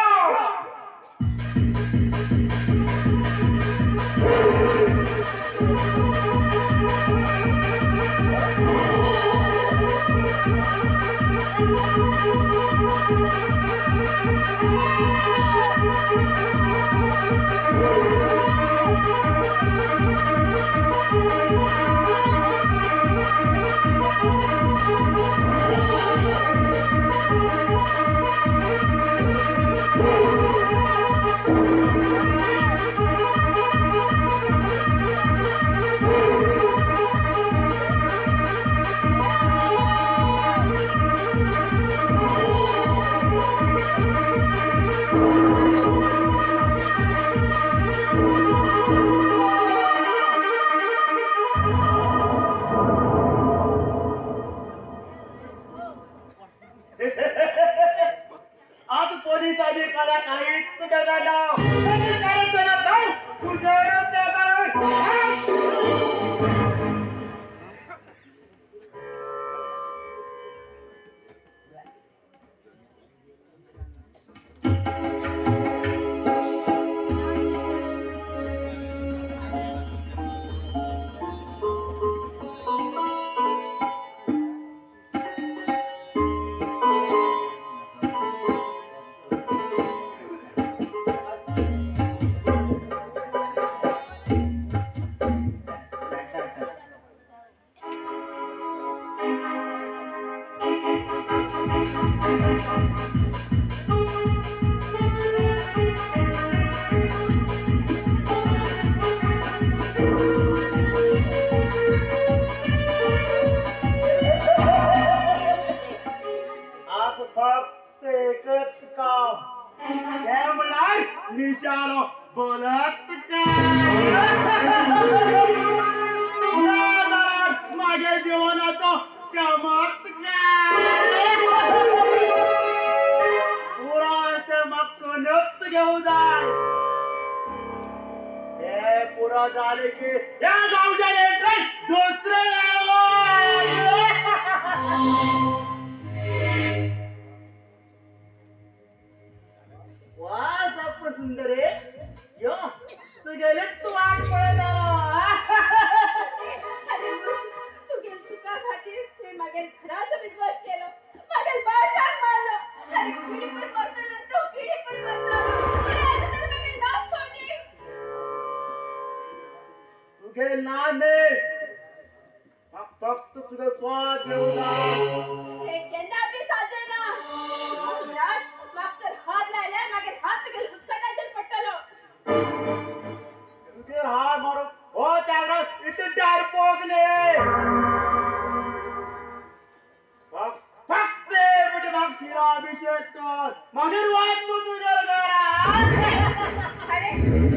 निशालो बलात्कार मागे जीवनाचो चमत्कार पुरा ते म्हाका नक्त घेवं जाय हे पुरा जाले की ह्या गांवच्या एंट्रन्स दुसरे वा सप्प सुंदर आहे यो तुगेले तू वाट पळयत तुगेल सुखा खातीर तुवें मागेल घराचो विध्वंस केलो, मागेल बाळशाक मारलो. अरे किडी पण मरतलो तूं, किडी पण मरतलो. अरे आतां तरी मागेल नांव सोडली. तुगे ना न्ही, फक्त तुझं स्वाद घेऊ जाय. हे केन्ना बी साध्य ना. राज म्हाका तर हात लायल्यार मागीर हात तुगेल उस्कटाचेर पडटलो. तुगेर हात मारूंक हो त्यागराज इतले डरपोक न्ही. फक्त म्हणजे म्हाका शिलाभिषेक कर, मागीर वच तूं तुगेर घरा. अरे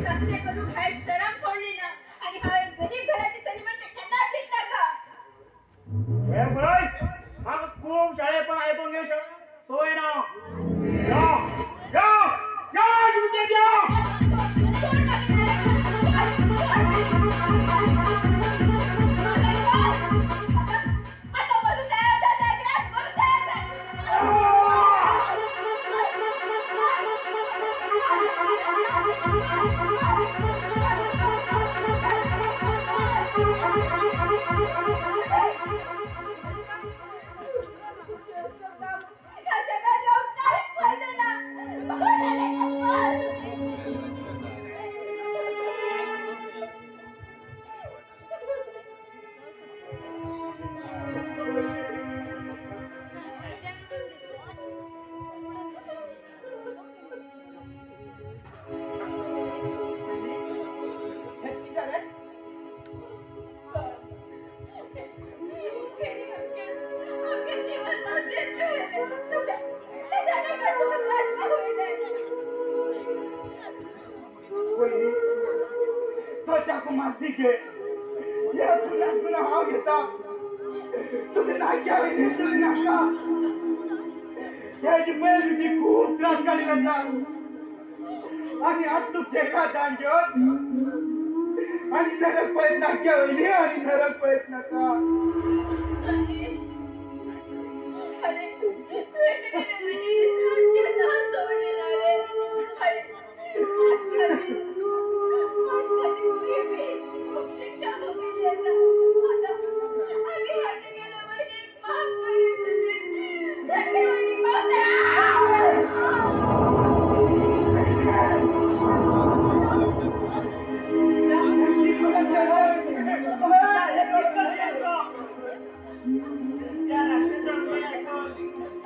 तसलें करूंक हांवें शरम सोडली ना आनी हांवें गरीब घराची चली म्हण तें केन्ना चिंतता का? हे पळय, म्हाका खूब शाळेपण आयकूंक घेवंक संवय ना. यो यो यो शिमकेत यो. आता मरून तयार जा त्यागराज, मरून तयार जा. या जगात राहून काहीच फायदा ना. मरून आले का मर. कितें जालें? आमगे जीवन मातेर मेळ्ळें. तशें तशें ताका सोडलाच वयलें. वयनी, तो चाकू माती घे. ह्या गुन्हात गुन्हा हांव घेता. तुमी नाका वयनी, तुमी नाका. ह्याची पयर तुजी खूब त्रास काडिल्ले आसा. आनी आज तूं जेका दान घेवन आनी नरक पळयत नाका वयनी, आनी नरक पळयत नाका. संदेश, अरे तुवें तुगेले वयनीची साथ केन्ना सोडली ना रे. अरे माझ खातीर तुवें बी खूब शिक्षा भोगिल्ली आसा. आतां आतां ह्या तुगेले वयनीक माफ कर संदेश, तुगेले वयनीक माफ कर. त्या राक्षसान पण ऐकून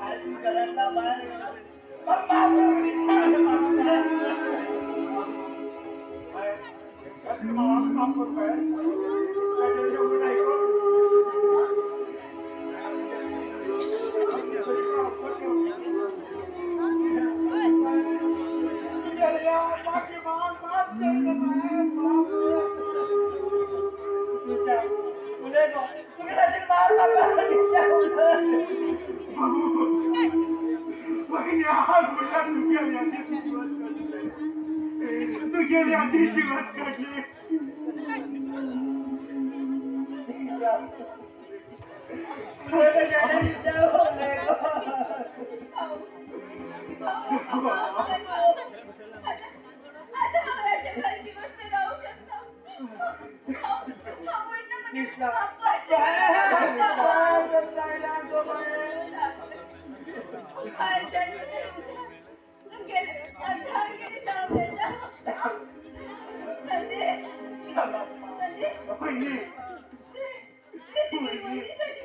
आणि घरातला बाहेर पण माफ कर, माफ कर. माफ करू काय? काहीतरी एवढं ऐकून. तुगेल्या बाकी माफ माफ कर रे बाय, माफ कर. निशा, उलय गो. तुगे खातीर माफ नाका, निशा, उलय. वहिनी आज म्हणल्यार तुगेली आधी दिवस काडले, तुगेली आधी दिवस काडले. निशा. उलय गो, शाण्या, निशा, उलय गो. आता हांव ह्या जगात जिवंत रावूं शकना. हांव वयता म्हगे निशा. बाप्पा. संदेश, संदेश. वहिनी. वहिनीसाठी